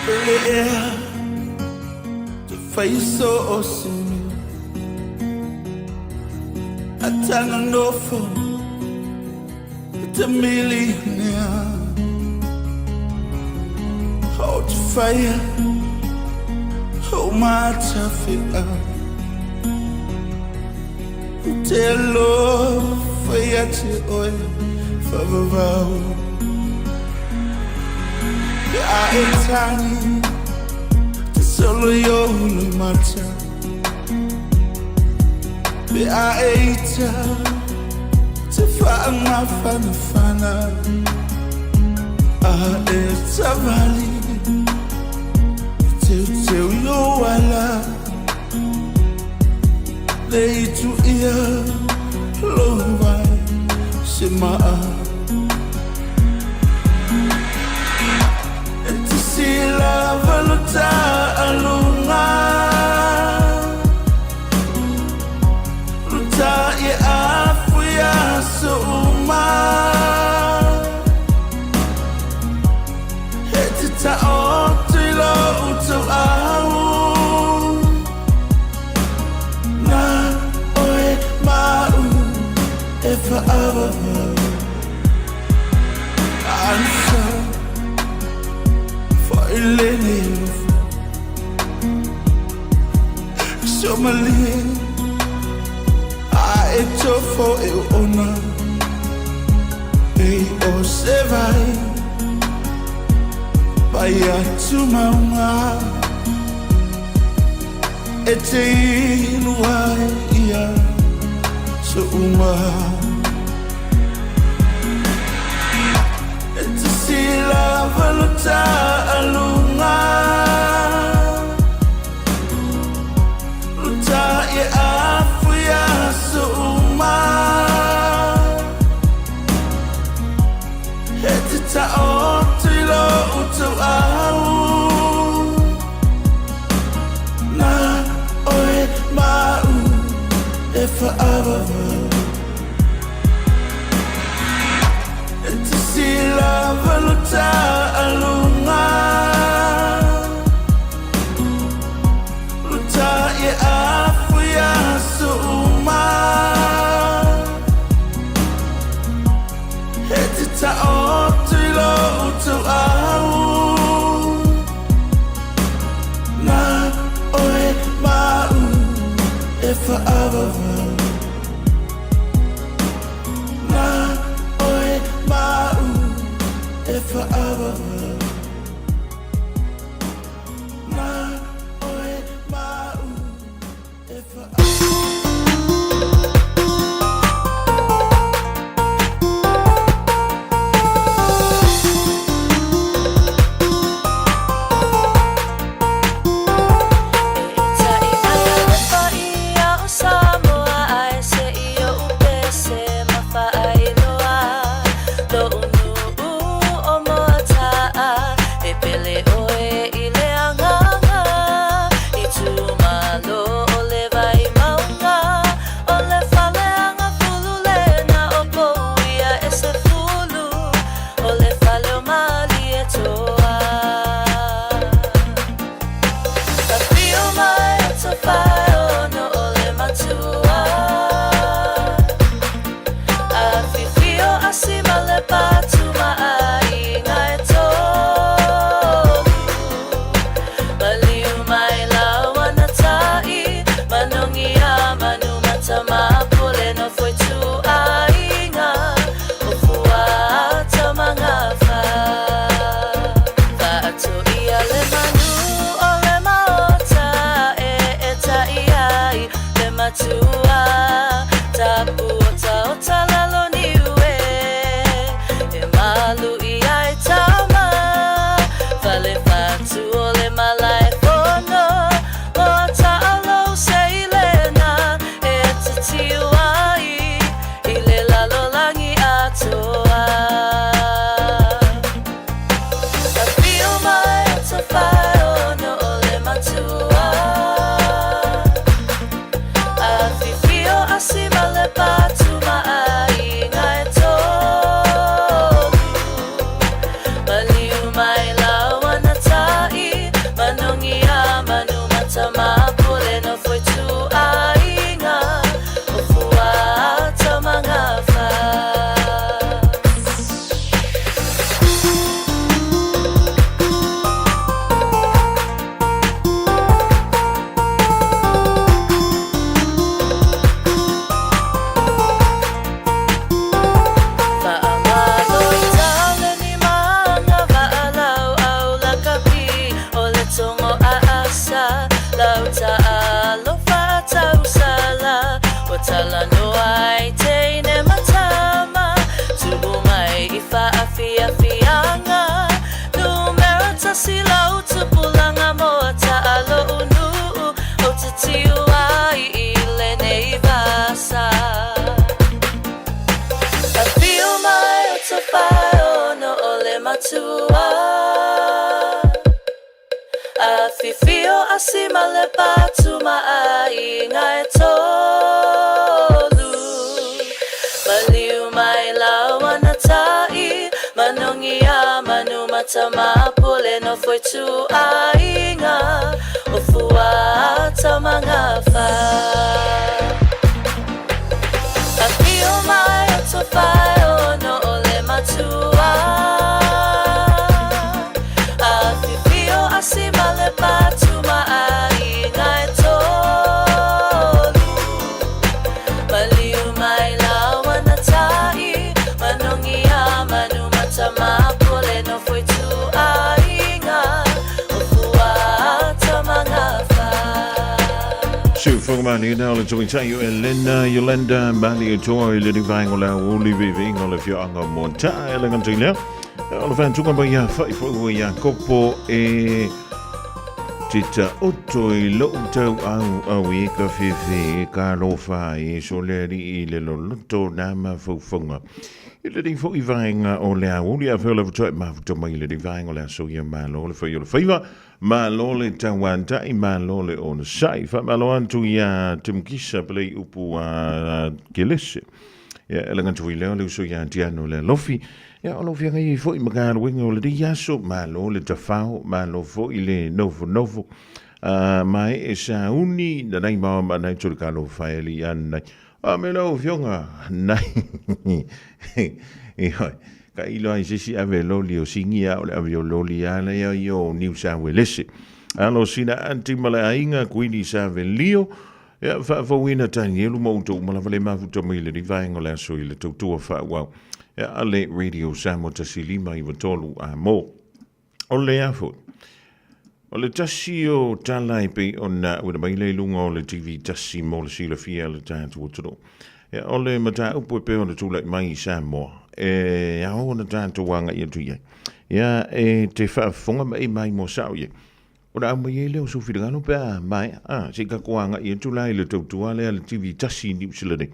Le ea te whaiso o sini A tanga nofo te millionaire O te whaia o matawhia Te alofa ia te oe whawawau Pe a e tani te solo i o le mata Pe a e ita te whaangafanafana A e tawali te teu i o ala Le itu ia lo vai se maa E te sila valuta alunga Luta i afu ia suuma E te taoto i lo utu au Na oe mau e whaavavau Ansa whailene Somalie a e tofo e ona E o se vai Vai atu maunga E te inu ai ia So uma E te sila valuta alunga Luta i afu ia suuma E te taoto i lo utu au Na oe mau e whaavavau E te sila valuta alunga Luta i afu ia suuma E te taoto i lo utu au Na oe mau e whaavavau Na oe mau e whaavavau Na oe mau e whaavavau Asima le patu ma ai ngai tolu. Afifio asi ma le patu ma aiga e tolu. Maliu mai lawana tai, manongi a manu matamapule no foi tu aiga o fuata mangafa. Afio mai o to whai o no o le matua. Afifio asi ma le patu ma aiga e tolu. Maliu mai lawana tai, manongi a manu matamapule no foi tu aiga o fuata mangafa. Siufogamaliina o le tauitai o Elena Yolanda Malietoa i le vaenga o le aoauli viiviiga o le afioaga o Moataa e le gata i lea o le faatuga mai ia faaifoiua ia Kopo e te taoto i lou tauauau e ka fefe e ka alofa e so le alii i le loloto nā mafaufauga i lenei foi vaega o le aoauli afai o le faatoa e mafuta mai i lenei vaega o le aso ia malo le fai o le faiva Malo le tauantai, malo le onosai. Faamalo atu iā Timukisa pelei upu a Kelese. Ia, e laga atu foi lea o le uso iā Tiano le alofi. Ia, o lau feagai ai foi ma galuega o lenei aso, malo le tafao, malo foi le nofonofo. Uh, ma e sauni, na nai maua ma nai tuli kalo whaeli anai. A me lau afioga, nai. Ioe, ka ilo ai se isi ave loli o Singia o le ave o loli a lea i o Niu Sawelese. Alo sina anti ma le aiga Kuini Savelio, ia faafouina Tanielu ma outou uma lava le mafuta mai le vaega o le aso i le tautua faaauau. Ia a le Radio Samoa 105 93 a mo. O le a foi. O le tasi o tala e pei ona auina mai lea i luga o le TV tasi mo le silafia a le tatou atunuu. Ia, o le mataupu e pei ona tulai mai i Samoa, e ao ona tatou agai atu i ai. Ia, e te faafofoga ma e maimoa sao i ai. Ona aumai ai lea o sou finagalo pe a maea, a, se i tatou agai atu la i le tautua lea a le TV tasi i Niu Sila nei.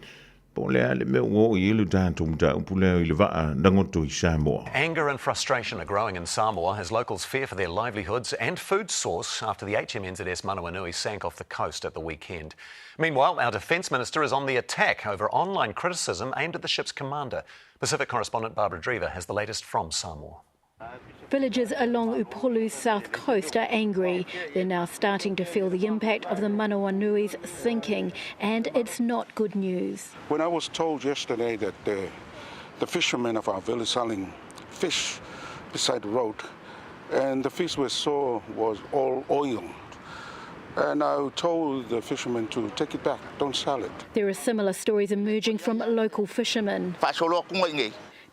Po o le a le mea ua oo i ai le tatou mataupu lea i le vaa nagoto i Samoa. Anger and frustration are growing in Samoa as locals fear for their livelihoods and food source after the HMNZS Manawanui sank off the coast at the weekend. Meanwhile, our Defence Minister is on the attack over online criticism aimed at the ship's commander. Pacific correspondent Barbara Dreaver has the latest from Samoa. Villagers along Upolu's south coast are angry. They're now starting to feel the impact of the Manawanui's sinking, and it's not good news. When I was told yesterday that the, the fishermen of our village selling fish beside the road, and the fish we saw was all oil. And I told the fishermen to take it back, don't sell it. There are similar stories emerging from local fishermen.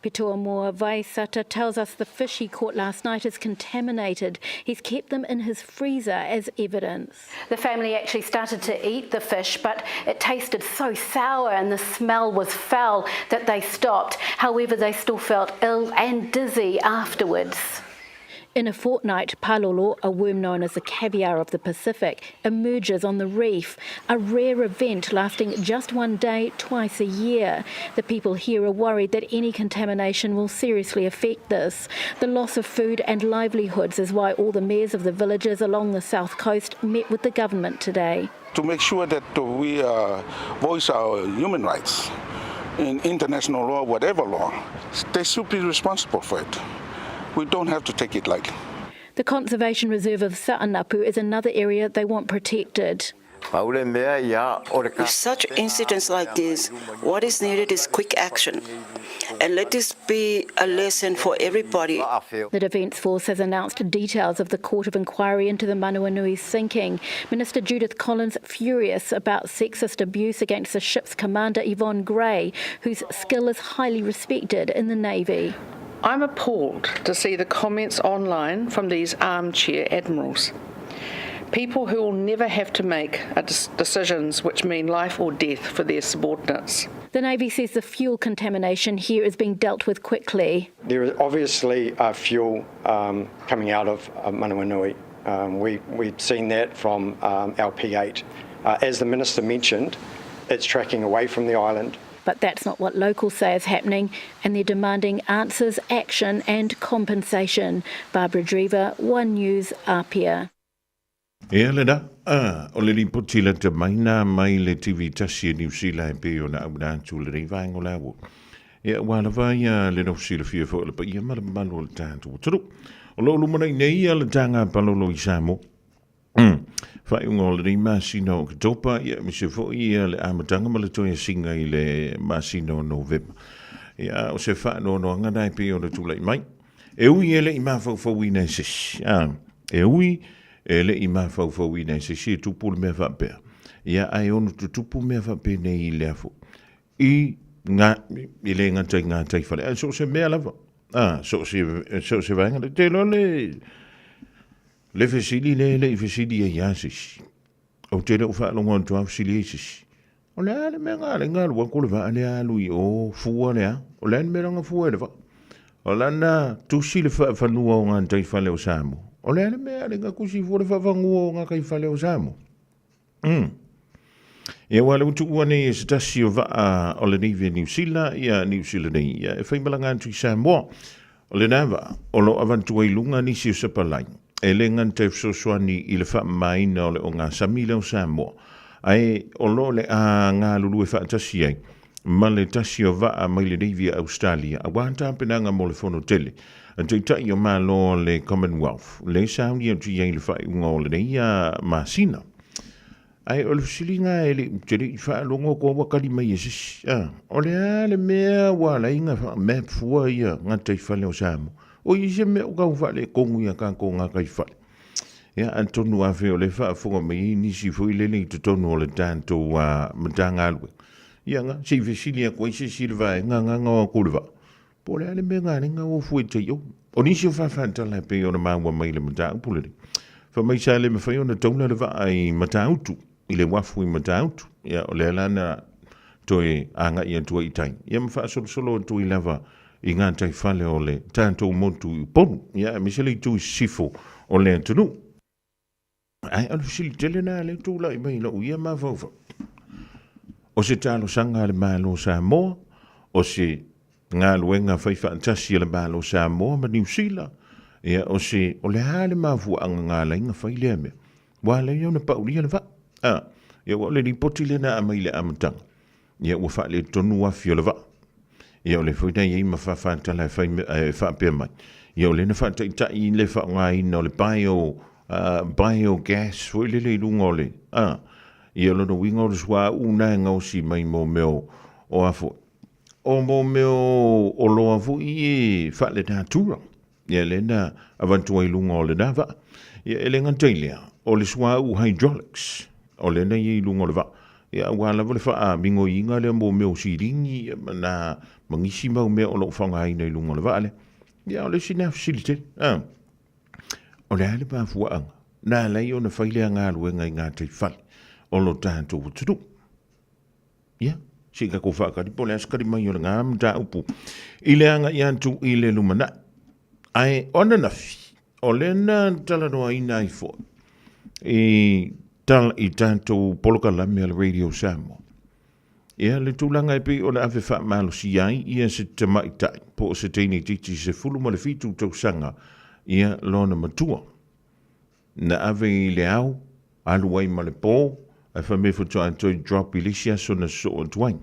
Pitoa Vaisata tells us the fish he caught last night is contaminated. He's kept them in his freezer as evidence. The family actually started to eat the fish, but it tasted so sour and the smell was foul that they stopped. However, they still felt ill and dizzy afterwards. In a fortnight, palolo, a worm known as the caviar of the Pacific, emerges on the reef, a rare event lasting just one day twice a year. The people here are worried that any contamination will seriously affect this. The loss of food and livelihoods is why all the mayors of the villages along the south coast met with the government today. To make sure that we voice our human rights in international law, whatever law, they should be responsible for it. We don't have to take it lightly. The Conservation Reserve of Sa'anapu is another area they want protected. With such incidents like this, what is needed is quick action. And let this be a lesson for everybody. The Defence Force has announced details of the Court of Inquiry into the Manawanui sinking. Minister Judith Collins furious about sexist abuse against the ship's commander Yvonne Gray, whose skill is highly respected in the Navy. I'm appalled to see the comments online from these armchair admirals. People who will never have to make decisions which mean life or death for their subordinates. The Navy says the fuel contamination here is being dealt with quickly. There is obviously fuel coming out of Manawanui. We, we've seen that from our P8. As the Minister mentioned, it's tracking away from the island. But that's not what locals say is happening, and they're demanding answers, action, and compensation. Barbara Dreaver, One News, Apia. Ia lena, a, o le lipoti lata mai na mai le TV tasi e Niu Sila e pei ona auina atu lenei vaega o le aua. Ia, ua lava ia le nofo silafia foi o le paia ma le mamalu o le tatou atunuu. O lo o lumanai nei ia le taga palolo i Samoa. Faaiuga o lenei masina o Oketopa, ia aemaise foi ia le amataga ma le toe asiga i le masina o Novema. Ia, o se faanoanoaga na e pei ona tulai mai. E ui e le i mafaufauina e se isi, a, e ui e le i mafaufauina e se isi e tupu le mea faapea, ia, ae ono tutupu mea faapenei i le afu, i ngā, e le gata i gataifale, ae so o se mea lava, a, so o se, so o se vaega, te iloa le, le fesili lea e le i fesili ai lava se isi. Ou te le o faalogo atu lava fesili ai se isi. O le a le mea nga le nga lua ko le vaa le alu i o fua le a. O le a le mea langa fua e le vaa. O lana tusi le faafanua o ngā tai fale o Samoa. O le a le mea le nga kusi fua le faafanua o ngā kai fale o Samoa. Ia ua le utu ua nei e se tasi o vaa o le Navy a Niu Sila, ia Niu Sila nei, ia e whaimalaga atu i Samoa. O lena vaa, o lo avantua i lunga nisi o sapalai, e le gata e fesoasoani i le faamamaina o le ogasami lea o Samoa, ae o lo o le a galulue faatasi ai ma le tasi o vaa mai le Navy a Ausetalia aua tapenaga mo le Fono tele a Taitai o Malo o le Commonwealth, le sauni atu i ai i le faaiuga o lenei masina. Ae o le fesiliga e le, te le i faalogo koa ua kali mai e se isi, a, o le a le mea ua ala ai na map fua ia gataifale o Samoa? O i se mea o kau faaletonu ia kākou gataifale. Ia, atonu a fea o le faafofoga mai ai nisi foi lele i totonu o le tatou Matagaluega. Ia nga, se i fesili atu ai se isi i le vaega nga nga o atu le vaa. Po o le a le mea nga lenga o fua i tai o. O nisi o faafaatala e pei ona maua mai le mataupu lenei. Fai mai sa le mafai ona taula le vaa i Matautu, i le uafu i Matautu. Ia, o lea la na toe agai atu ai i tai. Ia ma faasolosolo atu ai lava i gataifale o le tatou motu i Upolu, ia aemaise le itu i sisifo o le atunuu. Ae o le fesili tele lena lea e tulai mai i lou ia mafaufau. O se talosaga a le Malo o Samoa, o se galuega faifaatasi a le Malo o Samoa ma Niu Sila, ia o se, o le a le mafuaaga na ala ai ona fai lea mea? Ua ala ai ona paulia le vaa. A, ia ua o le lipoti lea na aumai i le amataga, Ia ua faaletonu afi o le vaa. Ia o lea foi na i ai ma faafatala e fai e faapea mai. Ia o lea na faataitai le faaaogaina o le bio biogas foi lele i luga o le a. Ia o lona uiga o le suauu na e gaosi mai mo mea o a foi. O mo mea o oloa foi e faale-natura. Ia lea na avatu ai i luga o lena vaa. Ia e le gata i lea, o le suauu hydraulics, o lea na i ai i luga o le vaa. Ia aua lava le faamigoiina lea mo mea o silingi ma na ma nisi mau mea o lo o faaaogaina i luga o le vaa lea. Ia o le isi lena fesili tele. A, o le a le mafuaaga na ala ai ona fai lea galuega i gataifale o lo tatou atunuu? Ia, se i tatou faatali po o le a se tali mai o lena mataupu i le agai atu i le lumanai. Ae o ananafi, o lea na talanoaina ai foi i, tal, i tatou polokalame a le Radio Samoa. Ia, le tulaga e pei o le ave faamalosia ai ia se tamaitai po o se teine itiiti 17 tausaga ia lona matua. Na ave i le ao, alu ai ma le po, ae fai mai faatoa toe drop i le isi aso na sosoo atu ai.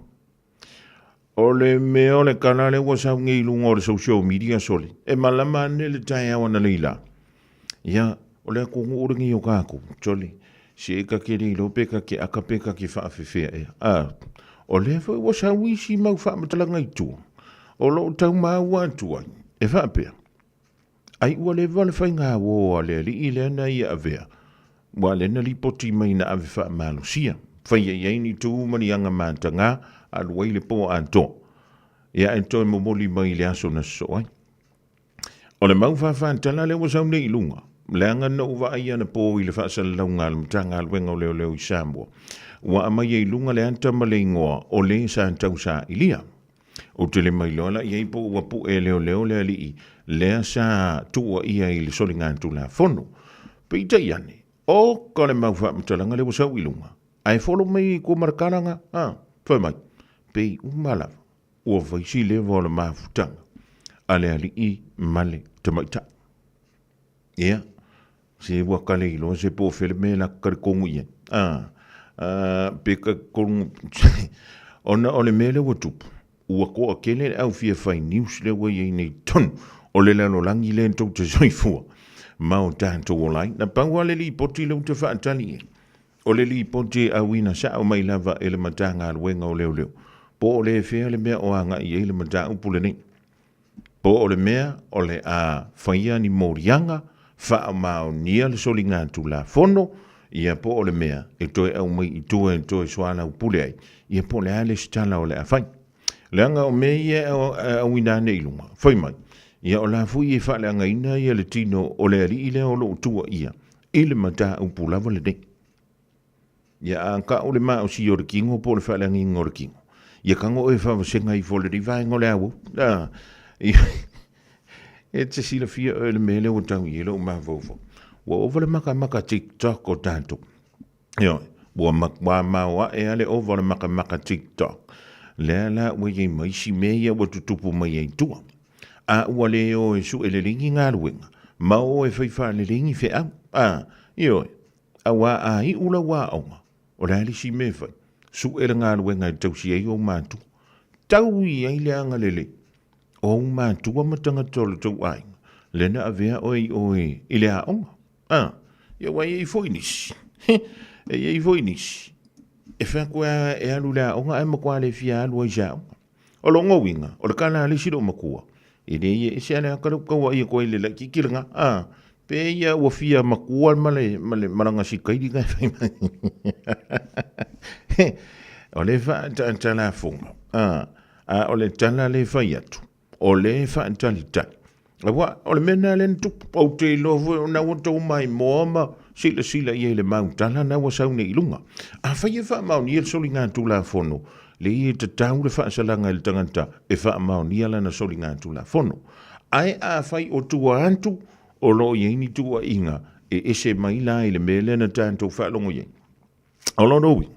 O le mea o le kala lea ua sau nei i luga o le social media sole, e malama ane le taeao analeila. Ia, o le atunuu lenei o tatou, sole, se ta te le iloa pe ta te aka pe ta te faafefea ea. A, o lea foi ua sau isi mau faamatalaga i tua, o lo o tau maua atu ai, e faapea, Ai ua leva le faiga uō a le alii lea na ia avea, ua lea na lipoti mai na ave faamalosia, faia i ai ni tū ma ni aga matagā, alu ai le pō atoa. Ia ae toe momoli mai i le aso na sosoo ai. O le mau fāfātala lea ua sau nei i luga, leaga na ou vaai anapō i le faasalalauga a le Matagaluega o Leoleo i Samoa, ua aumai ai i luga le ata ma le igoa o le sa tausailia. Ou te le mailoa la i ai po ua puʻe leoleo le alii lea sa tuuaia i le soligatulafono. Peitai ane, oka le mau faamatalaga lea ua sau i luga, ae folo mai i tua ma le kalaga, a, fai mai, pei uma lava ua fai si leva o le mafutaga a le alii ma le tamaitai. Ia. Se ua ka le iloa se po o fea le mea e latou talikogu i ai. A, a, pe talikogu, ona o le mea lea ua tupu, ua toatele le au fia fai news lea ua i ai nei i totonu o le lalolagi lea tou te soifua ma o tatou ola ai. Na pau lava le lipoti lea ou te faatali i ai, o le lipoti e auina sao mai lava e le Matagaluega o Leoleo, po o le fea le mea o agai i ai le mataupu lenei. Po o le mea o le a faia ni moliaga faamaonia le soligatulafono, ia po o le mea e toe aumai i tua e toe soalaupule ai, ia po o le a le isi tala o le a fai. Leaga o mea ia e auina ane i luga, fai mai, ia o la foi e faaleagaina ia le tino o le alii lea o lo o tuuaia i le mataupu lava lenei. Ia a kau le maosi o le tino po o le faaleagaina o le tino, ia tago oe e faavasega ifo i lenei vaega o le auau. A, e te silafia oe le mea lea ua tau i ai lou mafaufau. Ua ova le makamaka TikTok o tatou. Ioe, ua matua maoae lava le ova o le makamaka TikTok. Lea la ua i ai ma isi mea ia ua tutupu mai ai i tua. A ua le o e sue lelei ni galuega, ma o e fai faalelei ni feau. A, ioe, Auā a iu lau aoga, o le a le isi mea e fai? Sue le galuega e tausi ai ou matua. Tau i ai le agalelei o ou matua ma tagata o le tou aiga, lea na avea oe i oe i le aoga. A, ia ua i ai foi nisi, e i ai foi nisi, e fai atu lava e alu i le aoga ae matua le fia alu ai i se aoga. O lona uiga, o le tala a le isi loomatua, e le ia ese a le ata lea ou tau ai atu ai i le laitiiti lena, a, pe ia ua fia matua ma le, ma le, ma lana sikaili na e fai mai. O le faatalafoga, a, a o le tala le fai atu, o le faatalitali. Aua, o le mea lena lea na tupu, ou te iloa foi ona ua tou maimoa ma silasila i ai i le mau tala na ua sau nei i luga. Afai e faamaonia le soligatulafono, leai e tatau le faasalaga i le tagata e faamaonia lana soligatulafono. Ae afai o tua atu, o lo o i ai ni tuuaiga e ese mai la i le mea lea na tatou faalogo i ai. O lona uiga,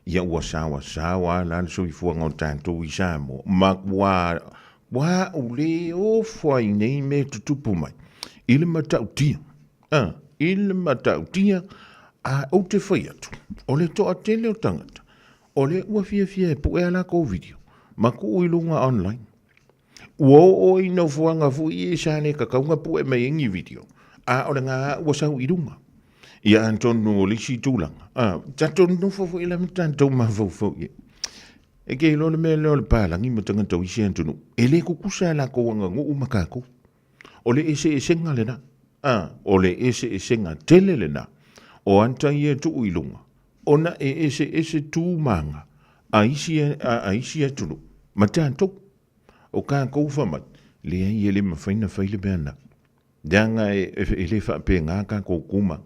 ia ua saoasaoa la le soifuaga o tatou i Samoa, ma ua, ua au le ofo ai nei mea tutupu mai i le matautia, a, i le matautia, a ou te fai atu, o le toatele o tagata, o lea ua fiafia e pue a lakou video, ma tuu i luga online. Ua oo i nofoaga foi ia sa le tatau ona pue mai ai ni video, a o le ga ua sau i luga. Ia atonu o le isi tulaga, a, tatou nonofo foi la ma tatou mafaufau i ai. E ke iloa le mea lea o le palagi ma tagata o isi atunuu, e le tutusa a latou aganuu ma tatou. O le eseesega lena, a, o le eseesega tele lena, o ata ia e tuu i luga, ona e eseese tu ma aga a isi, a, a isi atunuu ma tatou. O tatou fai mai, leai e le mafai ona fai le mea lena. Leaga e, e le faapena tatou tu ma.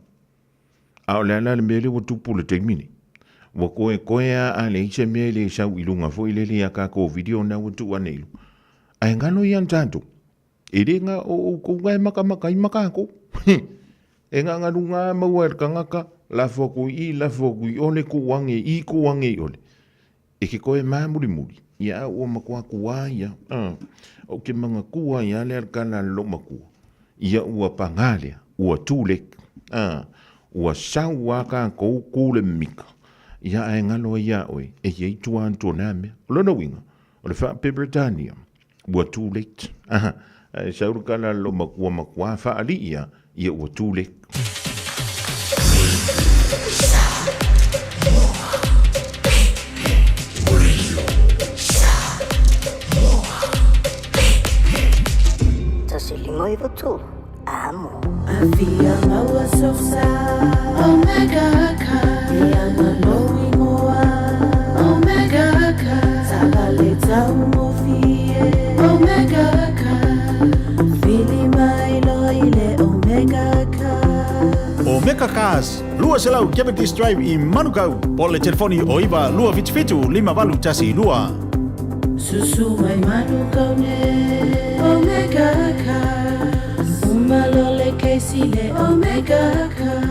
A o le a la le mea lea ua tupu i le taimi nei? Ua toe toe lava a leai se mea e le sau i luga foi lele i a tatou video na ua tuu ane i luga. Ae galo ia tatou. E le na o outou na e matamata ai ma tatou. E gagaluga lava maua e le tagata, lafo atu i i, lafo atu i o, le tuu ane i i, tuu ane i ole. E ke koe māmulimuli, ia a ua matua tuā ia. Ou te manatua ai lava lea le tala a le loomatua, ia ua pagā lea, ua too late. Ua sau lava tatou tu le mimita, ia ae galo ai ia oe, e i ai tua atu o na mea. O lona uiga, o le faa-Peretania, ua too late. Ae sau le tala a le loomatua matua faalii lava, ia ua too late. 1 5 9 3, Amo. Afia maua sosa Omega Car Ia malo ingoa Omega Car Taavale taugofie Omega Car Vili mai loa i le Omega Car Omega Cars, 200 Cavendish Drive i Manukau, po o le telefoni o 9 277 5812. Susu mai Manukau nei Omega Cars Uma loa le kesi le Omega Cars.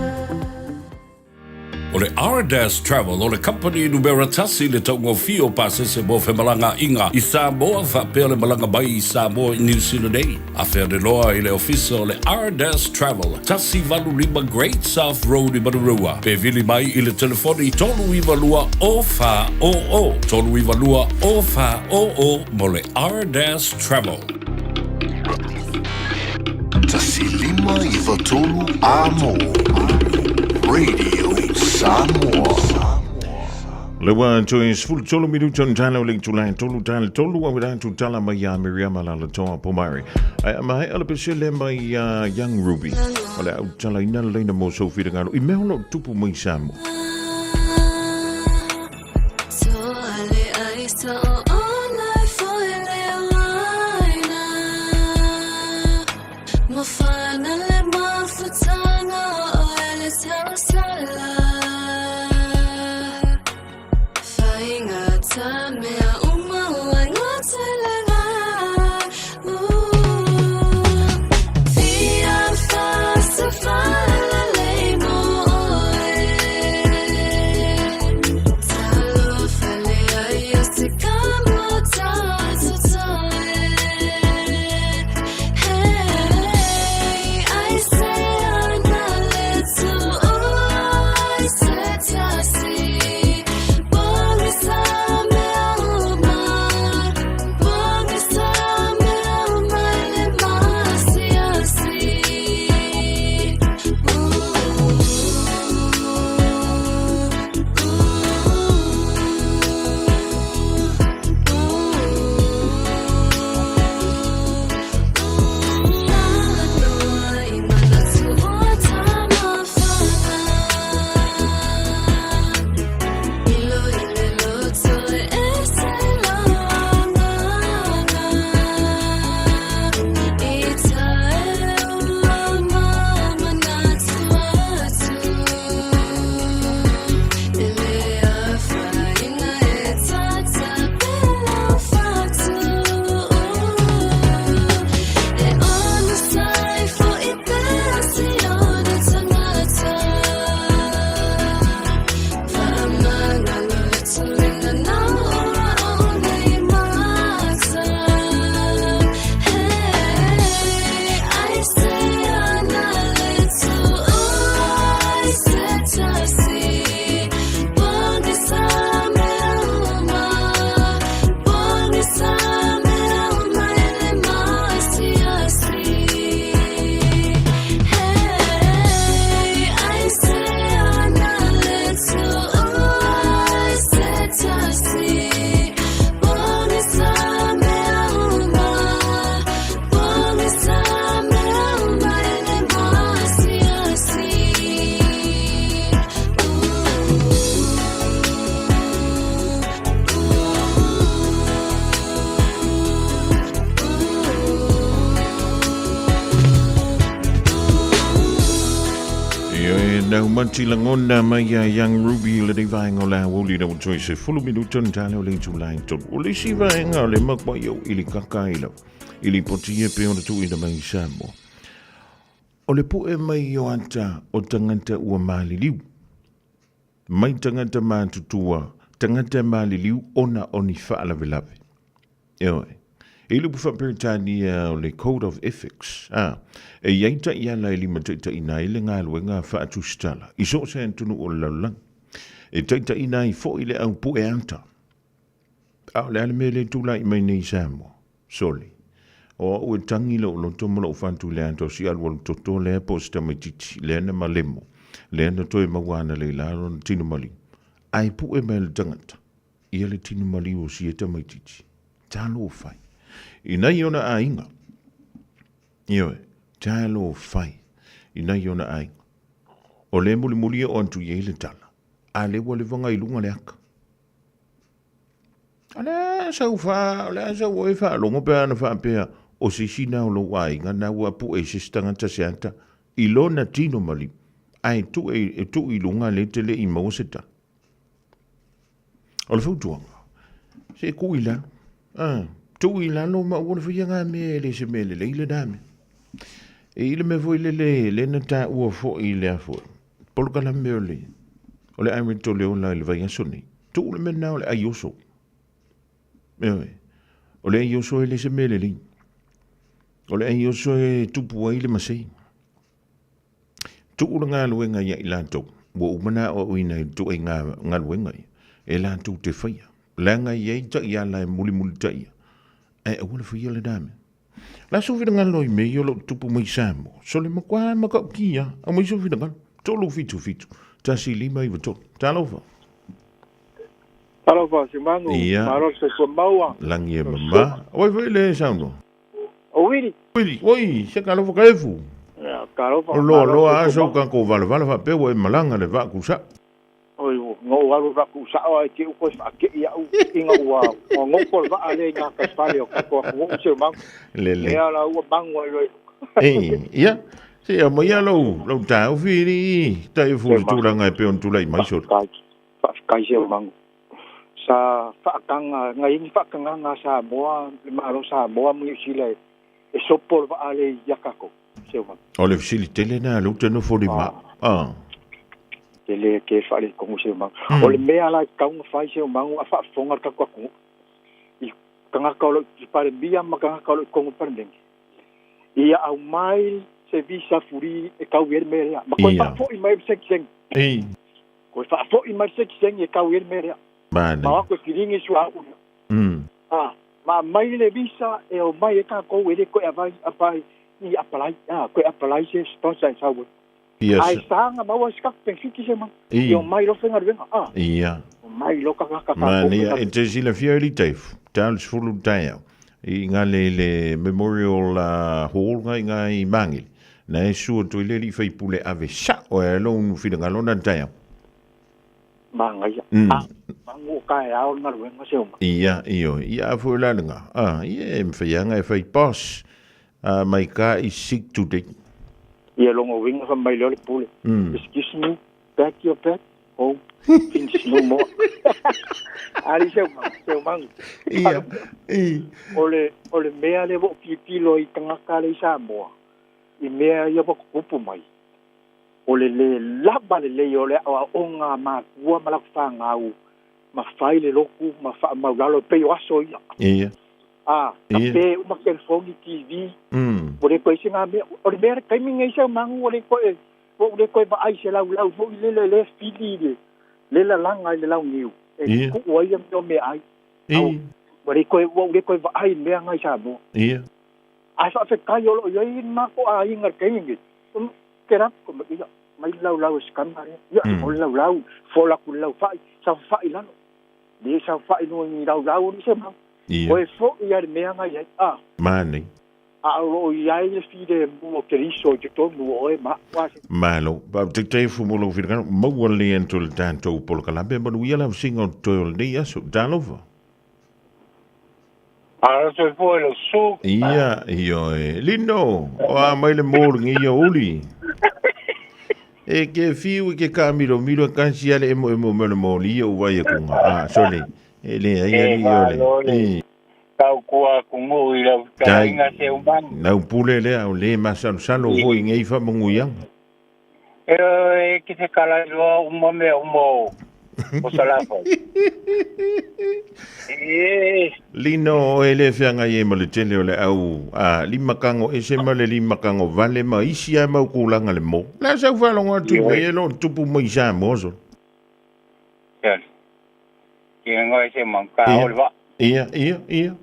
O O le Ardas Travel o le kamupani numera tasi i le taugofie o pasese mo femalagaaiga i Samoa faapea le malaga mai i Samoa i Niu Sila nei. Afe ane loa i le ofisa o le Ardas Travel, 185 Great South Road i Manurewa, pe vili mai i le telefoni 392 0400, 392 0400 mo le Ardas Travel. 1593 Amo Radio Samoa. Le ua toe 13 minuta ona tala o le itula e tolu tala tolu au rātou tala mai iā Miriama Lalatoa Pomare. Ai a maea le pesele mai iā Young Ruby. O le au talaina le leina mō sou whiringalo. I mea o loo tupu mai Samoa. Ioe, nau mati lagona mai ia Young Ruby i lenei vaega o le aoauli na ua toe se fulu minuta ona tala o le itula e tolu. O le isi vaega o le makuai au i le kaka i lau, i lipoti e pei ona tuuina mai i Samoa. O le pu'e mai o ata o tagata ua maliliu. Mai tagata matutua, tagata maliliu ona o ni faalavelave. Ioe. I le upu faa-Peretania o le Code of Ethics, a, e i ai taiala e limataitaiina ai le galuega faatusitala i so o se atunuu o le lalolagi. E taitaiina ai foi le au pu'e ata. A o le a le mea lea e tulai mai nei i Samoa? Sole. O au e tagi lou loto ma lou fatu i le ata o si alualu toto lea po o se tamaitiiti, lea na malemo, lea na toe maua ana le i lalo ona tino maliu. Ae pu'e mai le tagata. Ia le tino maliu o sia tamaitiiti. Talofa. I nai ona aiga. Ioe, talofa. I nai ona aiga. O le mulimuli e o atu i ai le tala. A le ua levaga i luga le aka. O le a sau wha, o le a sau oe whaalogo pe ana whaapea o se isi na o lou aiga na ua pu'e i se isi tagata se ata i lona tino maliu ae tu'e e tuu i luga le te le i maua se tala. O le fautuaga, se tuu i lalo. Ah, tuu i lalo ma aua le faia ngā mea e le se mea lelei lenā mea. E i le mea foi lele, le na tāua foi i lea foi. Polokalame o le. O le ai to le ola i le vaiaso nei. Tuu le mea lena o le ai oso. Ioe. O le ai oso e le se mea lelei. O le ai oso e tupu ai le masei. Tuu le galuega ia i latou, ua ou mana'oa'oina i le tuaiga galuega ia, e latou te faia, leaga e i ai ta'iala e mulimulitaia, ae aua le faia lena mea. O le a sou finagalo i mea ia o lo o tupu mai i Samoa? Sole matua matautia, aumai sou finagalo. 377 1593. Talofa. Talofa, Simanu, Ia. malo le soifua maua. Lagi e mama. O ai foi le saunoa? O Wili. Wili, oi, se talofa ka efu. Ia, talofa. O loa loa a sau ka ko valavala faapea ua e malaga le vaa kusa. Oi, no alu vaa kusa o ai te uko e whaake i au inga ua ua ngoko le vaa le ngā kai whale o kako aku ngoko se mangu. Lele. Ea la ua mangu ai loi. Ei, ia, se ia mai a lou, lou tāu whiri, tai fu le tūranga e pe on tūlai mai sore. Whawhikai se mangu. Sa whaakanga, ngai ingi whaakanga ngā Samoa, le malo Samoa mu New e, e sopo le vaa le i akako. Se mangu. O le fisili tele nā le uta nofo le ma. Ah. Te le ke whaale kongu se mangu. O le mea la i kaunga whai se mangu, a whaafonga le kaku aku. I kangaka o lo i pare mia ma kangaka o lo i kongu pare mengi. Ia au mai se visa furi e kau e mea rea. Ma koe whaafoi mai se kiseng. Ei. Koe whaafoi mai se kiseng e kau e mea rea. Mane. Ma wako whiringi sua au. Ah, ma mai le visa e o mai e kākou e le koe avai, apai, i apalai, ah, koe apalai se sponsor e sau. Yes. Ai sanga maua se kaku penfiti se mau. I. I o mai lo whenga ruenga, ah. Ia. O mai lo kaka kaka. Mane ia, e te sila fia i teifu, tālu sefulu taeao, i ngā le le Memorial Hall ngā i ngā i Mangili. Na e sua toi le li whaipule ave sa o e alo unu whirangalo na taeao. Mangaia. Ah, mangu o kae ao ngā ruenga se oma. Ia, io, ia afu e lalanga. Ah, ia e mwhaianga e whai boss. Mai ka i sick today. Ia longo winga fa mai leo le pule. Excuse me, back your back home. Things no more. Ali se mangu, se mangu. Ia, i. O le mea le wo pipilo i tangaka le i Samoa. I mea ia wa kukupu mai. O le le laba le le o le awa o ngā mākua ma laku whāngau, ma whai le loku, ma wha maulalo, pe o aso ia. Ia. Ah, ka Ia. pe uma telefoni, TV. O le koe se ngā mea, o le mea le kaimi ngai se mangu, o le koe, o le koe ma ai se lau lau, fo i le le le fili le, le la langa i le lau niu. E Ia. ku ua ia mea o mea ai. Ia. Au, o le koe, o le koe va ai mea ngai sa moa. Ia. Ai wha whekai o lo, ia i mako a inga kaimi ngai. Ke rap, ko ma ia, mai lau lau e skana rea. Ia, o lau lau, fo laku lau whai, sa whai lalo. Le sa whai no i lau lau ni se mau. Ia. Koe fo ia le mea ngai ai. Ah. Mane. A o i ai le fide mu o ke riso i te tonu o e ma. Wa se. Malo. Pa te te fu mo lo whirangalo, maua le anto le tātou polokalape, manu ia lau singa o toi o le nei aso. Talofa. Ara toi fo e lo su. Ia, io e. Lino, o a mai le mōringi ia uli. E ke fiu i ke ka miro miro kasi ale emo emo me le mōli ia uwai e kunga. Ah, sorry. E le ai ali o le. E. Tau kua kungu i lau Tai. tainga se umani. Nau pule lea o le masalo salo hoi ngei wha mungu ianga. E e ki te kala iloa uma mea uma o o salafa. E Lino o ele whianga i e ma le tele o le au a lima kango e se ma le lima kango vale ma isi ai mau kūlanga le mō. La sau whalonga atu Ioe. mai e lo tupu mai sa mō so. Yes. Ki ngai se mangka Ia. o le va. Ia, ia, ia.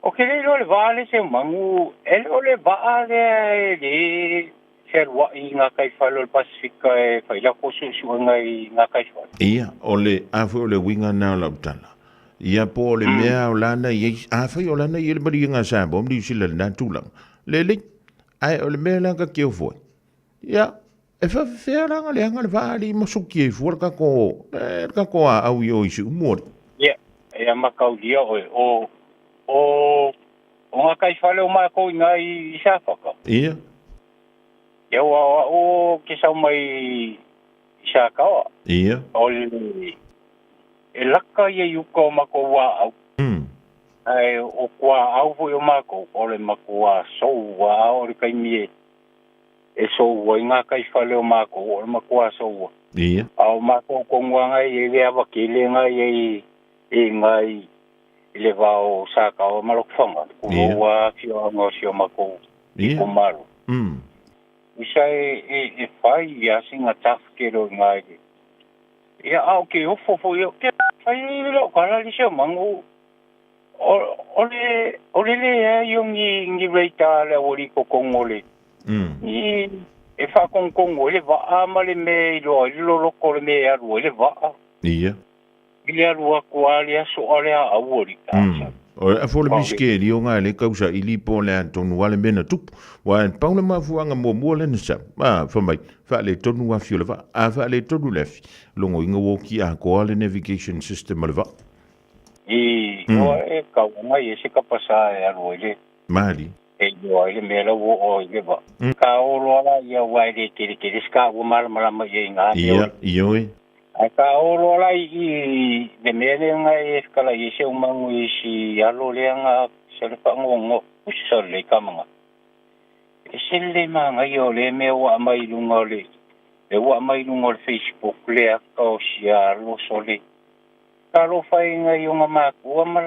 O ke le lo le va le se mangu e o le va le e le se rua i ngā kai whalo le Pasifika e whaila ko su su ngai ngā kai whalo. Ia, o le awhi o le winga nā o lau tala. Ia po o le mea o lana i awhi o lana i ele mari ngā sāmbo, mri usila le nā tūlanga. Le le, ai o le mea langa ki o fua. Ia, e whawhea langa le anga le vaali masuki e fua le kako, le kako a au i o isi umori. Ia, e a makau dia oe, o, o, o ngā kai whalo o mākou i ngā i sāwhaka. Ia. Ia ua o ke sau mai i sākawa. Ia. O le, e laka ia i uka o mākou wā au. Ai, o kua au foi o mākou, o le mākou wā sou wā au o le kaimi e. e sou ai ngā kaifale o mākou, o le matua soua. Ia. A o mākou kongu ngai e le awa kele ngai e i ngai i le va o Sakaoa ma Lotofaga, ku Ia. ua afioaga o si o makou Ia. itumalo. Isa e e e fai ia singa tafkelo i ngai le. Ia a o ke ofo foi o ke fai i lau kala li se o mangu o o le o le leai o ni ni radar le auali kokongo le ni e whaakongkongo i le vaa ma le mea i loa i le loloko le mea e alu ai le vaa. Ia. I le alu atu a le aso a le a auali. O le afo le misikeli o ngā le kausa i lipo le atonu a le mena tupu. Wa e pau le mafuanga muamua le na sau. A, fa mai, wha le tonu afi o le vaa. A wha le tonu le afi. Longo inga woki a koa le navigation system o le vaa. I, oa e kauanga i e se kapasa e alu ai le. Mali. E iloa ai le mea la ua oo i le vaa. Ka oo loa la ia aua e le kelikeli se ka ua malamalama i ai i ngā mea o Ia, ia oe. Ae ka oo loa la i i le mea lea nga e fekalai ai se umagu i si alo lea nga se le fagogoa pusa lelei ka manga. E se lelei magaia o lea mea ua aumai i luga o le le ua aumai i luga o le Facebook le aka o si alo sole. Talofa e ngai o nga makua ma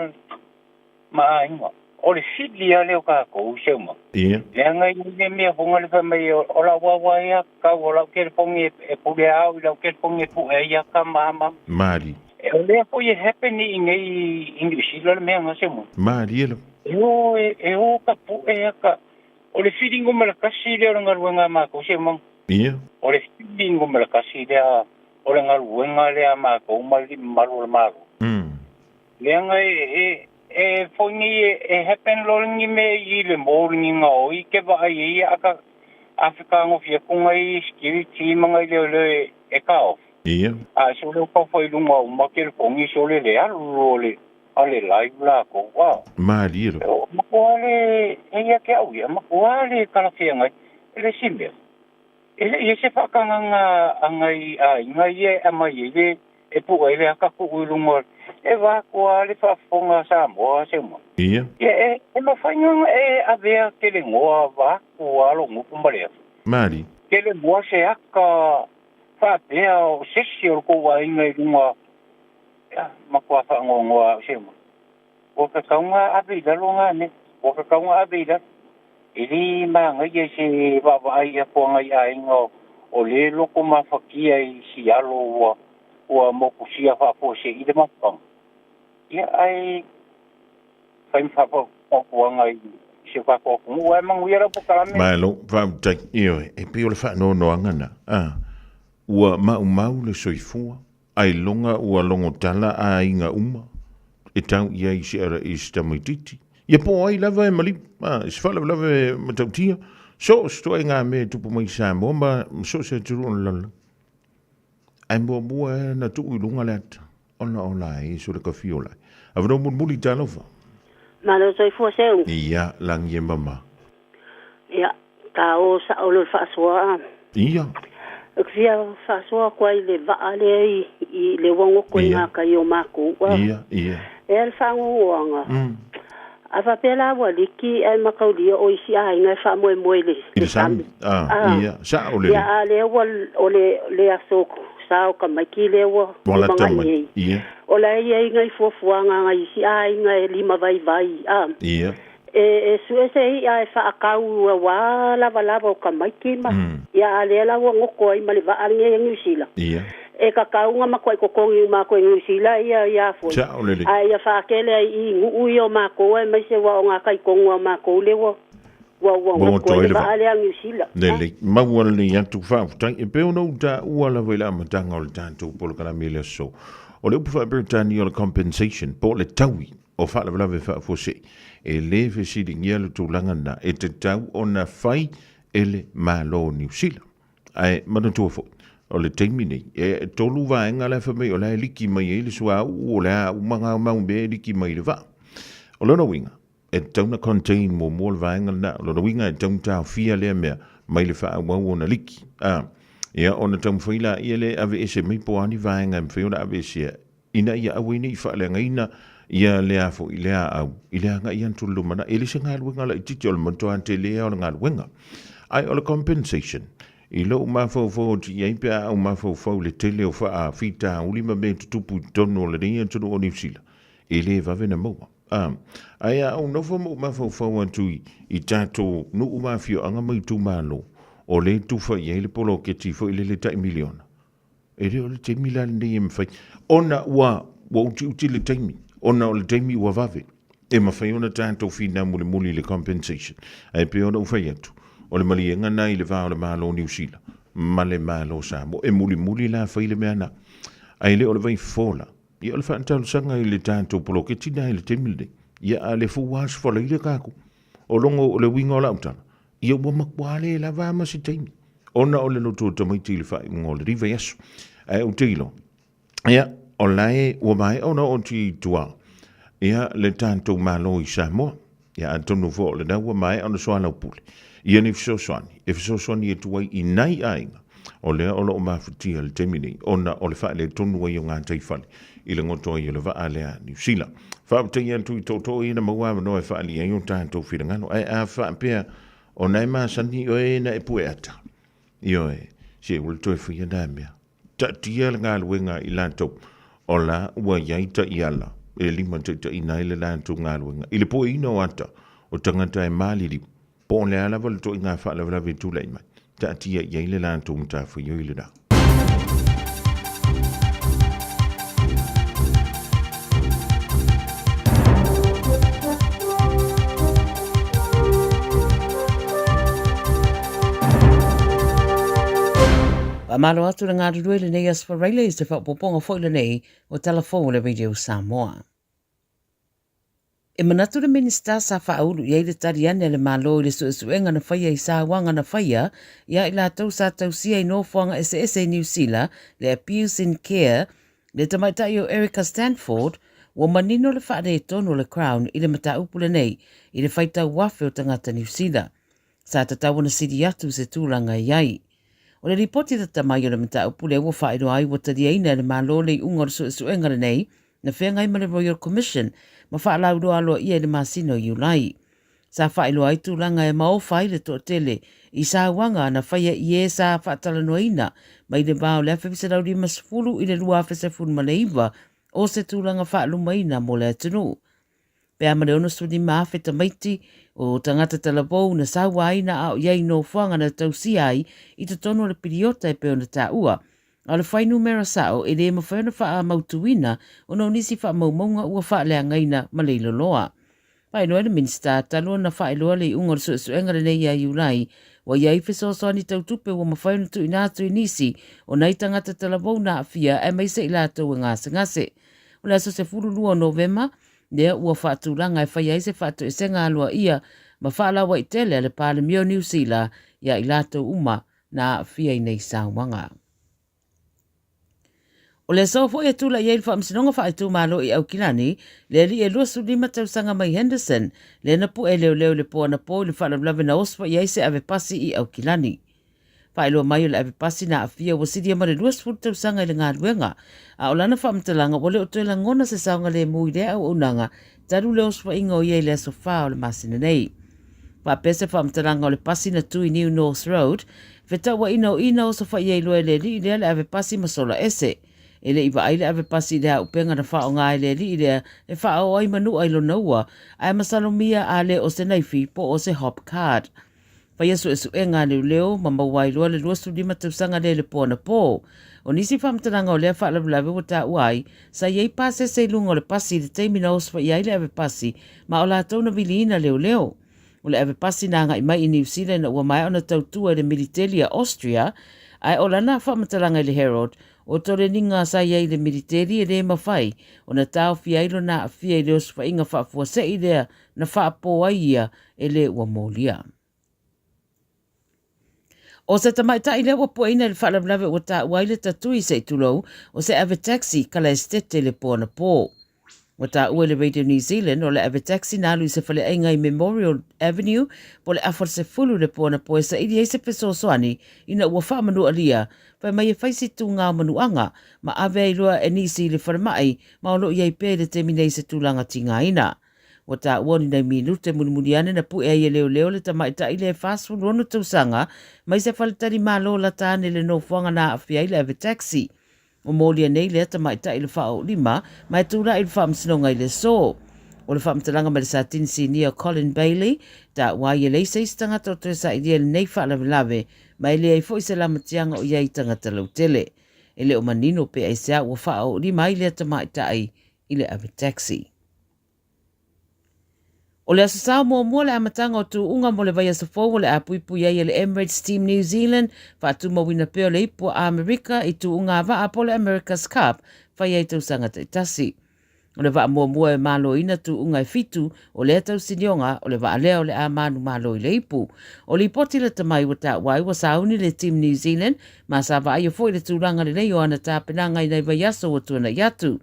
ma aiga. O le fili lava lea o tatou i se uma. Ia. Leaga i le mea foga le fai mai o lau wawa ia kau o lau telefoni e pule au i lau telefoni e pue ai ia ka ma ma. Mali. E o lea foi e happen i nei i New Zealand le mea nga se uma. Mali e lava. E o e o ka pue ia ka o le feeling o malakasi lea o le galuega a matou se uma. Ia. O le feeling o malakasi lea o le galuega lea a matou ma le mamalu o le Malo. Leaga e e e foi nei e e happen loa ni mea i le mall ni gaoi ke vaai ai ia aka a fekagofia atu ngai security ma ngai leoleo e e ka off. Ia. A so le ka fai luga uma telefoni so le le alu o le a le live lakou a. Malie lava. O matua le e ia ke au ia matua le kalafeagai e le isi mea. E le i ai se faatagaga a ngai aiga ia e aumai ai le e pue ai le aka tuu i luga e vaatoa le faafofoga a Samoa se uma. Ia. Ia e e mafai ona e avea kelegoa vaatoa lou gutu ma le afi. Mali. Kelegoa se aka faapea o se isi o le tou aiga i luga ia matua faanoanoa au se uma. Ua tatau ona ave i lalo na mea. Ua tatau ona ave i lalo. E le manaia i se vaavaai atu a nai aiga o le loko mafatia i si alo ua ua mokusia faafuasei le mafuaaga. Ia ae fai ma fautuaga i si o tatou atunuu ae manuia lau polokalame. Malo, faafetai. Ioe, e pei o le faanoanoaga na. A, ua maumau le soifua, Ailoga ua logotala aiga uma e tau i ai se ara i se tamaitiiti. Ia po o ai lava e maliu, a, i se faalavelave e matautia, so o se toaiga mea e tupu mai i Samoa ma so o se atunuu o le lalolagi. Ae muamua e na tuu i luga le ata, ona o la e so le kafi o lai. Avanoa mulimuli talofa. Malo soifua seu. Ia, lagi e mama. Ia, ta o sa'o loa i le faasoa. Ia. Ou te fia faasoa atu ai i le vaa lea i, i le ua goto i gatai o matou. Ua. Ia, ia. Ea le faanoanoaga. A faapea la ua liki ae mataulia o isi aiga e faamoemoe i le, I le sami. Ah, ia, sa'o lelei. Ia, a lea ua o le, le aso sa o tamaiti lea ua Ua lata lumanai mai. nei. Ia. O la e i ai nai fuafuaga a nai isi aiga e limavaivai, a. Ia. E e sue se i'a e faakau auā lavalava o tamaiti ma ia a lea la ua goto ai ma le vaa lenei a Niu Sila. Ia. E tatau ona matuai totogi uma atu e Niu Sila ia ia foi. Sao lelei. Ae ia faatele ai i nuu ia o matou aemaise ua o gatai tonu a matou lea ua ua ua Ua goto goto ai ai le le vaa vaa. lea a Niu Sila. Lelei. Maua lelei atu faafetai. E pei ona ou taua lava i le amataga o le tatou polokalame i le aso. O le upu faa-Peretania o le compensation po o le taui o faalavelave faafuasei, e lē fesiligia le tulaga lena e tatau ona fai e le Malo o Niu Sila. Ae manatua foi, o le taimi nei, e tolu vaega la e fai mai o la e liki mai ai le suauu, o le a uma ngā mau mea e liki mai i le vaa. O lona uiga, e tatau ona contain muamua le vaega lena. O lona uiga e tatau ona taofia lea mea mai le faaauau ona liki. A, ia ona taumafai laia lea e aveese mai po o a ni vaega e mafai ona aveesea ina ia aua ai ne i faaleagaina ia lea foi lea au i le agai atu i le lumanai. E le se galuega laitiiti, o le matua tele lava o le galuega. Ae o le compensation, i lou mafaufau atu i ai pe a ou mafaufau i le tele o faafitauli ma mea tutupu i totonu o lenei atunuu o Niu Sila, e le vave na maua. A, ae a ou nofo ma ou mafaufau atu i, i tatou nuu ma afioaga ma itumalo, o lea e tufa i ai le poloketi foi lele tai miliona, E le o le taimi la lenei e mafai ona ua ua utiuti le taimi ona o le taimi ua vave e mafai ona tatou finau mulimuli i le compensation. Ae pei ona ou fai atu, o le maliega na i le va o le Malo o Niu Sila ma le Malo o Samoa. E mulimuli la fai le mea na. Ae le o le vaifofo la. Ia o le faatalosaga i le tatou poloketi na i le taimi lenei. Ia a le fua aso falaile tatou. O logo o le uiga o lau tala, Ia ua matua le lava ma se taimi ona o le loto o tamaiti i le faaiuga o le vaiaso. Ae ou te iloa, ia, o la e ua maea ona oo atu i tua, ia, le tatou Malo i Samoa. Ia, atonu foi o lena ua maea ona soalaupule ia ni fesoasoani e fesoasoani atu ai i nai aiga o lea o lo o mafutia i le taimi nei ona o le faaletonu ai o gataifale i le goto ai o le vaa lea a Niu Sila. Faafetai atu i tootoo ia na maua avanoa e faaalia ai o tatou finagalo. Ae a faapea o na e masani oe na e pue ata, ioe, se ua le toe faia na mea. Taatia le galuega i latou o la ua i ai taiala e limataitaiina ai le latou galuega i le pueina o ata o tagata e maliliu Po o le a lava le toaiga faalavelave e tulai mai, taatia i ai le latou matafaioi lena. Faamalo atu le galulue i lenei Aso Faraile i se faaopoopoga foi lenei o Tala Fou o le Radio Samoa. E manatu le Minisita sa faaulu i ai le tali ane a le Malo i le suesuega na faia i sauaga na faia ia i latou sa tausia i nofoaga eseese i Niu Sila, le Abuse in Care, le tamaitai o Erica Stanford, ua manino le faaletonu o le Crown i le mataupu lenei i le faitau afe o tagata Niu Sila. Sa tatau ona sili atu se tulaga e i ai. O le lipoti lata mai o le mataupu lea ua faailoa ai ua taliaina e le Malo le iuga o le suesuega lenei na feagai ma le Royal Commission ma faalauiloa aloaia i le masina o Iulai. Sa faailoa ai tulaga e maofa ai le toatele i sauaga na faia i e sa faatalanoaina mai le va o le 1950 i le 2019 o se tulaga faalumaina mo le atunuu. Pe a ma le 65,000 tamaiti o tagata talavou na sauaina a o i ai i nofoaga na tausia ai i totonu o le piliota e pei ona taua. A o le fuainumera sao e le mafai ona faamautuina ona o nisi faamaumauga ua faaleagaina ma leiloloa. Faailoa ai le Minisita talu ona faailoa le iuga o le suesuega lenei ia Iulai, ua i ai fesoasoani tau tupe ua mafai ona tuuina atu i nisi o nai tagata talavou na aafia aemaise i latou e gasegase. O le aso 12 o Novema, lea ua faatulaga e faia ai se faatoesega aloaia ma faalauaitele a le Palemia o Niu Sila ia i latou uma na aafia i nei sauaga. O le aso foi e tulai ai le Faamasinoga Faaitumalo i Aukilani, le alii e 25 tausaga mai Henderson, lea na pue leoleo i le po anapo i le faalavelave na oso i ai se ave pasi i Aukilani. Faailoa mai o le ave pasi na aafia ua silia ma le 20 tausaga i le galuega, a o lana faamatalaga ua le o toe lagona se saogalemu i lea auaunaga talu le osofaiga o ia i le aso 4 o le masina nei. Faapea se faamatalaga o le pasi na tu i New North Road, fetauaiina o i na osofai ai loa e le alii lea le ave pasi ma sola ese. E le i vaai le ave pasi i le auupega na faaaoga e le alii lea e faaoo ai manu'a i lona ua, ae masalomia a le o se naifi po o se hop card. Faia suesuega a leoleo ma maua ai loa le 25 tausaga lea i le po anapo. O nisi faamatalaga o lea faalavelave ua taua ai, sa i ai pasese i luga o le pasi i le taimi na osofaia ai le ave pasi ma o latou na viliina leoleo. O le ave pasi na agai mai i Niu Sila ina ua maea ona tautua i le militeli a Austria, ae o lana faamatalaga i le Herald, o toleniga sa i ai i le militeli e le mafai ona taofia ai lona aafia i le osofaiga faafuasei lea na faapo ai ia e le ua molia. O se tamaitai lea ua pueina i le faalavelave ua taua ai le tatui se i tulou o se ave taxi kala esitete i le po anapo. Ua taua i le Radio New Zealand o le ave taxi na alu i se faleaiga i Memorial Avenue po o le afa o le 10 i le po anapo e saili ai se fesoasoani ina ua faamanualia fai mai e fai si tūgā o manuaga ma ave ai loa e nisi i le falemai ma o lo o i ai pea i le taimi nei i se tulaga tigaina. Ua taua o ni nai minute mulimuli ane na pu'e ai e leoleo le tamaitai lea e 46 tausaga mai se faletali malo lata ane i le nofoaga na aafia ai le ave taxi. Ua molia nei lea tamaitai i le faaoolima ma e tulai i le faamasinoga i le aso. O le faamatalaga mai le Satini Sinia Colin Bailey, taua ai e leai se isi tagata o toe sailia i lenei faalavelave ma e leai foi se lamatiaga o i ai i tagata lautele. E le o manino pe aisea ua faaoolima ai lea tamaitai i le ave taxi. O le Aso Sa muamua le amataga o tuuga mo le vaiaso fou o le a puipui ai e le Emirates Team New Zealand faatumauina pea o le ipu a Amerika i tuuga a vaa po o le America's Cup fai ai tausaga taitasi. O le vaa muamua e maloina tuuga e fitu o lea tausinioga o le vaa lea o le a manumalo i le ipu. O lipoti lata mai ua taua ai ua sauni le Team New Zealand ma sa vaaia foi le tulaga lelei o ana tapenaga i nai vaiaso ua tuanai atu.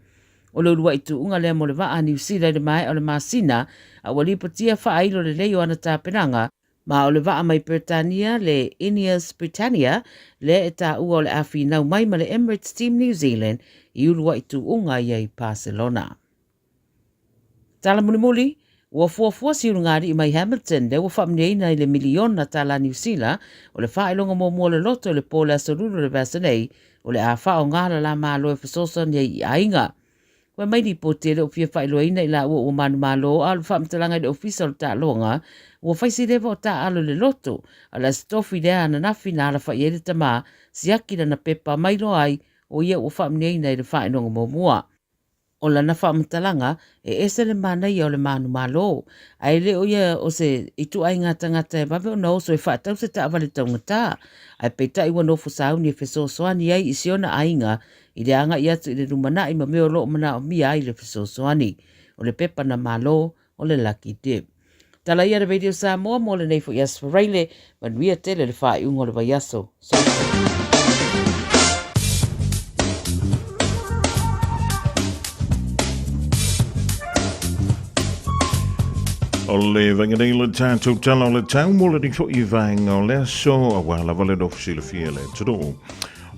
O le uluai tuuga lea mo le vaa a Niu Sila i le maea o le masina, a ua lipotia faailo lelei o ana tapenaga, ma o le vaa mai Peretania le Ineos Britannia lea e taua o le a finau mai ma le Emirates Team New Zealand i uluai tuuga ia i Barcelona. Tala mulimuli, ua fuafua si ulugalii mai Hamilton lea ua faamanuiaina i le miliona tala Niu Sila o le faailoga muamua o le loto i le po o le aso Lulu o le vaiaso nei o le a faaaoga la la Malo e fesoasoani ai i aiga. Fai mai lipoti e le o fia faailoaina i laua ua manumalo a o le faamatalaga i le Ofisa o le Taaloga ua fai si leva o taaalo i le loto a o le Aso Tofi lea ananafi na alafai ai le tama siaki lana pepa ma iloa ai o ia ua faamanuiaina i le faailoga muamua. O lana faamatalaga, e ese le manaia o le manumalo, ae le o ia o se ituaiga tagata e vave ona oso e faatau se taavale taugata, ae peitai ua nofo sauni e fesoasoani ai i si ona aiga i le agai atu i le lumanai ma mea o lo o manaomia ai le fesoasoani. O le pepa na malo o le Lucky Dip. Tala ia le Radio Samoa mo lenei foi aso Faraile, manuia tele le faaiuga o le vaiaso. Soifua. O le vaega nei le tatou tala o le tau mo lenei foi vaega o le aso auā lava le nofo silafia le atunuu.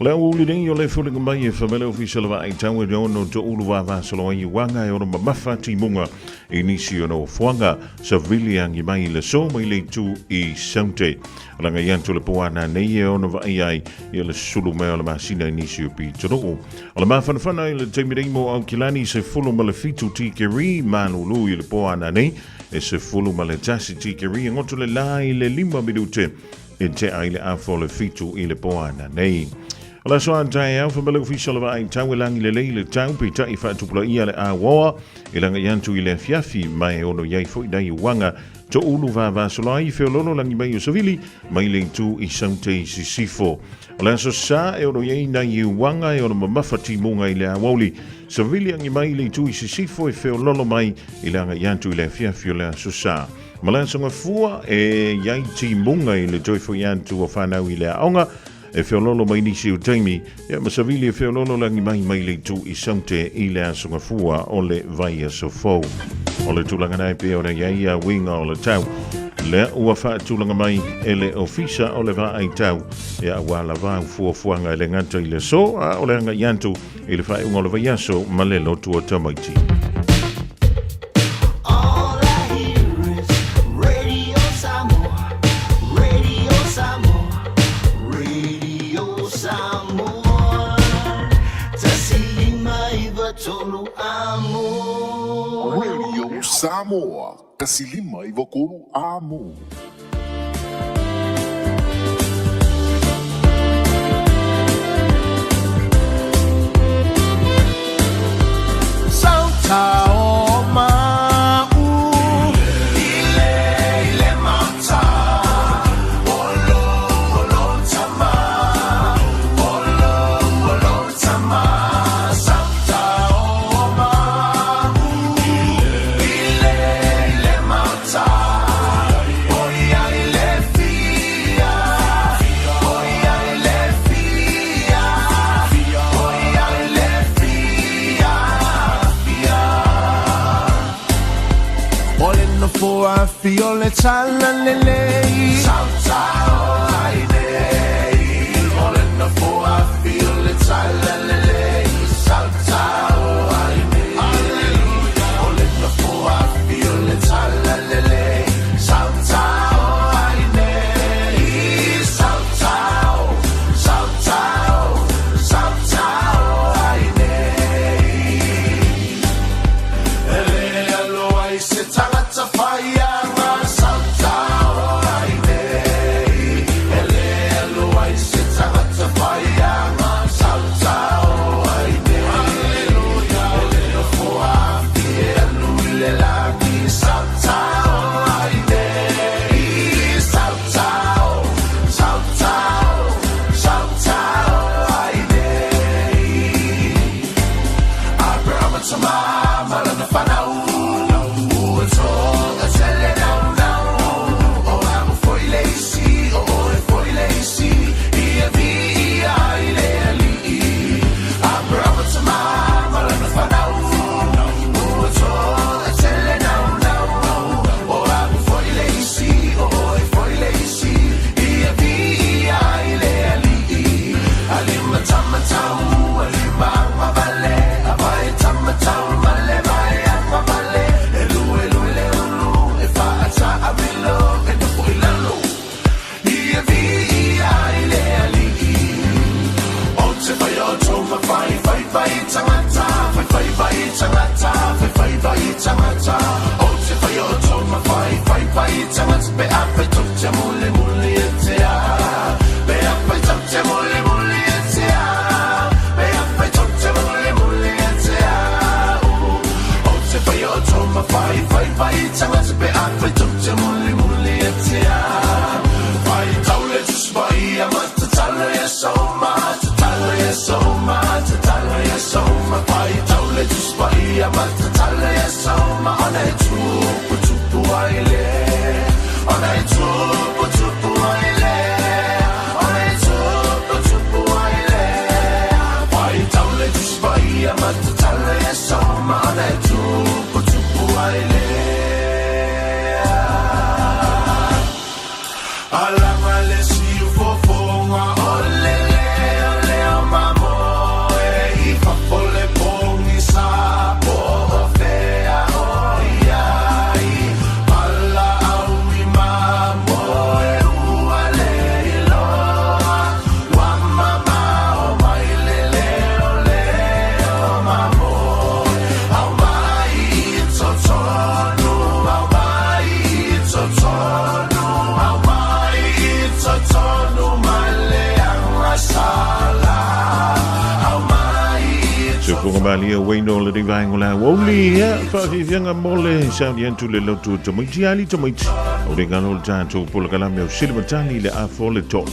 O le aoauli nei o le foliga mai e whamele ofisa le vaai tau e ono to ulu vavasolo ai uaga e ono mamafa timuga i nisi o nofoaga sa vili angi mai le so mai le itu i Saute. Langa i atu le poana nei e ono vaai ai i le sulu mea o le masina i nisi o pitonuu. O le mafanafana i le taimi nei mo Aukilani se fulu ma le fitu tikeri malulu i le poana nei e se fulu ma le tasi tikeri e ngoto le la i le 5 minute E tea i le afa o le fitu i le poana nei. O le aso a taeao, whamele ofisa le vaai tau e langi lelei le tau, peitai whaatupula ia le awoa, e langa i atu i le afiafi, mai e ono iai foi nei uanga, to ulu vavasolai, feololo langi mai o savili, mai le itu i saute i sisifo. O le aso sa e ono iai nei uanga e ono mamafa timunga i le awauli, savili angi mai le itu i sisifo e feololo mai i le anga i atu i le afiafi o le aso sa. Malaesonga fua e iai timuga i le toe foi atu o whanau i le aoga e feololo mai nisi o taimi ia ma savili e feololo langi mai mai le itu i saute i le asoga fua o le vaiaso fou. O le tulaga nei pe ona iai ia uiga o le tau lea ua faatulaga mai e le ofisa o le vaai tau ia auā lava au fuafuaga e le gata i le aso a o le agai atu i le faaiuga o le vaiaso ma le lotu o tamaiti. All I hear is Radio Samoa, Radio Samoa, Radio Samoa. Tasi lima iva tolu amo. Radio Samoa, tasi lima iva tolu amo. tagata Ou te whai o tōma whai Whai pai tagata Pe a whai tau te muli muli e te a Pe a whai tau te muli muli e te a Pe a whai tau te muli muli e te a Ou te whai o tōma whai Whai pai tagata Pe a whai tau te muli muli e te a Whai tau le tuspai a matatalo e soma Tatalo e soma Tatalo e soma Whai tau le tuspai a matatalo e soma Ona e tupu tupu ai le Ona e tupu tupu ai le Ona e tupu tupu ai le Whai tau le tuspai a matatalo e soma Ona e tupu tupu ai le Alanga le siufofoga o le leo leo mamoe i fafo le pogisa po o fea o i ai valaau i mamoe ua le iloa ua mamao mai le leo leo mamoe aumai i totonu aumai i totonu aumai i totonu mai le agasala aumai i Soifuaga malie Wayne o le vaenga o le aoauli ia faafiafiaga mo le sauni atu le lotu o tamaiti ali tamaiti o le galo o le tatou polokalame o Silimatani i le afa o le 3.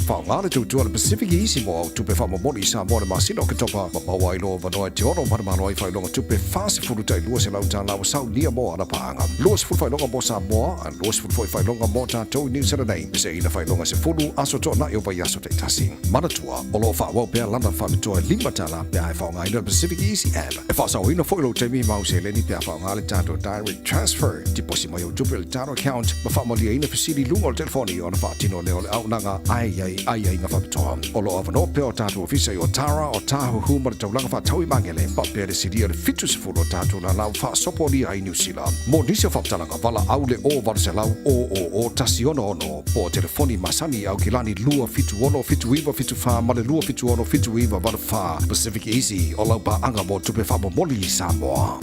Faaaoga le tautua a le Pacific Easy mo au tupe faamomoli i Samoa i le masina o Oketopa ma maua ai lou avanoa e te ono manumalo ai faailoga tupe $40 tai $200 ua saunia mo ana paaga. 20 faailoga mo Samoa, a 20 foi faailoga mo tatou i Niu Sila nei. Peseina faailoga 10 aso toanai o vaiaso taitasi. Manatua, o lo o faaauau pea lana faapitoa e $5 pe a e faaaogaina le Pacific Easy App. E faasaoina foi lou taimi ma au seleni pe a faaaoga le tatou Direct Transfer. Tiposi mai au tupe i le tatou account ma faamalieina fesili i luga o le telefoni ona faatino lea o le auaunaga a e i ai aiaiga faapitoa. O lo o avanoa pea o tatou ofisa i Otara, Otahuhu ma le taulaga faatau i Magele, faapea le silia i le 70 o tatou lala ua faasopolia ai i Niu Sila. Mo nisi o faamatalaga, valaau le o 800 000 166 po o telefoni masani i Aukilani 276 7974 ma le 276 7984. Pacific Easy, o lau paaga mo tupe faamomoli i Samoa.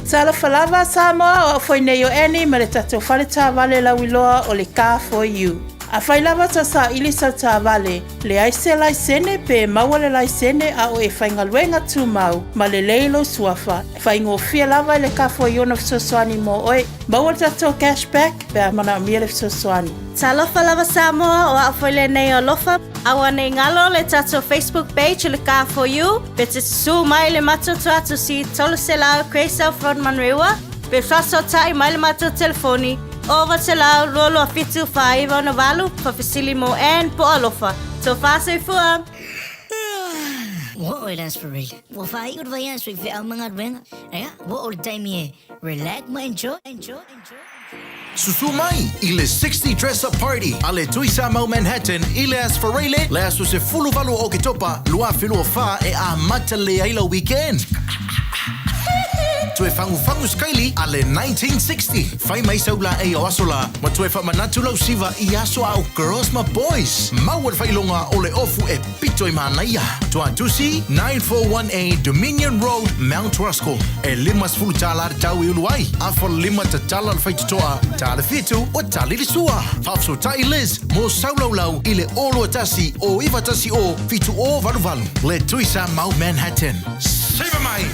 Talofa lava Samoa, o au foi nei o Annie ma le tatou fale taavale lauiloa o le Car For You. Afai lava tau saili sau taavale, leai se laisene pe maua le laisene a o e faigaluega tumau ma lelei lou suafa, faigofie lava i le Car For You ona fesoasoani mo oe. Maua le tatou cash back pe a manaomia le fesoasoani. Talofa lava Samoa, o au foi lenei o Alofa. Aua nei galo le tatou Facebook page o le Car For You, pe te susū mai le matou tuatusi 300 Grey South Road Manurewa, pe faasootai mai le matou telefoni o 800 227 4968, faafesili mo Ann po o Alofa. Tofa soifua! Ua oo i le Aso Faraile, ua faaiu le vaiaso i feau ma galuega. Ea, ua oo i le taimi e relax ma enjoy, enjoy, enjoy. Susu mai i le 60 Dress Up Party a le Tui Samoa Manhattan i le Aso Faraile, le aso 18 o Oketopa 2024 e amata lelei ai lau weekend. Toe fagufagu sikaili a le 1960. Fai mai sau laei o aso la ma toe faamanatu lau siva i aso a o girls ma boys. Maua le faailoga o le ofu e pito i manaia. Tuatusi, 941A Dominion Road, Mount Roskill. E $50 le tau e ulu ai. Afa lima tatala le faitotoa, ta le fitu ua tali le sua. Faafesootai Liz mo saulaulau i le 021 o 910 7088. Le Tui Samoa Manhattan. Siva mai!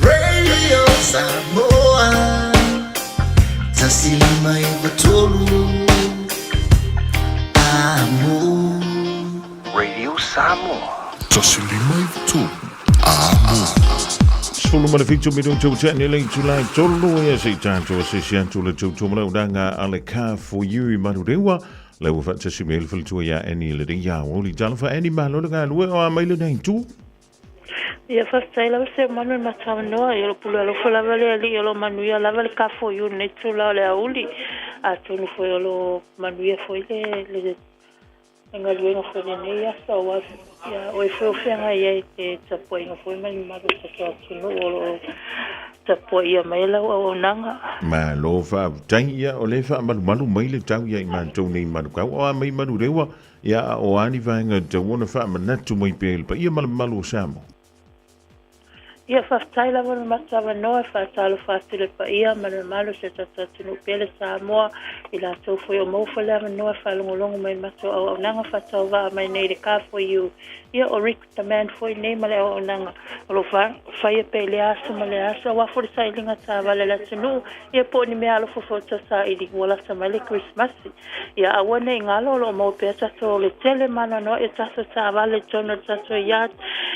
Radio Samoa 153 Amo. Radio Samoa. 153 Amo. 17 minute o tene le itula e tolu ia se i tātou asisi atu le tautua malaudaga a le Car for You i Manurewa. Le ua faatasi me le faletua ia Annie le rei a oli. Talofa Annie, malo le galue o a mai le nei tu. Ia faafetai lava se manu i matavanoa ia lo pule alofa lava le alii o lo manuia lava le kafo i nei tula o le auli atonu foi o lo manuia foi le le le galuega foi lenei aso aua ia oe foi o feagai ai i le tapuaiga foi ma le mamalu o le tatou atunuu o lo o tapuaia mai lau auaunaga. Malo faafetai ia o le faamalumalu mai le tau ia i matou nei manukau o a mai manurewa Ia, a o a ni vaega e tatau ona faamanatu mai pea i le paia ma le mamalu o Samoa? Ia, faafetai lava le matou avanoa e faatalofa atu i le paia ma le mamalu o si o tatou atunuu pele Samoa, i latou foi o maua foi le avanoa e faalogologo mai i le matou auaunaga faatauvaa mai nei i le K4U. Ia, o Rick the Man foi nei ma le auaunaga o lo o faia pea i lea aso ma lea aso aua foi le sailiga taavale a le atunuu, ia po o ni meaalofa foi o tau saili ua lata mai le Kerisimasi. Ia aua ne i galo o lo o maua pea tatou le tele ma anoanoai o tatou taavale i totonu o le tatou yard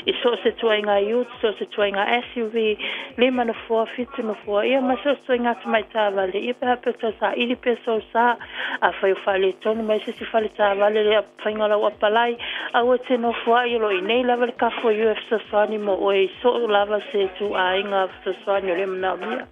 i so o se ituaiga ute, so o se ituaiga SUV, lima nofoa, fitu nofoa, ia ma so o se ituaiga tamai taavale, ia pe a faapea o tau saili pea sou sa. Afai o faaletonu mai se isi fale taavale le faiga o lau apalai, aua e te nofoa'i o lo o i inei lava le K4U e fesoasoani mo oe i so o lava se ituaiga fesoasoani o lea manaomia.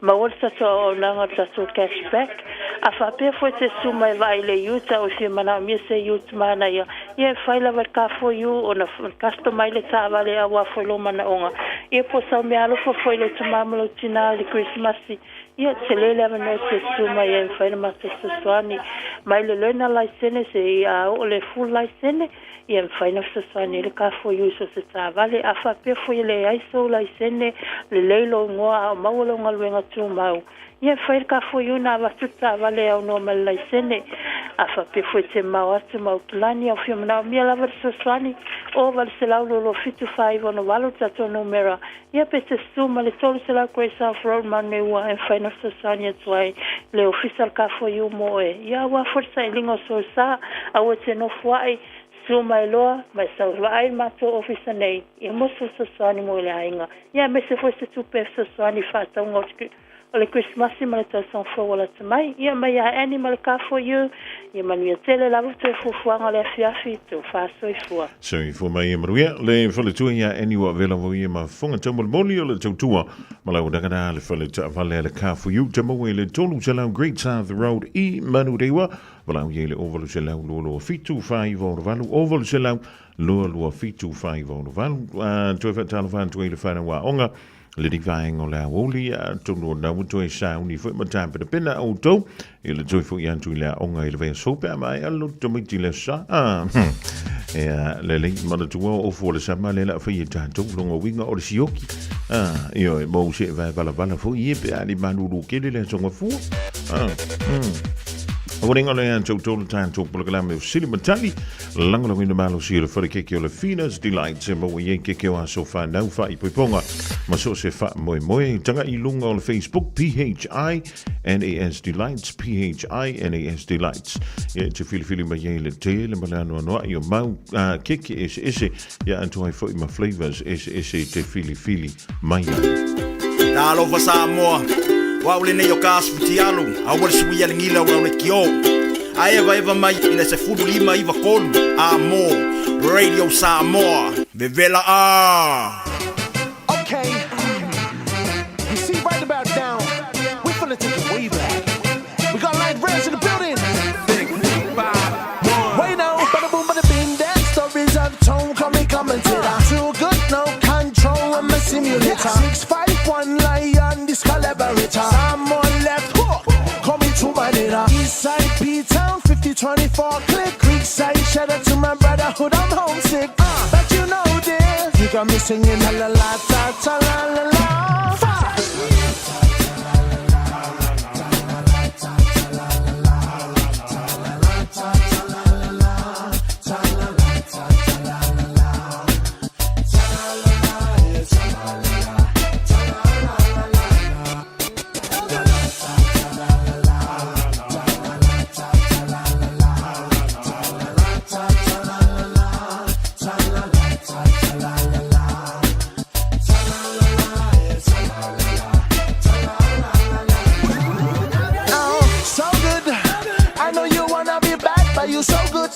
Maua le tatou auaunaga o le tatou cash back. A faapea foi e te susu mai e vaai i le ute a ua fia manaomia se ute manaia, ia e fai lava e le K4U ona customize le taavale aua foi lou manaoga. Ia po o sau meaalofa foi i lou tama ma lou tina i le Kerisimasi, ia tele le avanoa e te susu mai ai e mafai ona matou fesoasoani. Mai le learner laisene seia oo le full laisene, ia e mafai ona fesoasoani ai le K4U i so o se taavale. A faapea foi e leai sou laisene, lelei lou igoa a o maua lau galuega tumau, Ia, e fai le K4U na avatu le taavale e aunoa ma le laisene. A faapea foi e te mamao atu ma Aukilani, a ua fia manaomia lava le fesoasoani, o 800 227 498 le tatou numera. Ia, pe te susu ma le 300 Great South Road, Manurewa, e mafai ona fesoasoani atu ai le ofisa o le K4U mo oe. Ia, aua foi le sailiga o sou sa, aua e te nofoa'i, susu mai loa ma e sau e vaai i le matou ofisa nei, ia mo se fesoasoani mo le aiga, ia aemaise foi se tupe e fesoasoani i faatauga o O le Kerisimasi ma le tausaga fou ua lata mai. Ia mai ia Annie ma le K4U. Ia manuia tele lava toe fuafuaga o le afiafi. Tofa soifua. Soifua mai ia manuia le faletua ia Annie ua avea lava ia ma fofoga taumolimoli o le tautua ma lau dagana le fale taavale a le K4U te maua i le 300 Great South Road i Manurewa. Valaau ia i le 0800 227 498 0800 227 498. Toe faatalofa atu ai i le whanau aoga Le vaega o le aoauli, atonu o na ua toe sauni foi ma tapenapena outou i le toe foi atu i le aoga i le vaiaso pe a maea le loto tamaiti i le aso Sa. Ah, Ea, lelei, manatua o ofu o le sama le la fai e tatou longa uiga o le sioki. Ah, ioe, mo se vae valavala foi e pe a ni malulu kele le aso gafua. Ah, Ua le atu tolu tatou polokalame o Sili Matali Lagolagoina malosi o le fale keke o le Fina's Delight e maua i ai keke o aso whanau whaipoiponga ma so se whaamoemoe. Tanga i lunga o le Facebook P-H-I-N-A-S Delights P-H-I-N-A-S Delights. Ia e te whiliwhili mai ai le te le male anoanoai o mau keke ese ese ia atu ai foi ma flavours ese ese te whiliwhili mai ai. Talofa Samoa, o au lenei o ka aso fitialu, aua le suia le gila o lau lekiō. A evaeva mai i le 15 93 a mo Radio Samoa. Vevela a! Okay, you see right about now, we finna take it way back. We got light rails in the building. Wait now, bada boom, bada bing, that stories I've told, call me commentator. Too good, no control, I'm a simulator. 651 lion, this collaborator. I'm on left hook, call me two manera. Eastside P Town, 5024 click. Creekside, shout out to my brotherhood, I'm homesick. But you know this, you got me singing la la la ta ta la la la. Five. Oh, so good. I know you wanna be bad, but you so good.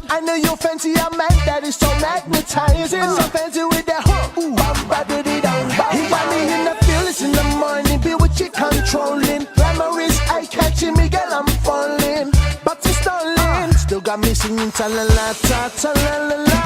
I know you fancy a man that is so magnetizing. So fancy with that hook. Ooh, bum, ba, diddy, dum. He got me in the feelings in the morning. Be with you controlling. Glamour is eye catching me, girl, I'm falling. But it's stalling. Still got me singing ta la la ta ta la la la.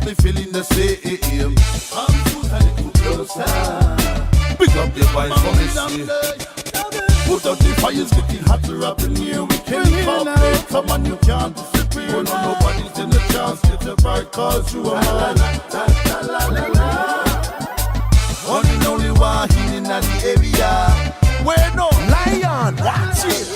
they feeling the same. Come soon a little closer. Pick up your voice for me, say. Put out the fires, getting hotter up in here. We can't pop it. Come on, you can't disappear. No, nobody's in the chance. Get a right, cause you are mine. La, la, la, la. One and only one in the area. Where no lion, watch it.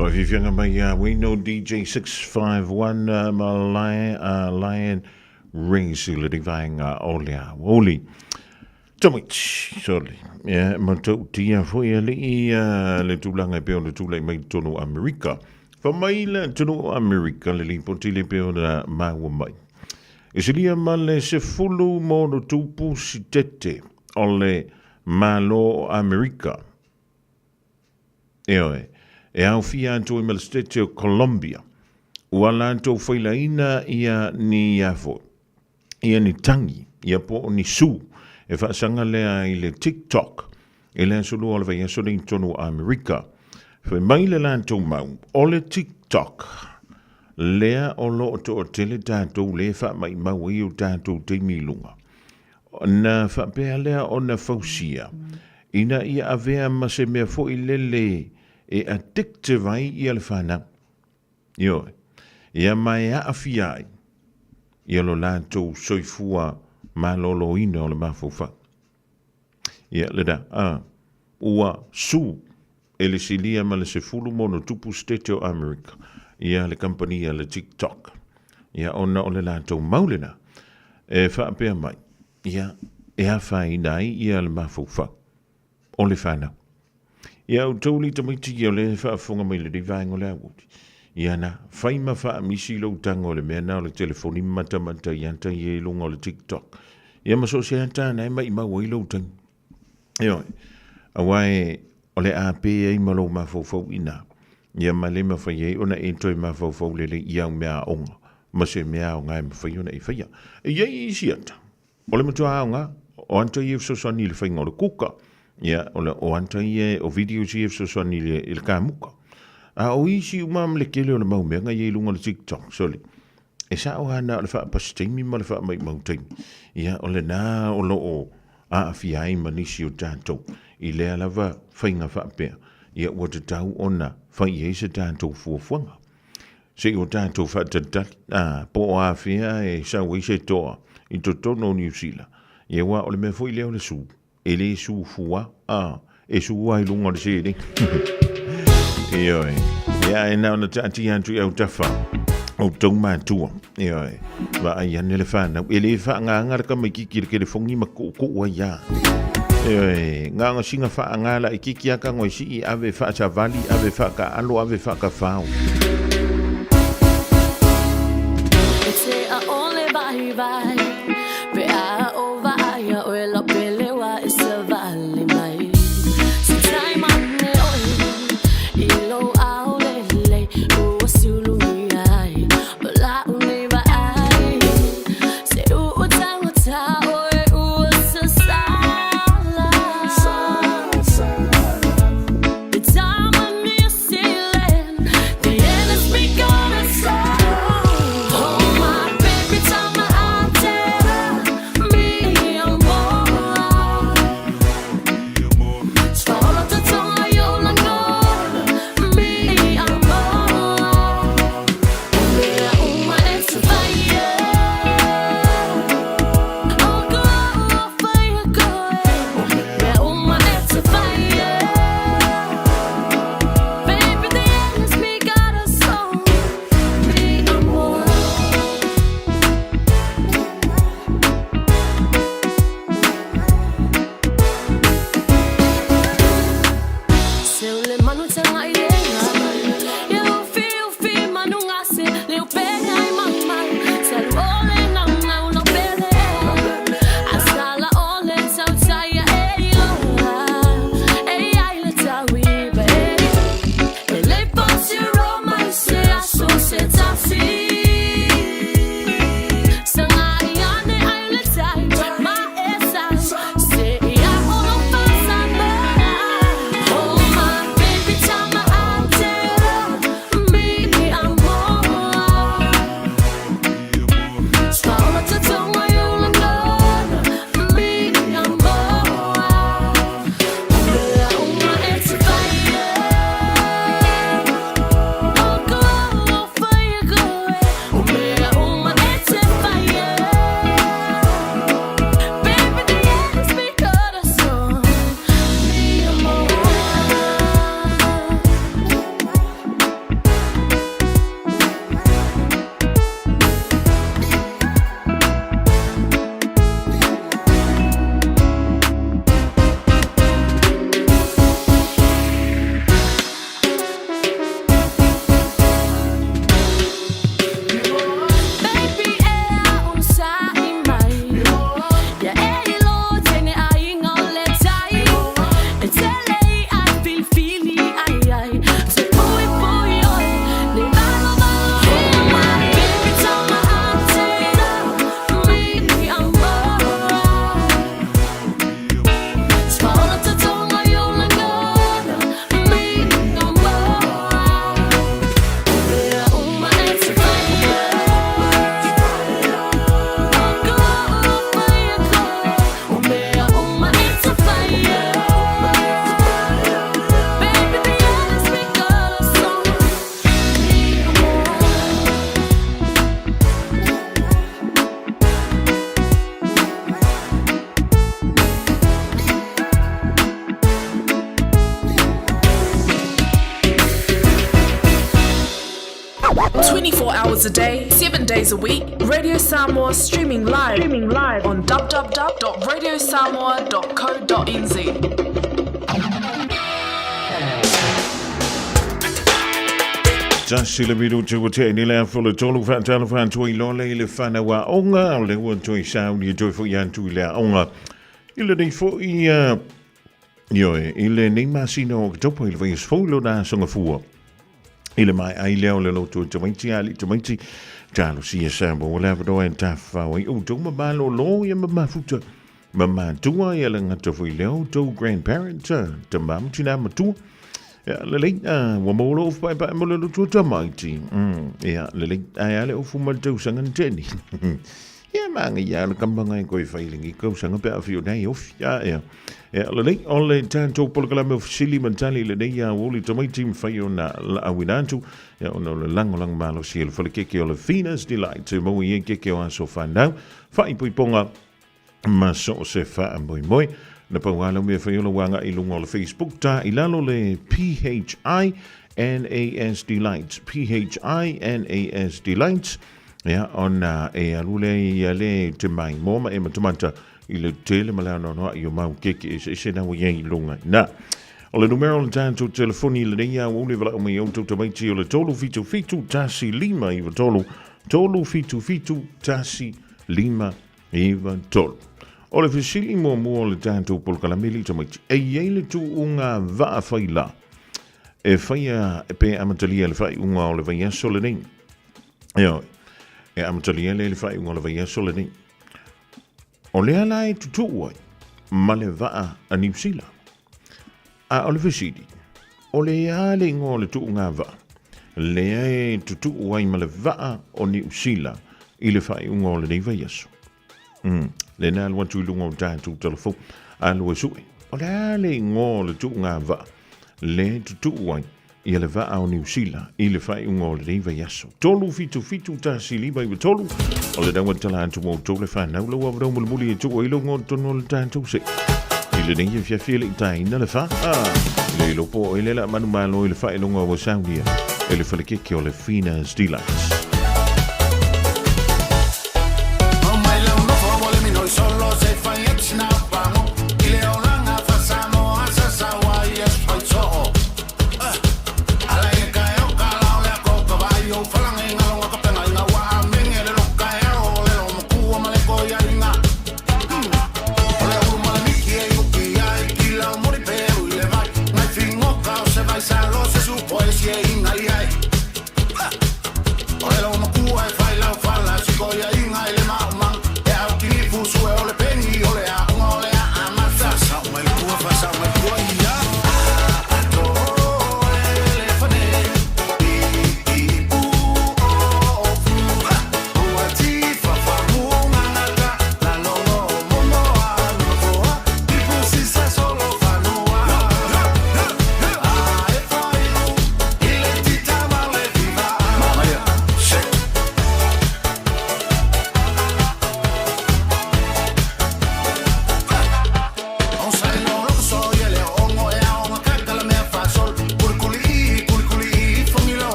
Faafiafiaga mai ia Wayno DJ 651 ma Lion Rings i le vaega o le aoauli. Tamaiti, sorry. Ia, matautia foi alii le tulaga e pei ona tulai mai i totonu o Amerika. Fai mai le atunuu o Amerika le lipoti le pei ona maua mai. E silia ma le 16 sitete o le Malo o Amerika. Ioe, e aofia atu ai ma le sitete o Colombia. Ua latou failaina ia ni a foi. Ia ni tangi, ia po o ni su, e faasaga lea i le TikTok i le aso lua o le vaiaso nei i totonu o Amerika. Fai mai le latou mau, o le TikTok lea o lo o toatele tatou lea e faamaimau ai o tatou taimi i luga. Na faapea lea ona fausia ina ia avea ma se mea foi lele e addictive ai ia le fanau. Ioe. Ia ma e aafia ai ia lo latou soifua maloloina o le mafaufau. Ia, lena, a, ua su e le silia ma le 10+ sitete o Amerika, ia le kamupani a le TikTok. Ia, ona o le latou mau lena, e faapea mai, ia, e afaina ai ia le mafaufau o le fanau. Ia outou li tamaiti ia o lea e faafofoga mai i lenei vaega o le aoauli. Ia na, fai ma faamisi lou tago i le mea na o le telefoni ma matamata i ata ia i luga o le TikTok. Ia ma so o se ata na e maimau ai lou taimi. Ioe, aua e o le a pē ai ma lou mafaufau i ina, ia ma le mafai ai ona e toe mafaufau lelei i au mea aoga ma se mea aoga e mafai ona e faia. E i ai isi ata, O le matua aoga, o ata ia e fesoasoani i le faiga o le kuka, ia, o, le, o ata ia, o videos ia e fesoasoani i le, i le kamuka. A o isi uma ma le tele o le mau mea na i ai i luga o le TikTok, sole, e sao lava na o le faapasi taimi ma le faamaimau taimi. Ia, o lena o lo o aafia ai ma nisi o tatou i lea lava faiga faapea, ia ua tatau ona fai i ai se tatou fuafuaga. Se i o tatou faatalitali, ā, po o afea e sau ai se toa i totonu o Niu Sila. Ia aua o le mea foi lea o le su, e le su fua, ā, e su lava i luga o le seleni. Ioe. Ia, e na ona taatia atu i autafa o outou matua. Ioe. Vaai ane le whanau. E le whaangaanga le tamaititi i le telefoni ma kuukuu ai a. Ioe. Ngaanga singa whaanga la i kiki aka ngoi sii ave whaasavali, ave whaakaalo, ave whaakawhao. E te aole waiwai, pe a o vaai oe lau pele wa e savali mai. Se taima ane oe, i lou ao lelei, ua sulugia ai, o lau nei vaai. Se ua taugata oe, ua sasala. The time of New Zealand, the end is 24 hours a day, 7 days a week. Radio Samoa streaming live, streaming live on www.radiosamoa.co.nz. Tasi le minuti ua tea nei le afa o le tolu faatalofa atu ai loa lea i le fanau aoga o lea ua toe sauni e toe fo'i atu i le aoga i lenei fo'i Ioe, i lenei masina o Oketopa i le vaiaso fou i lona aso gafua. I le maea ai lea o le loto e tamaiti a alii tamaiti, talosia Samoa le avanoa e tafafao ai outou ma malōlō ia ma mafuta ma matua ia le gata foi lea outou grandparents, tamā ma tinā matua. Ia, lelei, ua maua lou ofu paepae mo le loto tamaiti. Ia, lelei, ae a le ofu ma le tausaga na tea nei. Ia māngai a le kamaga e koe whai lengi kausaga pe a whio nei ofi. A ea. Ea lelei, o le tātou polokalame o fesili ma tali lenei a uli tamaiti mwhai o nā awina atu. Ia ona o le langolango malosi e le whalekeke o le Venus Delight. Te mau i e keke o aso whanau. Whai puiponga ma so se wha moi moi. Na pau alo mea whai ola wanga i lunga o le Facebook tā i lalo le P-H-I N-A-S Delights. P-H-I-N-A-S Delights. Ia, ona e alu lea ia le te mai mo ma e matamata i le tele ma le anoanoa'i o mau keke eseese na ua i ai i luga i ina. O le numera o le tatou telefoni i lenei aoauli e valaau mai ai outou tamaiti o le 377 1593 377 1593. O le fesili muamua o le tatou polokalame i tamaiti, e i ai le tuuga vaa faila e faia pe amatalia i le faaiuga o le vaiaso lenei? Ioe, e amatalia lea i le faaiuga o le vaiaso lenei. O lea la e tutuu ai ma le vaa a Niu Sila. A o le fesili, o le a le igoa o le tuuga vaa lea e tutuu ai ma le vaa o Niu Sila i le faaiuga o lenei vaiaso? Lea na alu atu i luga o tatou talafou, alu e sue. O le a le igoa o le tuuga vaa lea e tutuu ai ia le vaa o Niu Sila i le faaiuga o lenei vaiaso? 377 1593 o le naua tala atu mo outou le fanau lau avanoa mulimuli e tuu ai lou igoa i totonu o le tatou se i lenei afiafi e le i taina le fa i le iloa po o ai le la manumalo i le faailoga ua saunia e le falekeke o le Fina's Delights.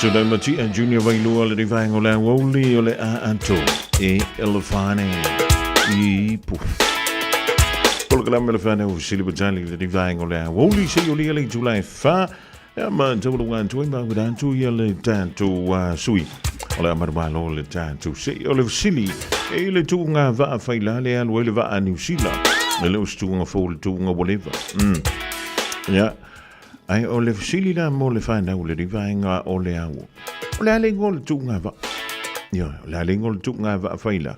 Tunai Matia Junior Vailua le rivaenga o le aoauli o le a ato e elefane i ipu. Polokalame le whanau o Sili Batali le rivaenga o le aoauli se i o lia le itula e wha. Ia ma taulu atu ai ma atu ia le tatou sui. O le amaru malo le tatou se o le fesili e le tuuga vaa faila le alu ai le vaa Niu Sila. E le o se tuuga fou le tuuga ua leva. Ia, ai o le fesili la mo le whanau le rivaenga o le au. O le a le ingoa o le tuuga vaa? Ia, o le a le ingoa o le tuuga vaa faila?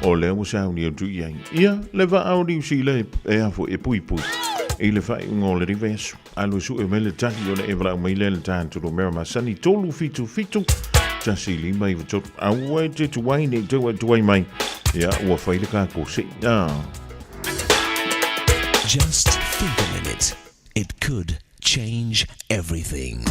O lea ua sauni atu i ai. Ia, le vaa o Niu Sila e afo e puipui i le faaiuga o le vaiaso. Alu e sue mai le tali ona e valaau mai lea i le tatou numera masani 377 1593. Aua e te tuai nei tau e tuai mai. Ia, ua fai le kākou sei. Ah. Just think a minute. It could change everything.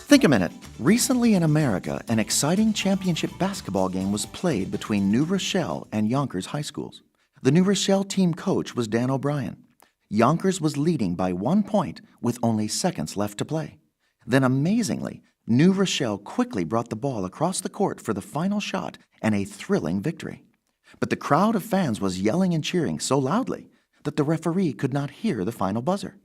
Think a minute. Recently in America, an exciting championship basketball game was played between New Rochelle and Yonkers High Schools. The New Rochelle team coach was Dan O'Brien. Yonkers was leading by 1 point with only seconds left to play. Then amazingly, New Rochelle quickly brought the ball across the court for the final shot and a thrilling victory. But the crowd of fans was yelling and cheering so loudly that the referee could not hear the final buzzer.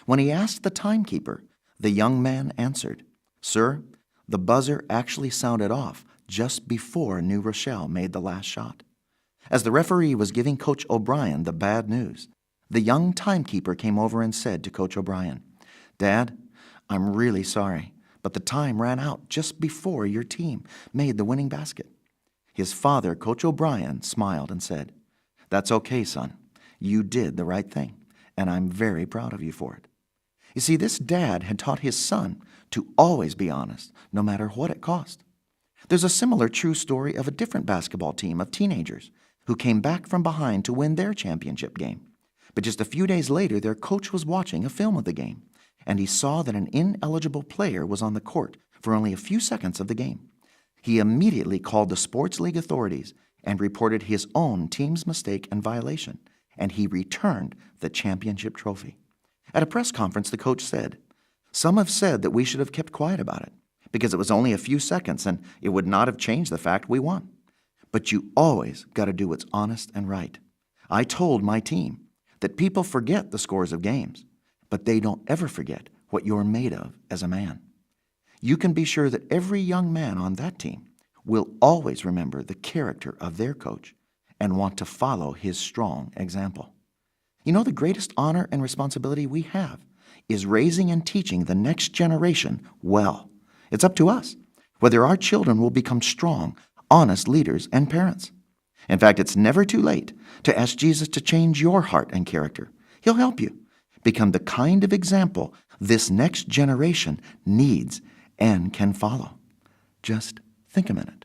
When he asked the timekeeper, the young man answered, Sir, the buzzer actually sounded off just before New Rochelle made the last shot. As the referee was giving Coach O'Brien the bad news, the young timekeeper came over and said to Coach O'Brien, Dad, I'm really sorry, but the time ran out just before your team made the winning basket. His father, Coach O'Brien, smiled and said, That's okay, son. You did the right thing, and I'm very proud of you for it. You see, this dad had taught his son to always be honest, no matter what it cost. There's a similar true story of a different basketball team of teenagers who came back from behind to win their championship game. But just a few days later, their coach was watching a film of the game, and he saw that an ineligible player was on the court for only a few seconds of the game. He immediately called the sports league authorities and reported his own team's mistake and violation, and he returned the championship trophy. At a press conference, the coach said, Some have said that we should have kept quiet about it because it was only a few seconds and it would not have changed the fact we won. But you always got to do what's honest and right. I told my team that people forget the scores of games, but they don't ever forget what you're made of as a man. You can be sure that every young man on that team will always remember the character of their coach and want to follow his strong example. You know, the greatest honor and responsibility we have is raising and teaching the next generation well. It's up to us whether our children will become strong, honest leaders and parents. In fact, it's never too late to ask Jesus to change your heart and character. He'll help you become the kind of example this next generation needs and can follow. Just think a minute.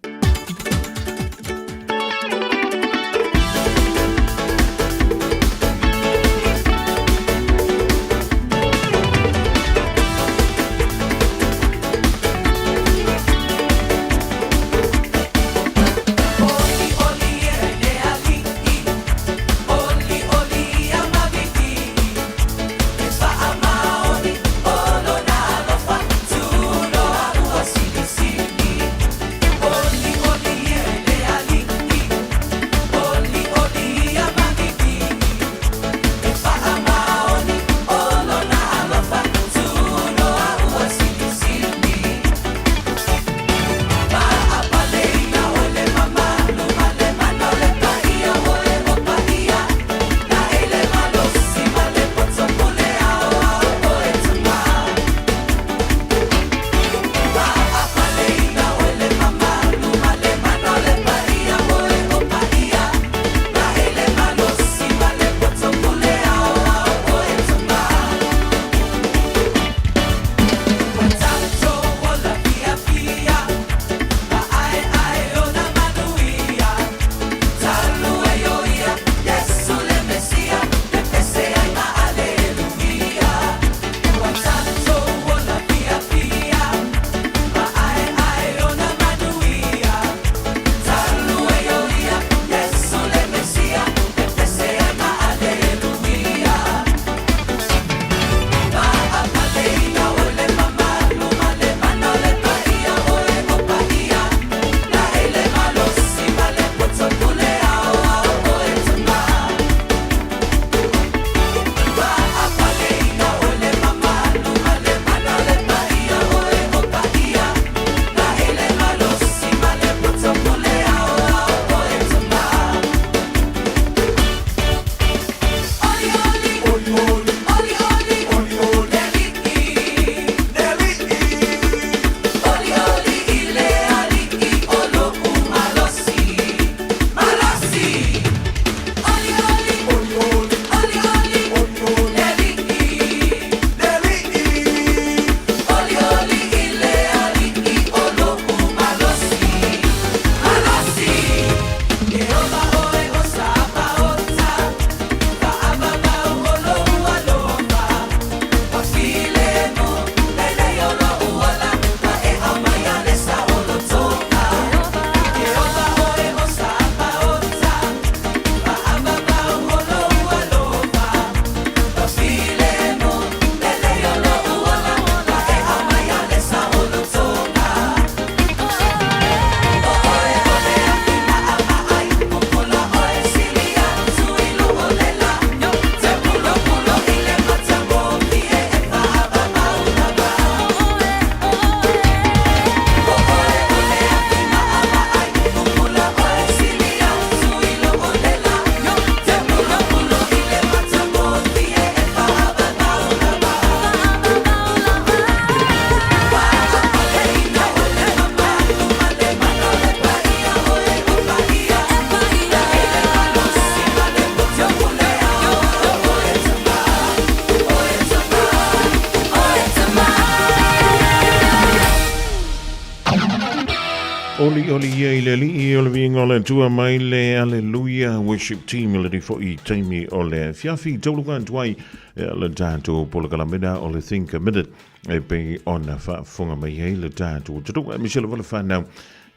Oli oli ia i le alii o le viiga o le Atua mai le Aleluia Worship Team i lenei foi taimi o le afiafi. Tauluga atu ai le tatou polokalameina o le Think a Minute e pei ona faafofoga mai ai le tatou atunuu aemaise lava le fanau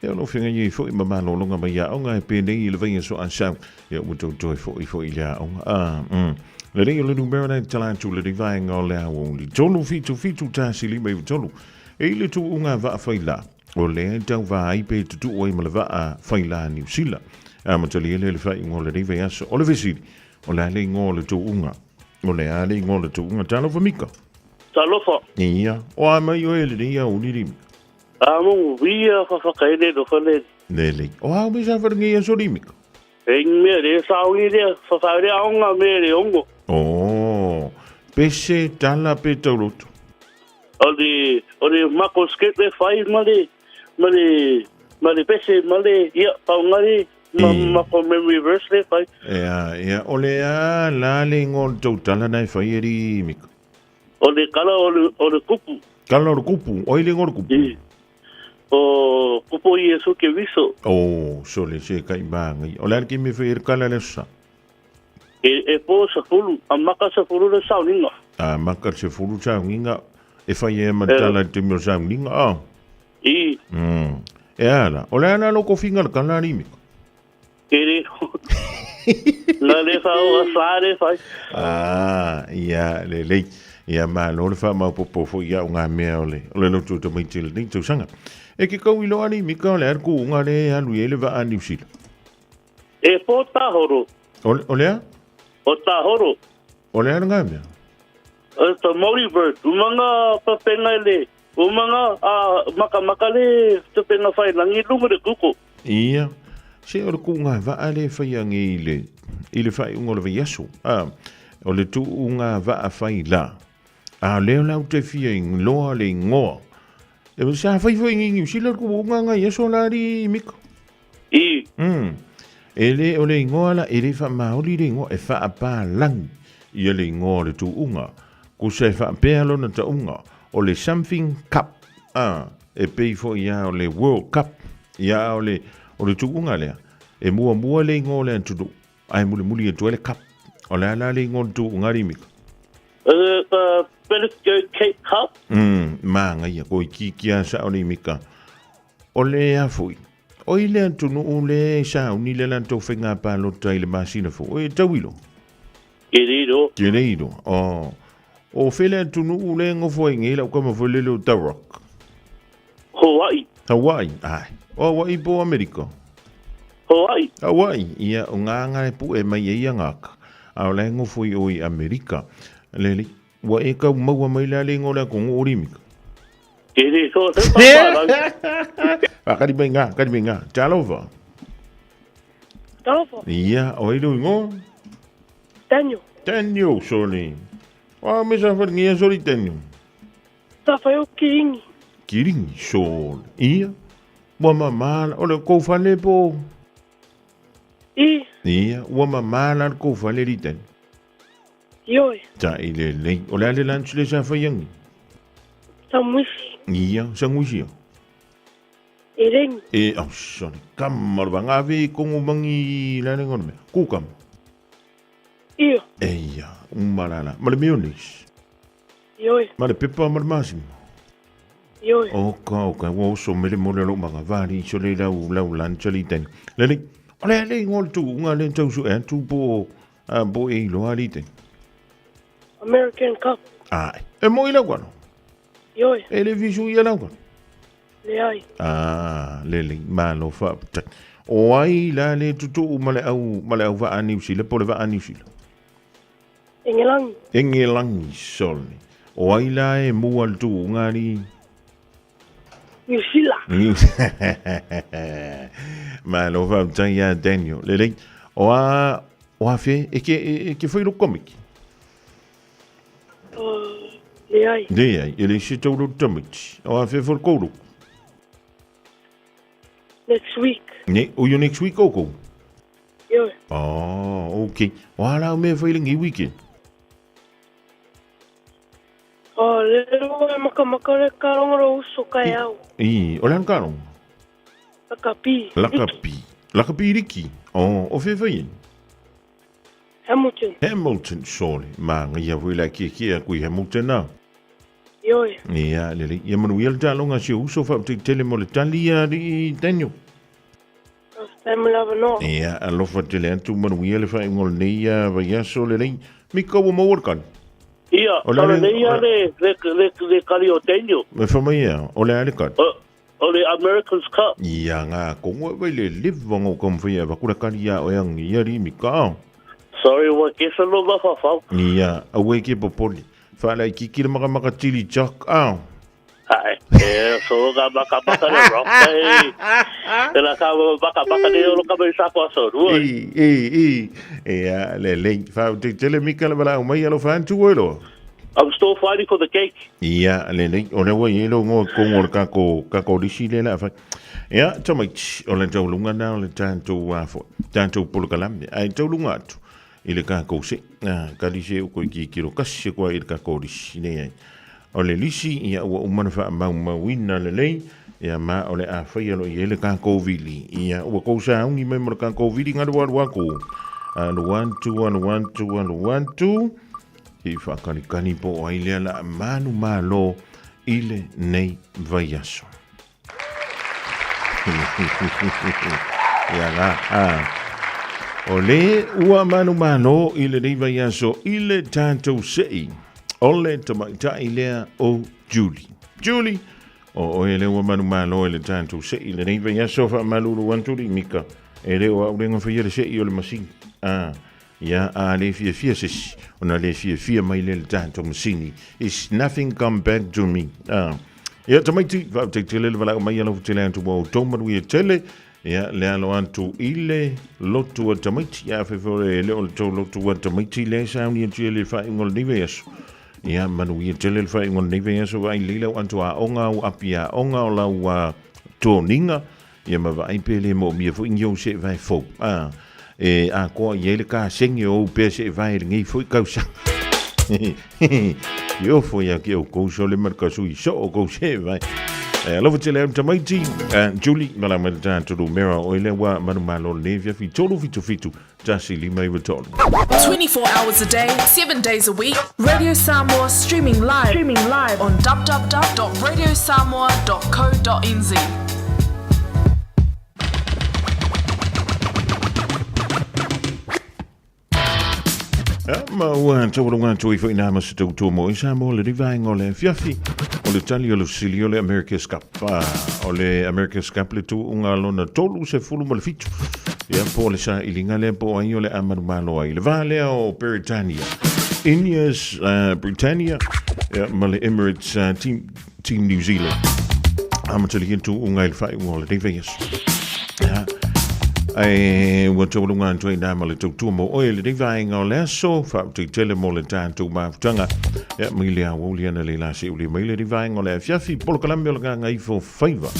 e ono feagai ai foi ma malologa mai aoga e penei i le vaiaso asau ia ua tou toe foi foi i le aoga. Ah, Lelei o le numera nei tala atu lenei vaega o le aoauli. 3 7 7 1 5 9 3. E i le tuuga vaa faila, o lea e tau vaai pe tutuu ai ma le vaa faila Niu Sila. Amatalia lea le faaiuga o lenei vaiaso. O le fesili, o le a le igoa o le tuuga? O le a le igoa o le tuuga? Talofa Mika. Talofa. Ia, o a mai oe lenei aoauli lima? A mo via whawhakaele no whale. Lelei. O a me sa wharangi aso Mika? E mea le saoni lea, whawhaere aonga me le ongo. Oh, pese tala pe tauloto. O le, o le mako skate le whai ma le, ma le, ma le pese, ma le, ia, paungare, ma mako memory verse le whai. Ea, ea, o le a la le ingoa o le tautala na e whai e ri Mika. O le kala o le, o le kupu. Kala o le kupu, o ai le ingoa o le kupu? I. O kupu i Iesu Keriso. O, sole se kai maangai. O le a le kime whai e le kala le aso sa? E, e po sefulu, a maka sefulu le sauniga. A maka sefulu sauniga, e whai e ma tala i te mea sauniga, a? I. E ala, o le ala lo kofinga le kala ari mika. Ke re, na le wha o a sa le whai. Ah, ia, le lei. Ia, malo le wha maupopo fo ia o ngā mea o le, o le lotu o tamaiti le nei tausanga. E ke kau ilo ari mika o le aru ku unga le alu i ele waa New Zealand. E pō tāhoro. O, o lea? O tāhoro. O lea ngā mea? O ta Māori bird. Umanga papenga le. Umanga a makamaka le tupenga whai langi lunga le kuko. Ia, se o le kuʻuga vaa lea e fai age i le, i le faaiuga o le vaiaso, a, o le tuuga vaa fai la. A o lea la ou te fia iloa le igoa. E, sa fai foi i Niu Sila le kuʻuga ngai aso la alii Mika. I. E le o le igoa la, e le faamaoli le igoa, e faapalagi ia le igoa o le tuuga. Kusa e faapea lona tauga, o le something cup, a, e pei foi ia o le World Cup, ia a o le, o le tuuga lea, e muamua le igoa o le atunuu, ae mulimuli atu ai le cup. O le a la le igoa o le tuuga alii Mika? The Bendigo Cape Cup. Māngaia, ko itiiti a sao alii Mika. O le a foi, o i le atunuu le sauni le latou faiga palota i le masina fou, e tauilo? Ke reiro. Ke reiro, oh. O whea le atunuu le ngofo ai ngei lau kama foi lele o The Rock? Hawaii. Hawaii, ai. O Hawaii po Amerika? Hawaii. Hawaii, ia o ngā ngā e puʻe mai e ia ngāka. A o le ngofo i o i Amerika. Lele, ua e kau maua mai la le ngola ko ngo rimika. Ke re so te papa. A kari mai ngā, kari mai ngā. Talofa. Talofa. Ia, o ai ingoa? Daniel. Daniel, sorry. O me sa wharingi sorry Daniel. Sa whai o kiringi. Kiringi, sorry. Ia. Ua mamala, o le kou fale po. I. Ia, ua mamala le kou fale li Daniel. Ioe. Ta i le lei. O le ale lunch le sa whai angi? Samuisi. Ia, samuisi. E rengi. E, oh, sorry. Kama le vangave i kongo mangi la le ngona mea. Kukama. Io. E ia, umalala. Ma le mayonnaise. Ioe. Ma le pepa ma le masima. Ioe. Oka, oka, ua oso mele mo le lo manga vali so le lau lau lunch ali tani. Lele, o le ale ngol tu unga le tau su e atu po a po e iloa ali tani. American Cup. Ai, e mo i lau kano. Ioe. E le visu ia lau kano. Leai. Ah, lele, malo fa. O ai la le tutu ma le au ma le au va New Zealand po le va New Zealand. Engelangi. Engelangi sole. O ai la e mua le tu ngari. New Zealand. New Malo fa ia Daniel. Lele, o a o a fe e ke e ke foi lo comic. Leai. Leai, e le se tau lo tamiti. O a fe for kouru. Next week. Ne, o you next week koko? Ioe. Oh, okay. O ala o mea whailangi weekend? O, le lua e makamaka le karongoro uso kai au. I, o le anu karongo? Lakapi. Lakapi. Lakapi Riki. Oh, o fea fai ai? Hamilton. Hamilton, sole. Māngaia foi la kia kia kui Hamilton a. Ioe. Ia, lelei. Ia manuia le taloga a si ou uso faapatetele mo le tali a alii Daniel. Faafetai mo le avanoa. Ia, alofa tele atu manuia le faaiuga o lenei vaiaso lelei. Mika ua maua le kali. Ia, O le a o le- lenei a le, le, le, le kali o Daniel. E fai mai ea, o le a le kali? O le American's Cup. Ia, ngā kongo e vai le liva ngō kamwhai e wakura kari ia o eang ia ri mika ao. Sorry, ua kesa lo mafafau. Ia, aue ke popoli. Whaala i kiki le maka maka tili chak ao. Hai, e so ga maka maka le rock e. Te la ka maka maka le olo ka mai sako aso rua. I, i, i. Ia, le lei. Whao te tele mika le wala umai alo whantu oelo. I'm still fighting for the cake. Ia, lelei, o lea ua i ai lou igoa i totonu o le kako, kako lisi lea o le a fai. Ia, tamaiti, o le tauluga lena o le tatou, a foi, tatou polokalame. Ae tauluga atu i le kakou se, a, ka lisi e uko i kikilo kasi aku ai i le kakou lisi. Leai. O le lisi, ia, ua uma ona faamaumauina lelei, ia, ma o le a faia loa i ai le kakou vili. Ia, ua kou sauni mai mo le kakou vili, galu alu aku. Alu atu, alu atu, alu atu. I faakanikani po o ai lea la manumalo i lenei vaiaso. Ia la, a. O le ua manumalo i lenei vaiaso i le tatou sei o le tamaitai lea o Julie. Julie, o oe lea ua manumalo i le tatou sei i lenei vaiaso faamalulu atu li Mika. E le o au lea na faia le sei o le masini. A. Ia, a le fiafia sesi, ona le fiafia mai lea i le tatou masini. It's nothing come back to me. Ah. Ia, tamaiti, faafetai tele le valaau mai alofa tele atu ua outou manuia tele. Ia, le alo atu i le lotu a tamaiti. Ia, afai foi e le o le tou lotu a tamaiti lea e sauni atu ia le faaiuga o lenei vaiaso. Ia, manuia tele le faaiuga o lenei vaiaso, vaai lelei lau atu aoga, au api aoga o lau toniga. Ia ma vaai pe le moomia foi ni ou seevae fou. A, e atoa i ai le kasegi o ou pea seevae i lenei foi tausaga. Ki ofo ia ki outou sole ma le kasui soo o kou seevae. E alofa tele au tamaiti, Julie, mala mai le tatou lumera o ele ua manumalo lenei afiafi 377 1593. 24 hours a day, 7 days a week, Radio Samoa streaming live, streaming live on www.radiosamoa.co.nz. Ma ua taualunga atu ai foi nā ma se tautua mo i Samoa le vaenga o le afiafi o le tali o le fesili o le America's Cup. O le America's Cup le tuuga lona 37. Ia po o le sailiga lea po o ai o le a manumalo ai. Le va lea o Beretania. India's Britannia ia, ma le Emirates Team, Team New Zealand. Amatalia tuuga i le faaiuga o lenei vaiaso. Ia, Ae ua taualunga atu ai nā ma le tautua mo oe lenei vaenga o le aso, faafetai tele mo le tatou mafutaga. Ia, mai le aoauli ana le la seuli mai lenei vaenga o le afiafi, polokalame o le Gagaifo Faiva.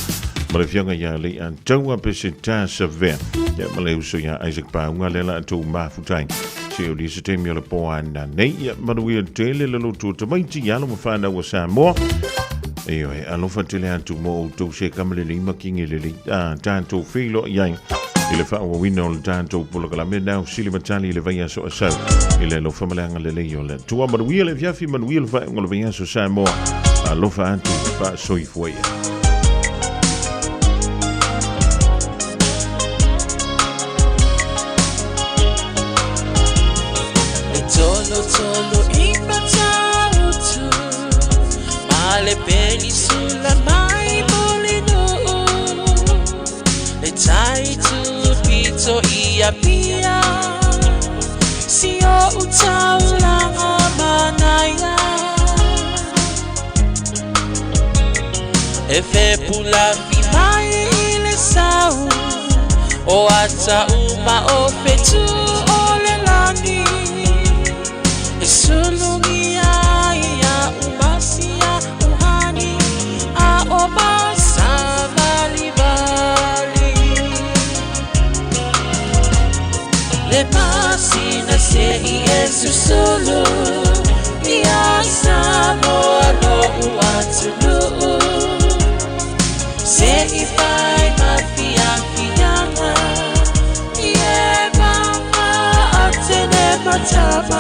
Ma le afioga ia Leiataua Peseta Savea. Ia, ma le uso ia Isaac Paunga le la tou mafutai. Seuli se taimi o le po ana nei. Ia, manuia tele le lotu o tamaiti, ia alo ma whanau o Samoa. Ioe, alofa tele atu mo outou se kama lelei ma kingi lelei a tatou feiloai ai i le faaauauina o le tatou polokalame nau sili matali i le vaiaso asau i le alofa ma le agalelei o le Atua. Manuia le afiafi, manuia le faaiuga o le vaiaso Samoa. Alofa atu, faasoifua ia. E tolo tolo i Matautu Ma le penisula mai Mulinuu Le tai tupito i Apia Si o utaulanga manaia E fepulafi mai i le sau O ata uma o fetu o le lani E sulugia ia umasia uhani A o masavalivali Le pasina se i e susulu Ia Samoa lo'u atunuu Se i fai mafia Tapa.